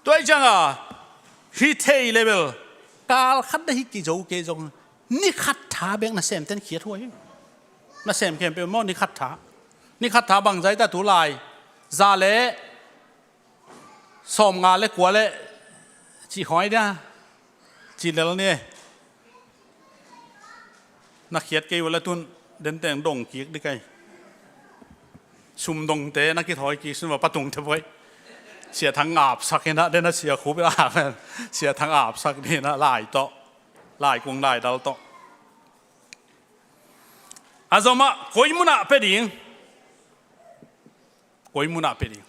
Tua hi cianga hi thei le bel kal khat na hi kizo kei zong ni khat tha bek na semten khiat huai hi. Na sem khempeuh maw, ni khat tha. Ni khat tha bang zah ta tu lai. Za le sawmnga le kua le cih khawng ai dia. Cih lel ni. Na khiat kei uh le tun den teng dong kik dih kai. Sum dongte na kithawi kik sun va patung te poi. Sia Thang apsak hi na, den a Sia Khup a, Sia Thang apsak dih na, lai tawh. Lai kung lai dal tawh. A zomah koi munah pia ding. Koi munah pia ding.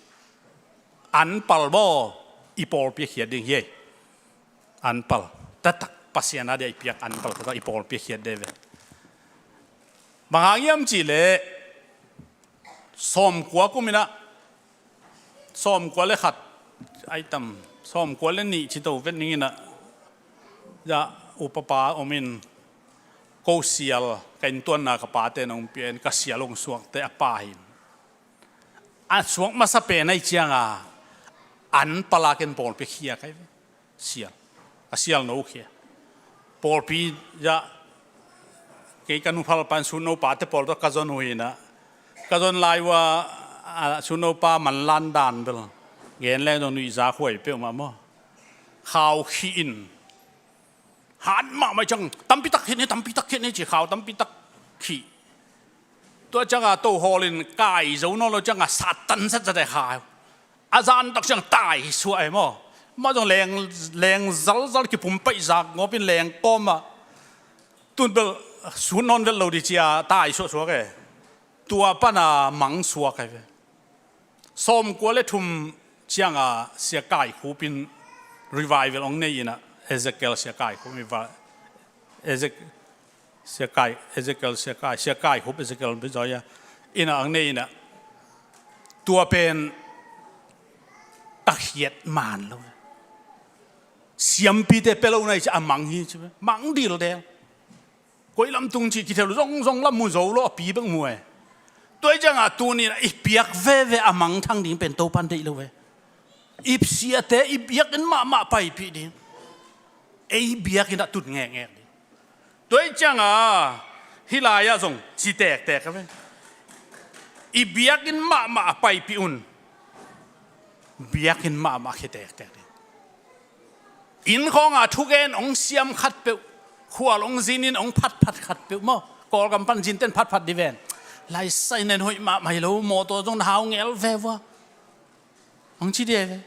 An pal baw, i pawlpi a khiat ding hi. An pal. Taktak Pasian a dia i piak an pal taktak i pawlpi a khiat ding ve. Bang hang hiam cih leh sawmkua kum inah, sawmkua le khat, ai tam, sawmkua le nih ci to vet ning inah, ya upapa om in, ko sial, ka inntuanna ka pate na hong pia in, ka sial hong suakte a pa hi in. A suak masa pen ai cianga, an pal a ken pawlpi khia kai ve. Sial. A sial no khia. Pawlpi ya, kei ka nuphal pan sun no pate pawl tawh ka zon uh hi na. Ka zon lai uh a, a sun no pa manlan dan bel. Gen leng zong nuihza khuai peuhmah maw. Khau khih in. Han mahmah ciang, tampi tak khit ni, tampi tak khit ni, ci khau tampi tak khih. Tua cianga to hawl in kai zo nawn lo cianga Satan zatzat e khau. A zan tak ciang tai suah e maw. Mah zong leng, leng zalzal kipumpaih zak ngawp in leng kawm ah. Tun bel sut nawn vet lo dih cia tai suahsuak e. Tua pana mang suak e ve. Sawmkua le thum cianga Sia Kai Khup in revival hong nei inah, Ezekiel Sia Kai Khup in va-, Ezek-, Sia Kai, Ezekiel Sia Kai, Sia Kai Khup Ezekiel bizaw ia. Inah hong nei inah. Tua pen ka khiat man lo. Siampite pia lo na i ci a mang hi ci ve. Mang dildel. Koi lam tung cih kithel zongzong lam mu zo lo, a pi bek mu e. Tua i cianga tuni-in i piak veve a mangthang ding pen Topan deih lo ve. I siate i biakinn mahmah paipih ding. Ei biakinn ah tut ngekngek ding. Tua i cianga hih lai-ah zong ci tektek a ve. I biakinn mahmah a paipih un. Biakinn mahmah khia tektek ding. Inn khawnga thugen hong siam khatpeuh, khual hong zinin hong phatphat khatpeuh maw. Kawlgam pan zinten phatphat dih ven. Laisai nen hoih mahmah hi lo, mawtaw zong na hau ngel ve vua. Hong ci dih ve.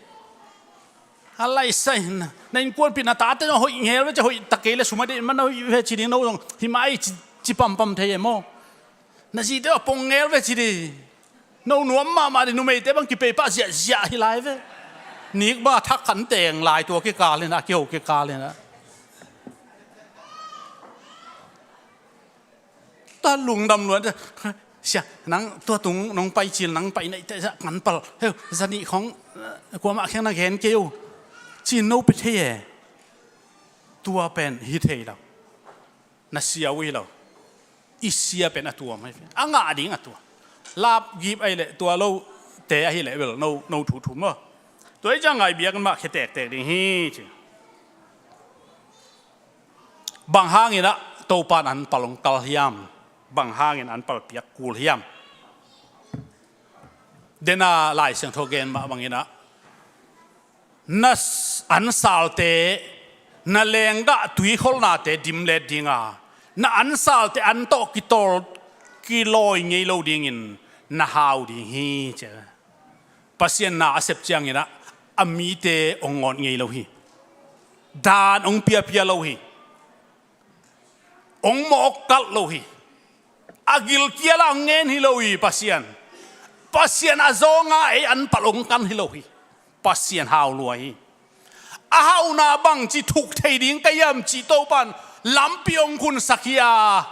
A laisai na, na innkuanpih na tate zong hoih ngel ve cia, hoih tak kei le sum a deih man na hoih ve ci ding, no zong hi mai ci, ci pampam thei e maw. Na zite a pong ngel ve ci dih. No nuam mahmah dih, numeite bang kipei pah ziahziah hi lai ve. Nikba thak khan teng lai tua kikal inah, kiho kikal inah. Ta lungdam luan, sia, nang tua tung nong pai cil, nang pai naih teh zah kan pal. Heu, zanih khong, eh, kuamah kheng na gen kei uh. Cin no pe thei e. Tua pen hi thei lo. Na sia uh hi lo. I sia pen a tuam hi. A ngah ding a tuam. Lap gip ahi leh tua lo te ahi leh bel no, no thu thu maw. Tua i ciang ngai biak mah khia tektek ding hi ci. Bang hangin ah Topan an pal hong kal hiam? Bang hangin an pal piak kul hiam? Dena Lai Siangtho gen mah bangin ah na s-, ansalte, na lenggah tuikholhnate dimlet dinga, na ansalte an tawh kitol kilawi ngei lo dingin na hau ding hi ci. Pasian na a sep ciangin ah a mite hong ngawt ngei lo hi. Dan hong piapia lo hi. Hong mawk kalh lo hi. A gilkial ah hong ngen hi lo hi Pasian. Pasian a zawnga ei an palh hong kan hi lo hi. Pasian hau lua hi. A hauhna bangci thuk thei ding ka hiam cih Topan lampi hong khunsak hi a.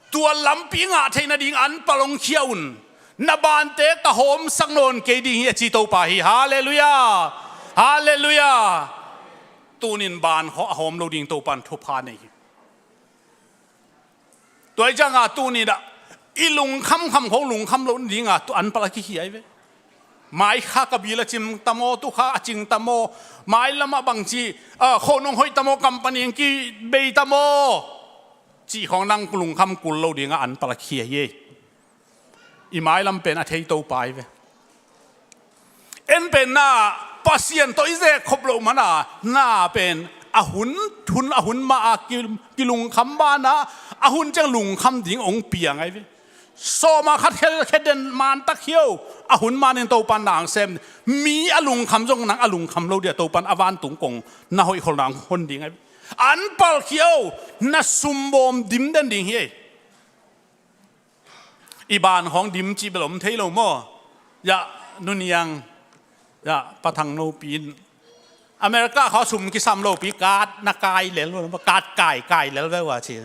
Tua lampi ngah theih nading an palh hong khia un. Na bante ka hawmsak nawn kei ding hi a ci Topa hi. Halleluiah. Halleluiah. Tunin ban a hawm lo ding Topan thupha nei hi. Tua i cianga tuni dah i lungkhamkham khong lungkham lo dinga tu an pal a kikhia hi ve. Mai kha ka bil a cim tamaw, tu kha a cing tamaw, mai lamah bangci, ah, khonung hoih tamaw, company in kibei tamaw. cih khawng nang lungkham kul lo dingah an palkhia hi ei. I mailam pen a thei Topa hi ve. En pen na Pasian tawh i zek khop loh mana na pen a hun, hun a hun ma a ki, kilungkham banah a hun ciang lungkham ding hong piang ahi ve. Sawma khat khelkhia den mantak hi o. A hun manin Topan nang sem. Mi a lungkham zong nang a lungkham lo dia Topan a vantung kong na hoih khol nang hon ding ahi ve. An palkhia o. Na sumbawm dim den ding hi ei. I ban khawng dim cih bel om thei lo maw? Yah, nuniang, yah, pathang nopi in America khawng sum kisam lopi, kat na kai lel lo, kat kai kai lel ve ua ci.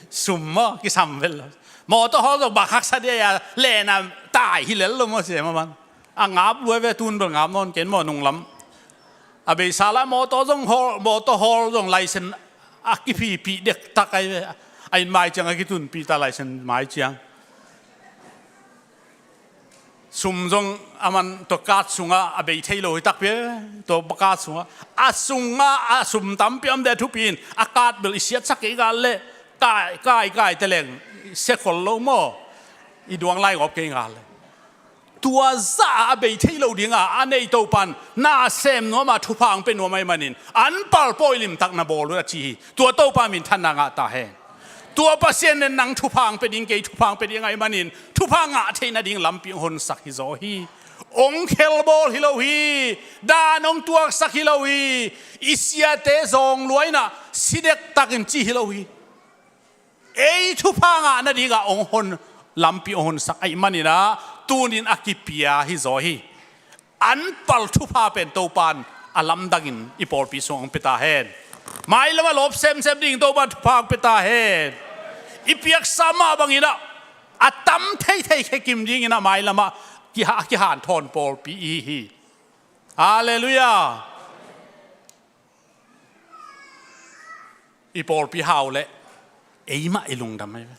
Sum maw kisam vel lo. Mawtaw hawl zong bak haksa dia ya lena tai hi lel lo maw ci maw man. A ngap luai ve, tun bel ngap nawn ken maw nunglam. A beisa lai mawtaw zong hawl, mawtaw hawl zong license a kiphipih dektak ahi ve. A inn mai ciang a kitunpih ta license mai ciang. Sum zong a man tua kat sungah a bei thei lo hi takpi e. Tua kat sungah a sungah a sum tampi om deh thupi in a kat bel i siatsak kei ngal leh kai kai kai teleng sia khol lo maw? I duang lai ngawp kei ngal leh. Tua zah a bei thei lo dinga a nei Topan na sem nuam a thupha hong pia nuam ahih manin an pal pawi limtak na bawl un a ci hi. Tua Topa minthanna ngah ta hen. Tua Pasian in nang thupha hong pia ding, kei thupha hong pia ding ahih manin thupha ngah theih nading lampi hong honsak hi zaw hi. Hong khelbawl hi lo hi. Dan hong tuaksak hi lo hi. I siate zawng luaina si dektakin ci hi lo hi. Ei thupha ngah nadingah hong hon, lampi hong honsak ahih maninah tunin a kipia hi zaw hi. An pal thupha pen Topan a lamdangin i pawlpi sung hong pia ta hen. Mailamah lawp semsem ding Topan thupha hong pia ta hen. I piaksa mah banginah a tam theithei khekim dinginah mailamah kiha, kihanthawn pawlpi i hi hi. Halleluiah. I pawlpi hau leh eimah i lungdam ahi ve.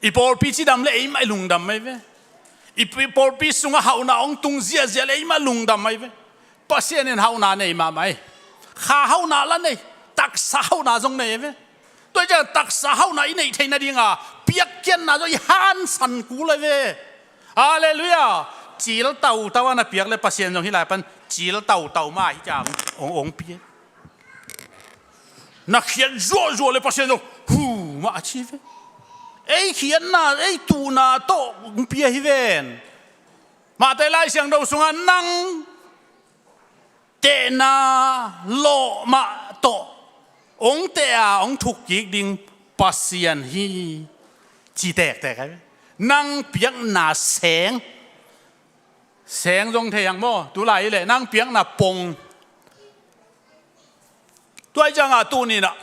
I pawlpi cidam leh eimah i lungdam ahi ve. I pi-, pawlpi sungah hauhna hong tung ziahziah leh eimah lungdam ahi ve. Pasian in hauhna nei mahmah hi. Kha hauhna la nei, taksa hauhna zong nei ahi ve. Tua hi ciang taksa hauhna i neih theih nadinga piakkhiatna zong i hansan kul ahi ve. Halleluiah. Cil tautau a na piak leh Pasian zong hih lai pan cil tautau mah hi ciang hong, hong pia. Na khiat zuahzuah leh Pasian zong hu mah a ci ve. Ei khiatna, ei tuhna tawh hong pia hi ven. Matthai Lai Siangtho sungah nang tehna lawhmah tawh hong teh a hong thukkik ding Pasian hi ci tektek ahi ve. Nang piakna seng, seng zong thei hang maw? Tulai hileh nang piakna pong. Tua hi ciangah tuninah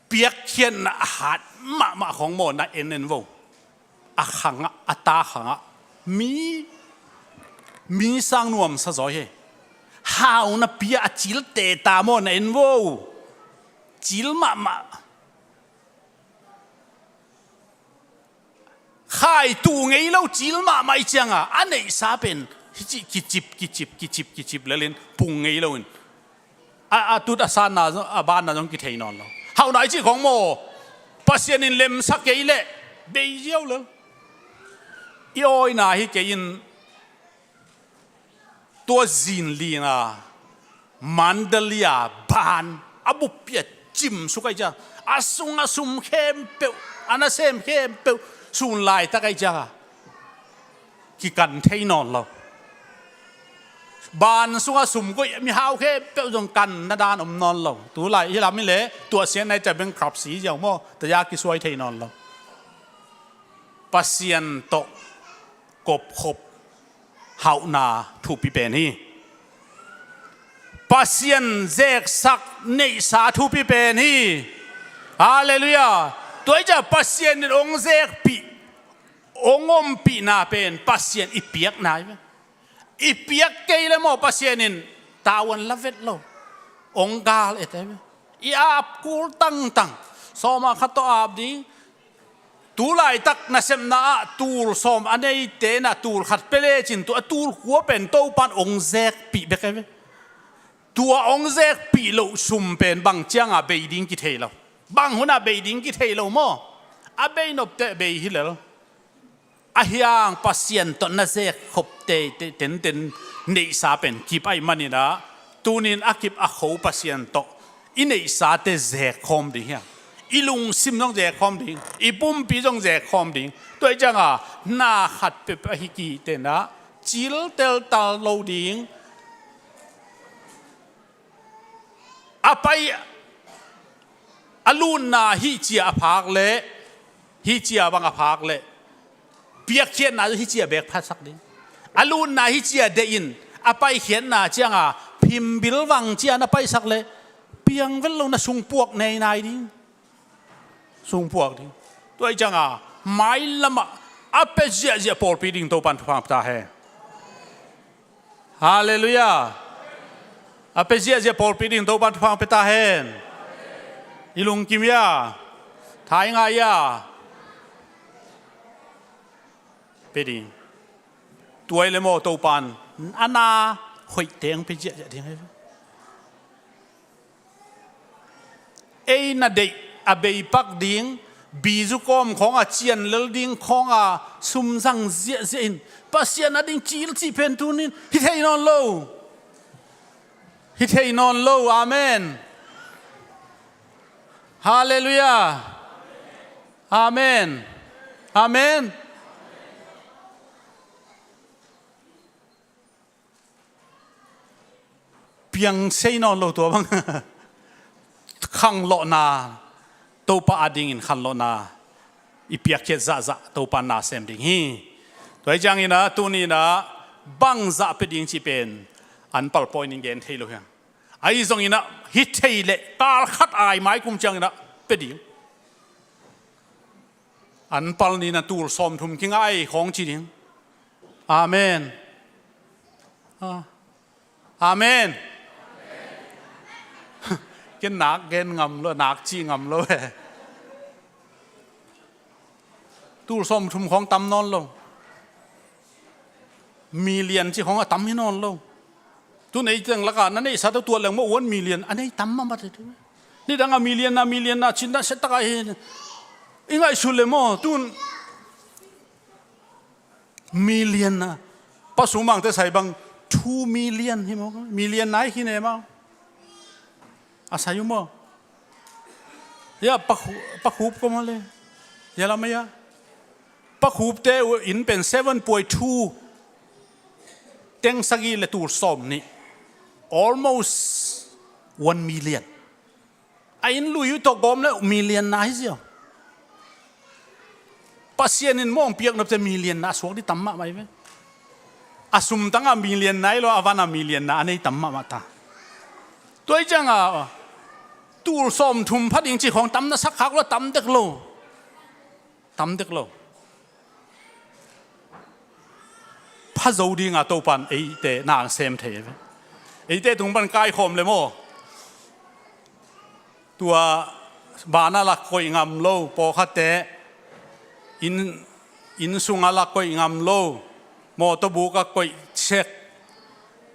piakkhiatna a hat mahmah khawng maw na en en vo. A khangah, a ta khangah mi, mi sang nuamsa zaw hi. Hau na pia a cil teta maw na en vo. Cil mahmah. Khai tuh ngei lo cil mahmah i cianga a neihsa pen hici kicip kicip kicip kicip lelin pung ngei loin a, a tut a sanna zong, a banna zong kithei nawn lo. Hauhna i cih khawng maw Pasian in lemsak kei leh bei ziau lel. I awina hi kei in tua zinlina Mandalay a ban a buppi a cimsuk ahi ciang a sung a sum khempeuh a nasem khempeuh sun laitak ahi cianga kikan thei nawn lo. Ban sunga sum koih mihau khempeuh zong kanna dan om nawn lo. Tulai hi lam hileh tuahsiatna i ciang bankruptcy ziau maw taya kisuai thei nawn lo. Pasian tawh kopkhop hauhna thupi pen hi. Pasian zeksak neihsa thupi pen hi. Halleluiah. Tua hi ciah Pasian in hong zekpih hong ompihna pen Pasian i piakna hi ve. I piak kei le maw Pasian in tavuan la vet lo. Hong gal et ahi ve. I ap kul tangtang. Sawma khat tawh ap ding. Tulaitak nasepna ah tul sawm a neite na tul khat pia lecin tua a tul kua pen Topan hong zekpih bek ahi ve. Tua hong zekpih loh sum pen bang ciangah bei ding kithei lo. Bang hunah bei ding kithei lo maw? A bei nopteh bei hi lel. Ahi hang Pasian tawh na zek khop te, te, tenten neihsa pen kip ahih maninah, tunin a kip a kho Pasian tawh i neihsate zek khawm ding hiam? I lungsim zong zek khawm ding, i pumpi zong zek khawm ding. Tua hi ciangah na khat peuh ahi kitenah cil teltal lo ding. A pai, a lutna hih cia a phak leh, hih cia bang a phak leh, piakkhiatna hih cia bek phatsak ding. A lutna hih cia deih in, a paikhiatna ciangah phimbil vang cia na paisak leh, piang vet lo na sungpuak nei nai ding. Sungpuak ding. Tua hi ciangah mailamah a pia ziahziah pawlpi ding Topan thupha pia ta hen. Halleluiah. A pia ziahziah pawlpi ding Topan thupha pia ta hen. I lungkim ia, tha i ngah ia, pia ding. Tua i le maw, Topan a na hoih teng pia ziahziah ding hi. Ei na deih a beipak ding, bizu kawm khawng a cian lel ding khawng a sumzang ziahziah in, Pasian a ding cil cih pen tunin hi thei nawn lo. Hi thei nawn lo. Amen. Halleluiah. Amen. Amen. Piang sei nawn lo tua bang. Khanglawhna, Topa a dingin khanlawhna i piakkhiat zahzah Topa na sem ding hi. Tua hi cianginah tuninah bangzah pia ding cih pen an pal point in gen thei lo hiam? Ahi zonginah hi thei leh kal khat ai mai kum cianginah pia ding. An pal ninah tul sawmthum kingah ai khawng ci ding. Amen. Ah. Amen. Ken nak gen ngam lo, nak ci ngam lo e. Tul sawmthum khawng tam nawn lo. Million ci khawng a tam hi nawn lo. Tun ei teng lakah na neihsa tawh tuat leng maw, one million a nei tam mahmah te tu. Nidang a million na, million na, cin na set takah hi. I ngaihsut le maw, tun million na. Pa Sumangte sai bang two million hi maw, million na hi khin e maw. A sai uh maw. Ia, Pa Khu-, Pa Khup ko maw le. Ia lam ia. Pa Khupte uh inn pen seven point two teng sagih le tul sawm nih. Almost one million. A inn lui uh tawh gawm le million na hi ziau. Pasian in mawng piak nopte million na a suak dih tam mahmah hi ve. A sumtang a million na hi lo, a van a million na a nei tam mahmah ta. Tua hi cianga tul sawmthum pha ding cih khawng tam na sak khak lo, tam dek lo. Tam dek lo. Pha zo dinga Topan eite na sem thei hi ve. Eite tung pan kaikhawm le maw. Tua vana la koih ngam lo, pawlkhatte inn, inn sunga la koih ngam lo, mawtawbuka koih sek,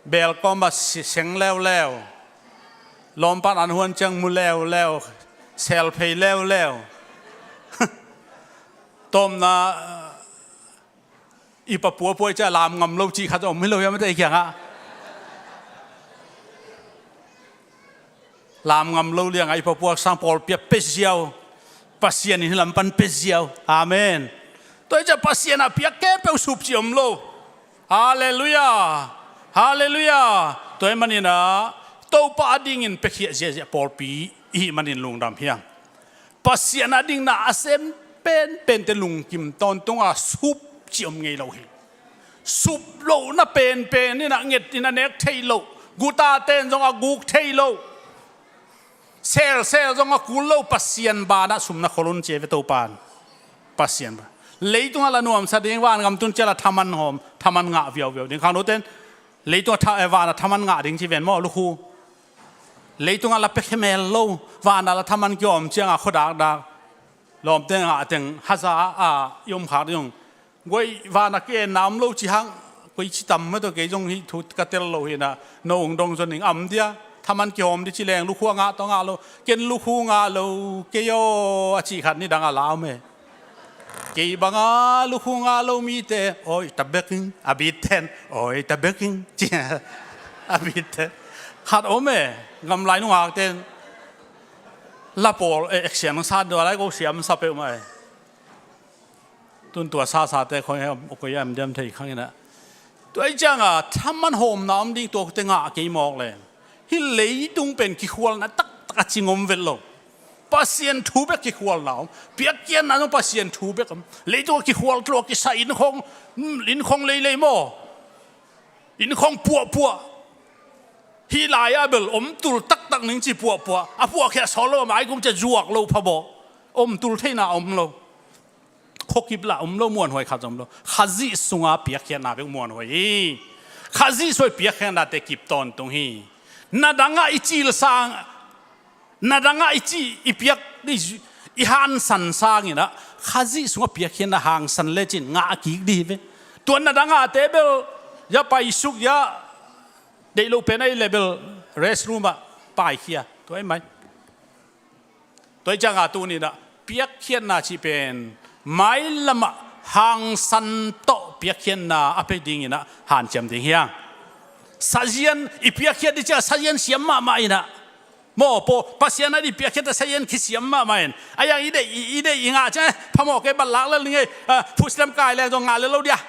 belkawma si-, seng leuleu, lawmpan an huan ciang mu leuleu, selphei leuleu. Tawmna i pa puapuai cia lam ngam lo cih khat om hi lo hiam, a tei kiangah. Lam ngam lo lianga i pa puak sang pawlpi a pia ziau. Pasian in hi lam pan pia ziau. Amen. Tua hi cia Pasian a piak khempeuh sup cih om lo. Halleluiah. Halleluiah. Tua hi maninah Topa a dingin piakhia ziahziah pawlpi i hih manin lungdam hiang. Pasian a dingna a sem penpente lungkim tawntunga sup cih om ngei lo hi. Sup lohna penpen inah nget in a nek theih loh, guta ten zong a guk theih loh, selsel zong a kul lo Pasian banah sumna khol un ci hi ve Topan. Pasian ban. Leitungah la nuamsa ding, vangam tun cia la thaman hawm, thaman ngah viauviau ding. Khangnoten leitungah tha-, eh, vanah thaman ngah ding ci ven maw, lukhu. Leitungah la pia khemel lo, vanah la thaman kiawm cianga khuadakdak. Lawmte ngah teng haza a i om khak ding. Guai vanah ki-enna om lo ci hang, koi ci tam mah tawh kei zong hih thu ka tel lo hinah, no ung dong zon ing am dia. Thaman kihawm ding ci leng lukhu a ngah tawh ngah lo. Ken lukhu ngah lo kei aw a cih khat nidang a la om e. Kei banga lukhu ngah lo mite, oi ta bekin a bit ten, oi ta bekin ci a bit ten. Khat om e, gamlai nungak ten. La pawl e, action sa dua lai ko siam sa peuh mai. Tun tua sasate khoi hem, koi em diam thei khang inah. Tua i cianga thaman hawmna om ding tua kute ngah kei mawk le. Hih leitung pen kikhualna taktak a cing om vet lo. Pasian thu bek kikhualna om. Piakkhiatna zong Pasian thu bek om. Leitung a kikhual tlua kisa inn khong, inn khong leilei maw? Inn khong puahpuah. Hih lai-ah bel om tul taktak ning ci puahpuah. A puahkhiat sawl lo a mai kum cia zuak lo pha bawh. Om tul theihna om lo. Khuakip lah om lo, muanhuai khat zong om lo. Khazih sunga piakkhiatna bek muanhuai hi. Khazih suai piakkhiatnate kip tawntung hi. Na dangah i cil sang, na dangah i cih i piak dih, i hangsan sanginah Khazih sungah piakkhiatna hangsan lecin ngah a kik dih hi ve. Tua na dangahte bel ya paisuk ya deih loh pen a i le bel restroom ah paikhia. Tua i mai. Tua i cianga tuninah piakkhiatna cih pen mailamah hangsan tawh piakkhiatna a pei dinginah hanciam ding hiang. Sazian i piakkhiat dih ciah sazian siam mahmah inah. Maw paw Pasian a dih piakkhiat a sazian kisiam mahmah in. A yang i deih i deih i ngah ciah phamawh kei batlak lel ning ei. Fusiam kai leng zong ngah lel lo dia.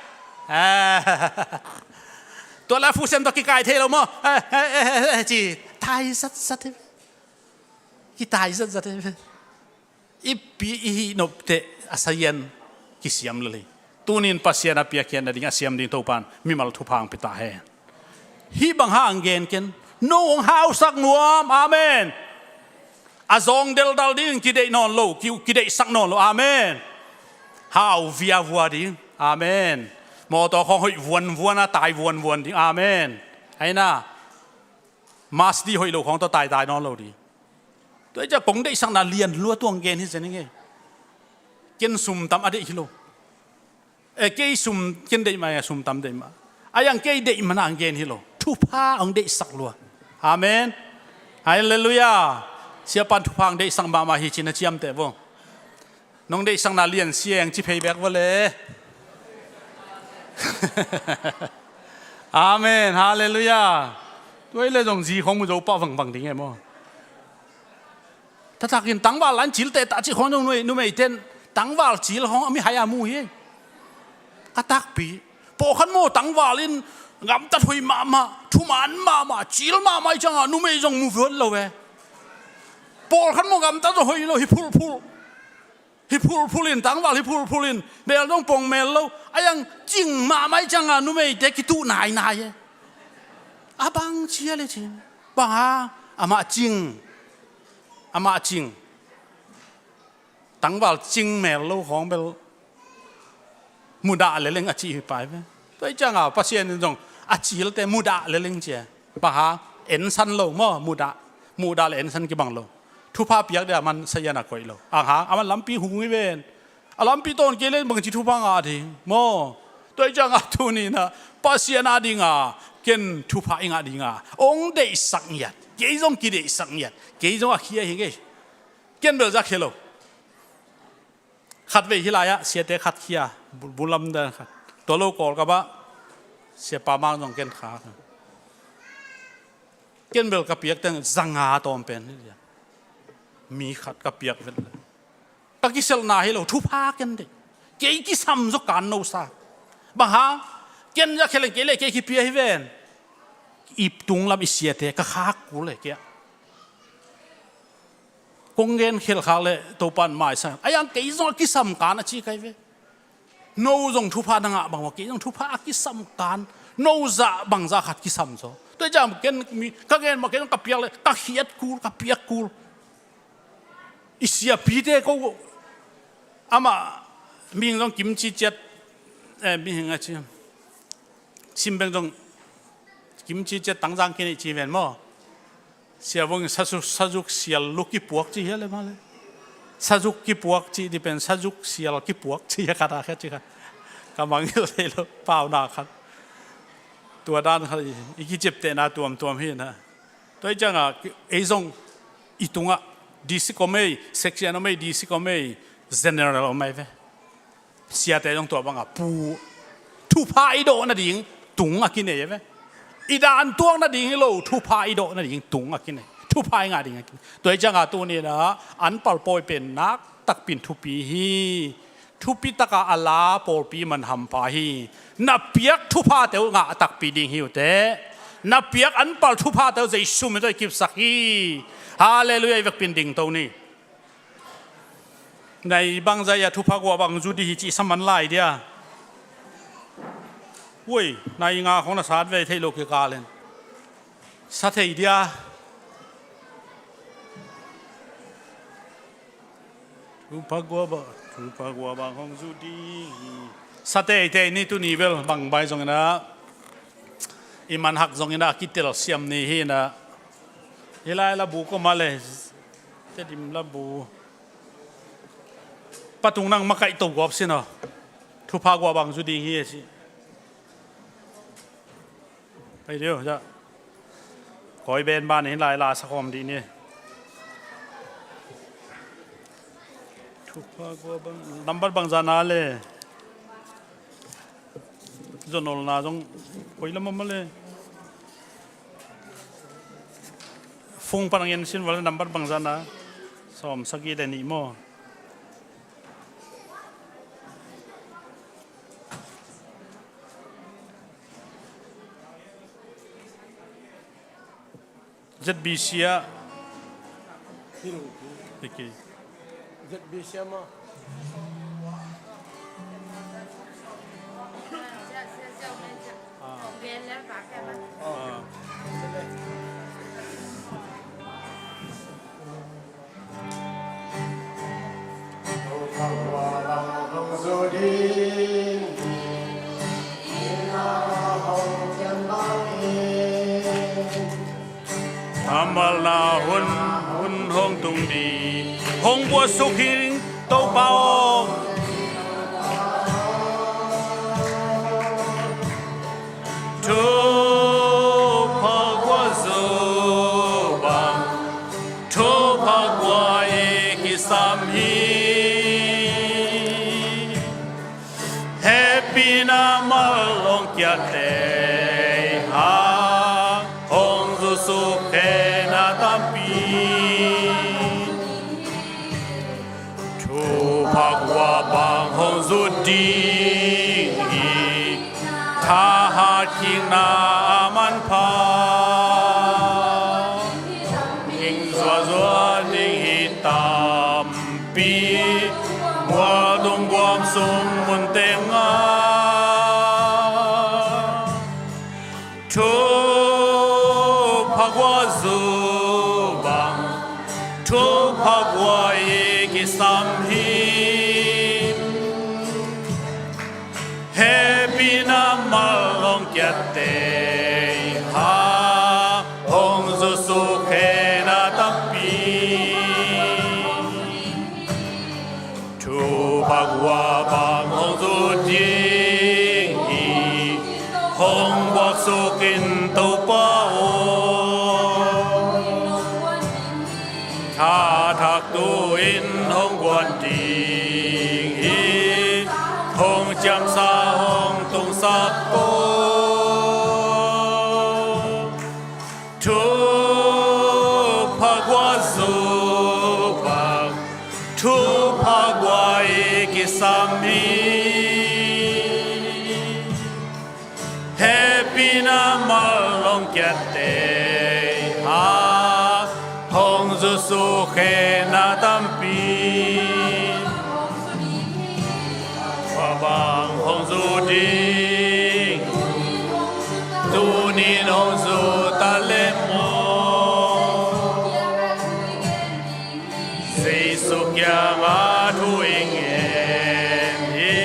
Tua lai fusiam tawh kikai thei lo maw? Ci tai zatzat hi. Kitai zatzat hi. I pi i hih nopteh a sazian kisiam lel hi. Tunin Pasian a piakkhiat nading a siam ding Topan mimal thupha hong pia ta hen. Hih bang hang gen ken no hong hausak nuam. Amen. A zawng deldal ding kideih nawn lo, ki- kideihsak nawn lo. Amen. Hau viavua ding. Amen. Mawtaw khawng hoih vuanvuan a tai vuanvuan ding. Amen. Aina mas dih hoih lo khawng tawh taitai nawn lo ding. Tua i ciah kong deihsakna lian lua tuang gen hi zen hi ngei. Ken sum tam a deih hi lo. E kei sum ken deih mah a sum tam deih mah. A yang kei deih mana ang gen hi lo. Thupha ang deihsak lua. Amen. Halleluiah. Siapan thupha ang deihsak mahmah hi cin a ciamteh vo. Nong deihsakna lian sieng ci phei bek vawle. Amen. Halleluiah. Tuai le zong zi khong mu zo pah vangvang ding e maw? Tatakin tangval an cil teh ta cih khong zong numei ten tangval cil khong a mi hai a mu hi. Ka takpi. Pawlkhat maw tangval in gamtat hoih mahmah, thuman mahmah, cil mahmah i ciangah numei zong mu vot lo e. Pawlkhat maw gamtat zong hoih lo hi phulphul. Hi phulphul in tangval hi phulphul in mel dong pong mel lo a yang cing mahmah i ciangah numeite kituh nainai e. A bang cia le cing bang a amah cing. Amah cing. Tangval cing mel lo khawng bel mudah leleng a cih hi pai ve. Tua i ciangah Pasian in zong a cilte mudah leleng cia. Bang hang ensan lo maw? Mudah. Mudah le ensan kibang lo. Thupha piak dia man sayan a koih lo. Ang hang a man lampi hung hi ven. A lampi tawn kei le bangci thupha ngah ding maw? Tua i ciangah tuninah Pasian a dinga ken thupha i ngah dinga ong deihsak ngiat. Kei zong kideihsak ngiat. Kei zong a khia hi ngei. Ken bel zak hi lo. Khatvei hi lai-ah siate khat khia bu- bulam dan khat. Tua lo Kawlkap ah siapa mang zong ken kha. Ken bel ka piak teng zanga tawm pen hi dia. Mi khat ka piak vet le ka kiselhna hi lo thupha ken dei. Kei kisam zaw kan no sa. Bang hang ken zak kheleng kei le kei kipia hi ven. I tunglam i siate ka khak kul le kia. Kong gen khelkhak le Topan maisa a yang kei zong a kisam kan a ci kai ve. No zong thupha na ngah bang maw kei zong thupha a kisam kan. No zah bangzah khat kisam zaw. Tua i ciang ken mi ka gen maw kei zong ka piak le ka khiat kul ka piak kul. I siapite ko amah mihing zong kimci ciat. Eh, mihing a ci simbeng zong kimci ciat tangzang kinei ci ven maw? Sia vong sazuk, sazuk sial lu kipuak ci hia le mah le. Sazuk kipuak ci di pen sazuk sial kipuak ci hia khat a khat ci khat. Ka mangil thei lo pauna khat. Tua dan khat i kiciaptehna tuamtuam hi na. Tua hi ciangah ei zong i tungah D C kom ei, section om ei, D C kom ei, general om ei ve. Siate zong tua bangah pu, thupha i dawh nading tung a kinei ve. I dan tuak nading hi lo, thupha i dawh nading tung a kinei. Thupha i ngah ding a kinei. Tua hi ciangah tuni-in ah an palpawi pen nak takpin thupi hi. Thupi takah a la pawlpi man hampha hi. Na piak thuphate uh ngah takpi ding hi uh teh. Na piak an pal thuphate uh Jesu min tawh i kipsak hi. Halleluiah, i vekpin dingto ni. Nai bangzah a thupha guah bang zu ding hi cih sa man lai dia. Ui, nai nga khong na sat ve thei lo kikal in. Sa thei dia. Thupha guah bang, thupha guah bang hong zu ding hi. Sa teitei ni, tuni bel bang bai zongin ah i man hak zongin ah a kitel siam ni hi in ah. Hi lai labu kua mah le, Tedim labu. Pa Tung, nang makaih to guap sin aw. Thupha guah bang zu ding hi a ci. Hei dio, ja. Koi ben ban in lai la sa khawm dih ni. Thupha guah bang, nambat bangzah na le. Zonolna zong koi lam a mah le. Fung pan ang en sin val, nambat bangzah na. Sawm sagih le nih maw. Z B C ah. Okay. Z B C ah maw. Ah. Ah. A malna hun, hun hong tung ding, hong buaksuk hi Topa aw. Thupha guah zu bang, thupha guah i kisam hi. Hehpihna mal hong kiatte hang, hong zusuk khena tampi. Thupha guah bang hong zu ding hi, thahat kikna a manpha. Ging zuahzuah ding hi tampi, mual tung guam sung mun teng ah. Thupha guah zu bang, thupha guah i kisam hi. Hehpihna mal hong kiatte hang, hong zusuk khena tampi. Thupha guah bang hong zu ding hi, hong buaksuk in Topa aw. Tha thak tu-in hong guan ding hi, hong ciamsa hong tungsak ko. Thupha guah zu bang, thupha guah i kisam hi. Hehpihna mal hong kiatte hang, hong zusuk khena tampi. Guah bang hong zu ding, tuni-in hong zu ta leh maw. Jesu kiangah thu i ngen hi,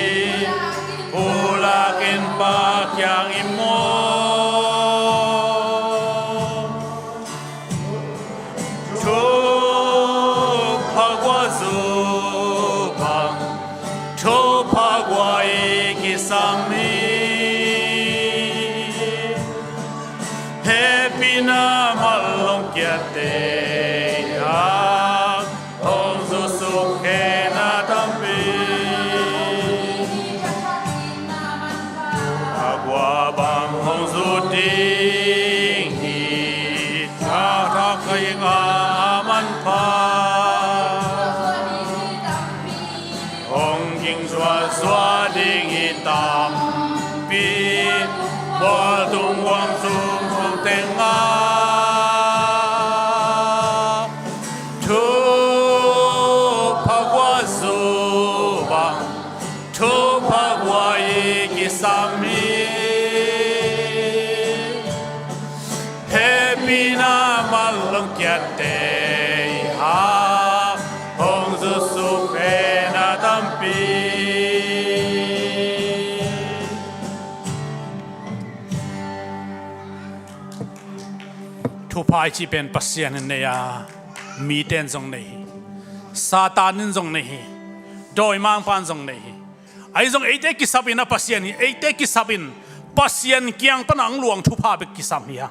pulak in Pa kiang i maw. Thupha guah zu bang, thupha guah i kisam hi. Hehpihna mal hong Kiate hang hong zutsuk khena tampi, a kua bang hong zut ding hi, a thak kha hi nga a manpha. Hong ging zuazua ding hi tampi, bual tung guang sung hong teng a, thupha kua zu bang, thupha kua i kisam hi. Hehpihna manlong kiate i hang hong zutsuk khena tampi. Thupha i cih pen Pasian in nei a, mite in zong nei hi. Satan in zong nei hi. Dawimangpa in zong nei hi. Ahi zong eite kisapin a Pasian hi, eite kisapin Pasian kiang pana hong luang thupha bek kisam hi a.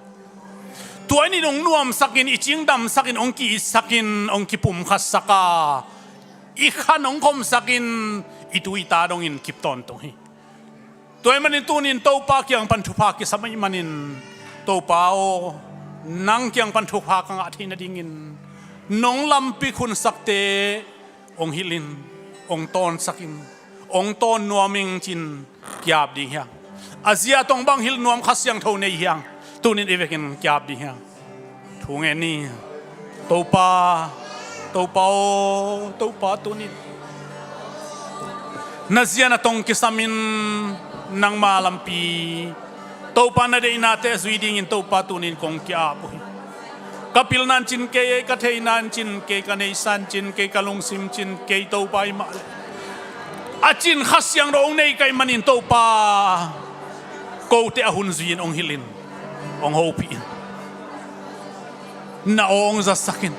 Tua in hong nuamsakin, i cingdamsakin, hong ki-itsakin, hong kipumkhatsak a, i khan hong khomsakin, i tu i ta dongin kip tawntung hi. Tua ahih manin tunin Topa kiang pan thupha kisam ahih manin, Topa aw, nang kiang pan thupha ka ngah theih nadingin nong lampi khunsakte hong hilhin, hong tawnsakin, hong tawn nuam ing ci-in ki-ap ding hi hang. A zia tawh bang hilh nuam Kha Siangtho nei hi hang. Tunin ei vekin ki-ap ding hi hang. Thu ngen ni. Topa, Topa aw, Topa tunin na zia na tawh kisamin nangma lampi, Topa na deihnate zui dingin Topa tunin kong ki-ap uh hi. Ka pilna in cin kei, ka theihna in cin kei, ka neihsa in cin kei, ka lungsim cin kei, Topa i mah le. A cin Kha Siangtho hong nei ka hih manin Topa, kote a hun zui-in hong hilhin, hong hopih in. Na aw hong zasak in.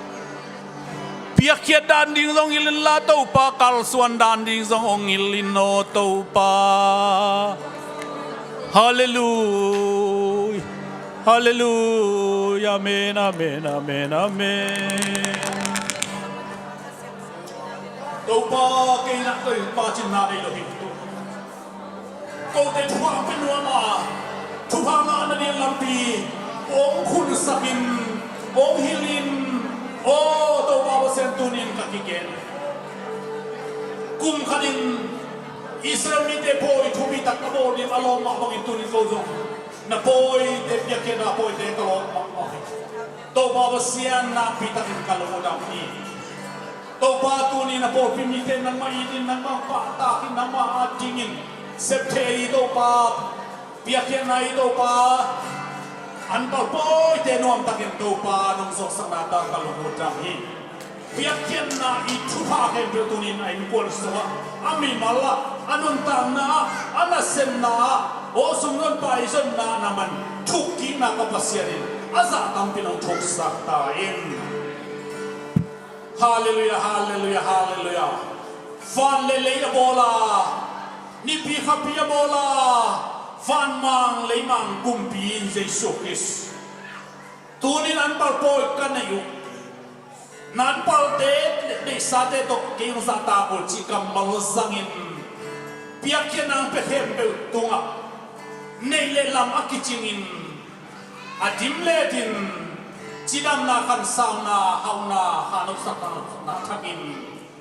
Piakkhiat dan ding zong hilh inla Topa, kalsuan dan ding zong hong hilh in aw Topa. Halleluia. Halleluia. Amen, amen, amen, amen. Topa, kei nak Topa cinna nei lo hi. Kote thupha pia nuam a, thupha ngahna ding lampi hong khunsakin, hong hilhin, aw Topa Pasian tunin ka kigen. Kum khatin Israel mite pawi thupi tak ka bawl ding a lawm mah bangin tunin ko zong na pawite, piakkhiatna pawite ka lawm mahmah hi. Topa Pasian, nakpi takin ka lungdam hi. Topa, tuni na pawlpi mite nangmah itin, nangmah pahtakin, nangmah at dingin sep thei hi Topa. Piakkhiatna hi Topa. An pal pawite nuamtakin Topa nong zawhsakna tawh ka lungdam hi. Piakkhiatna i thupha khempeuh tunin a innkuan sungah, a mimal ah, a nuntakna ah, a nasepna ah, aw sumzon paizonna na man thukkikna ka Pasian in a zah tampi nong thuksak ta in. Halleluia, halleluia, halleluia. Van le lei a bawl a, nipi khapi a bawl a, vanmang leimang kumpi in Jesu Khrist, tunin an pal pawi ka nei uh. Na an palte, neihsate tawh kei hong zahtak uh cih kammal zangin, piakkhiatna hong pia khempeuh tungah neih le lam a kicingin, a dim le din, cidamna, khansauna, hauhna, khanopsakna, nopsakna thakin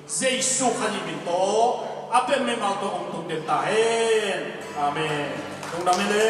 Jesu Khazih min tawh a pian mimal tawh hong tung den ta hen. Amen. Lungdam hi le.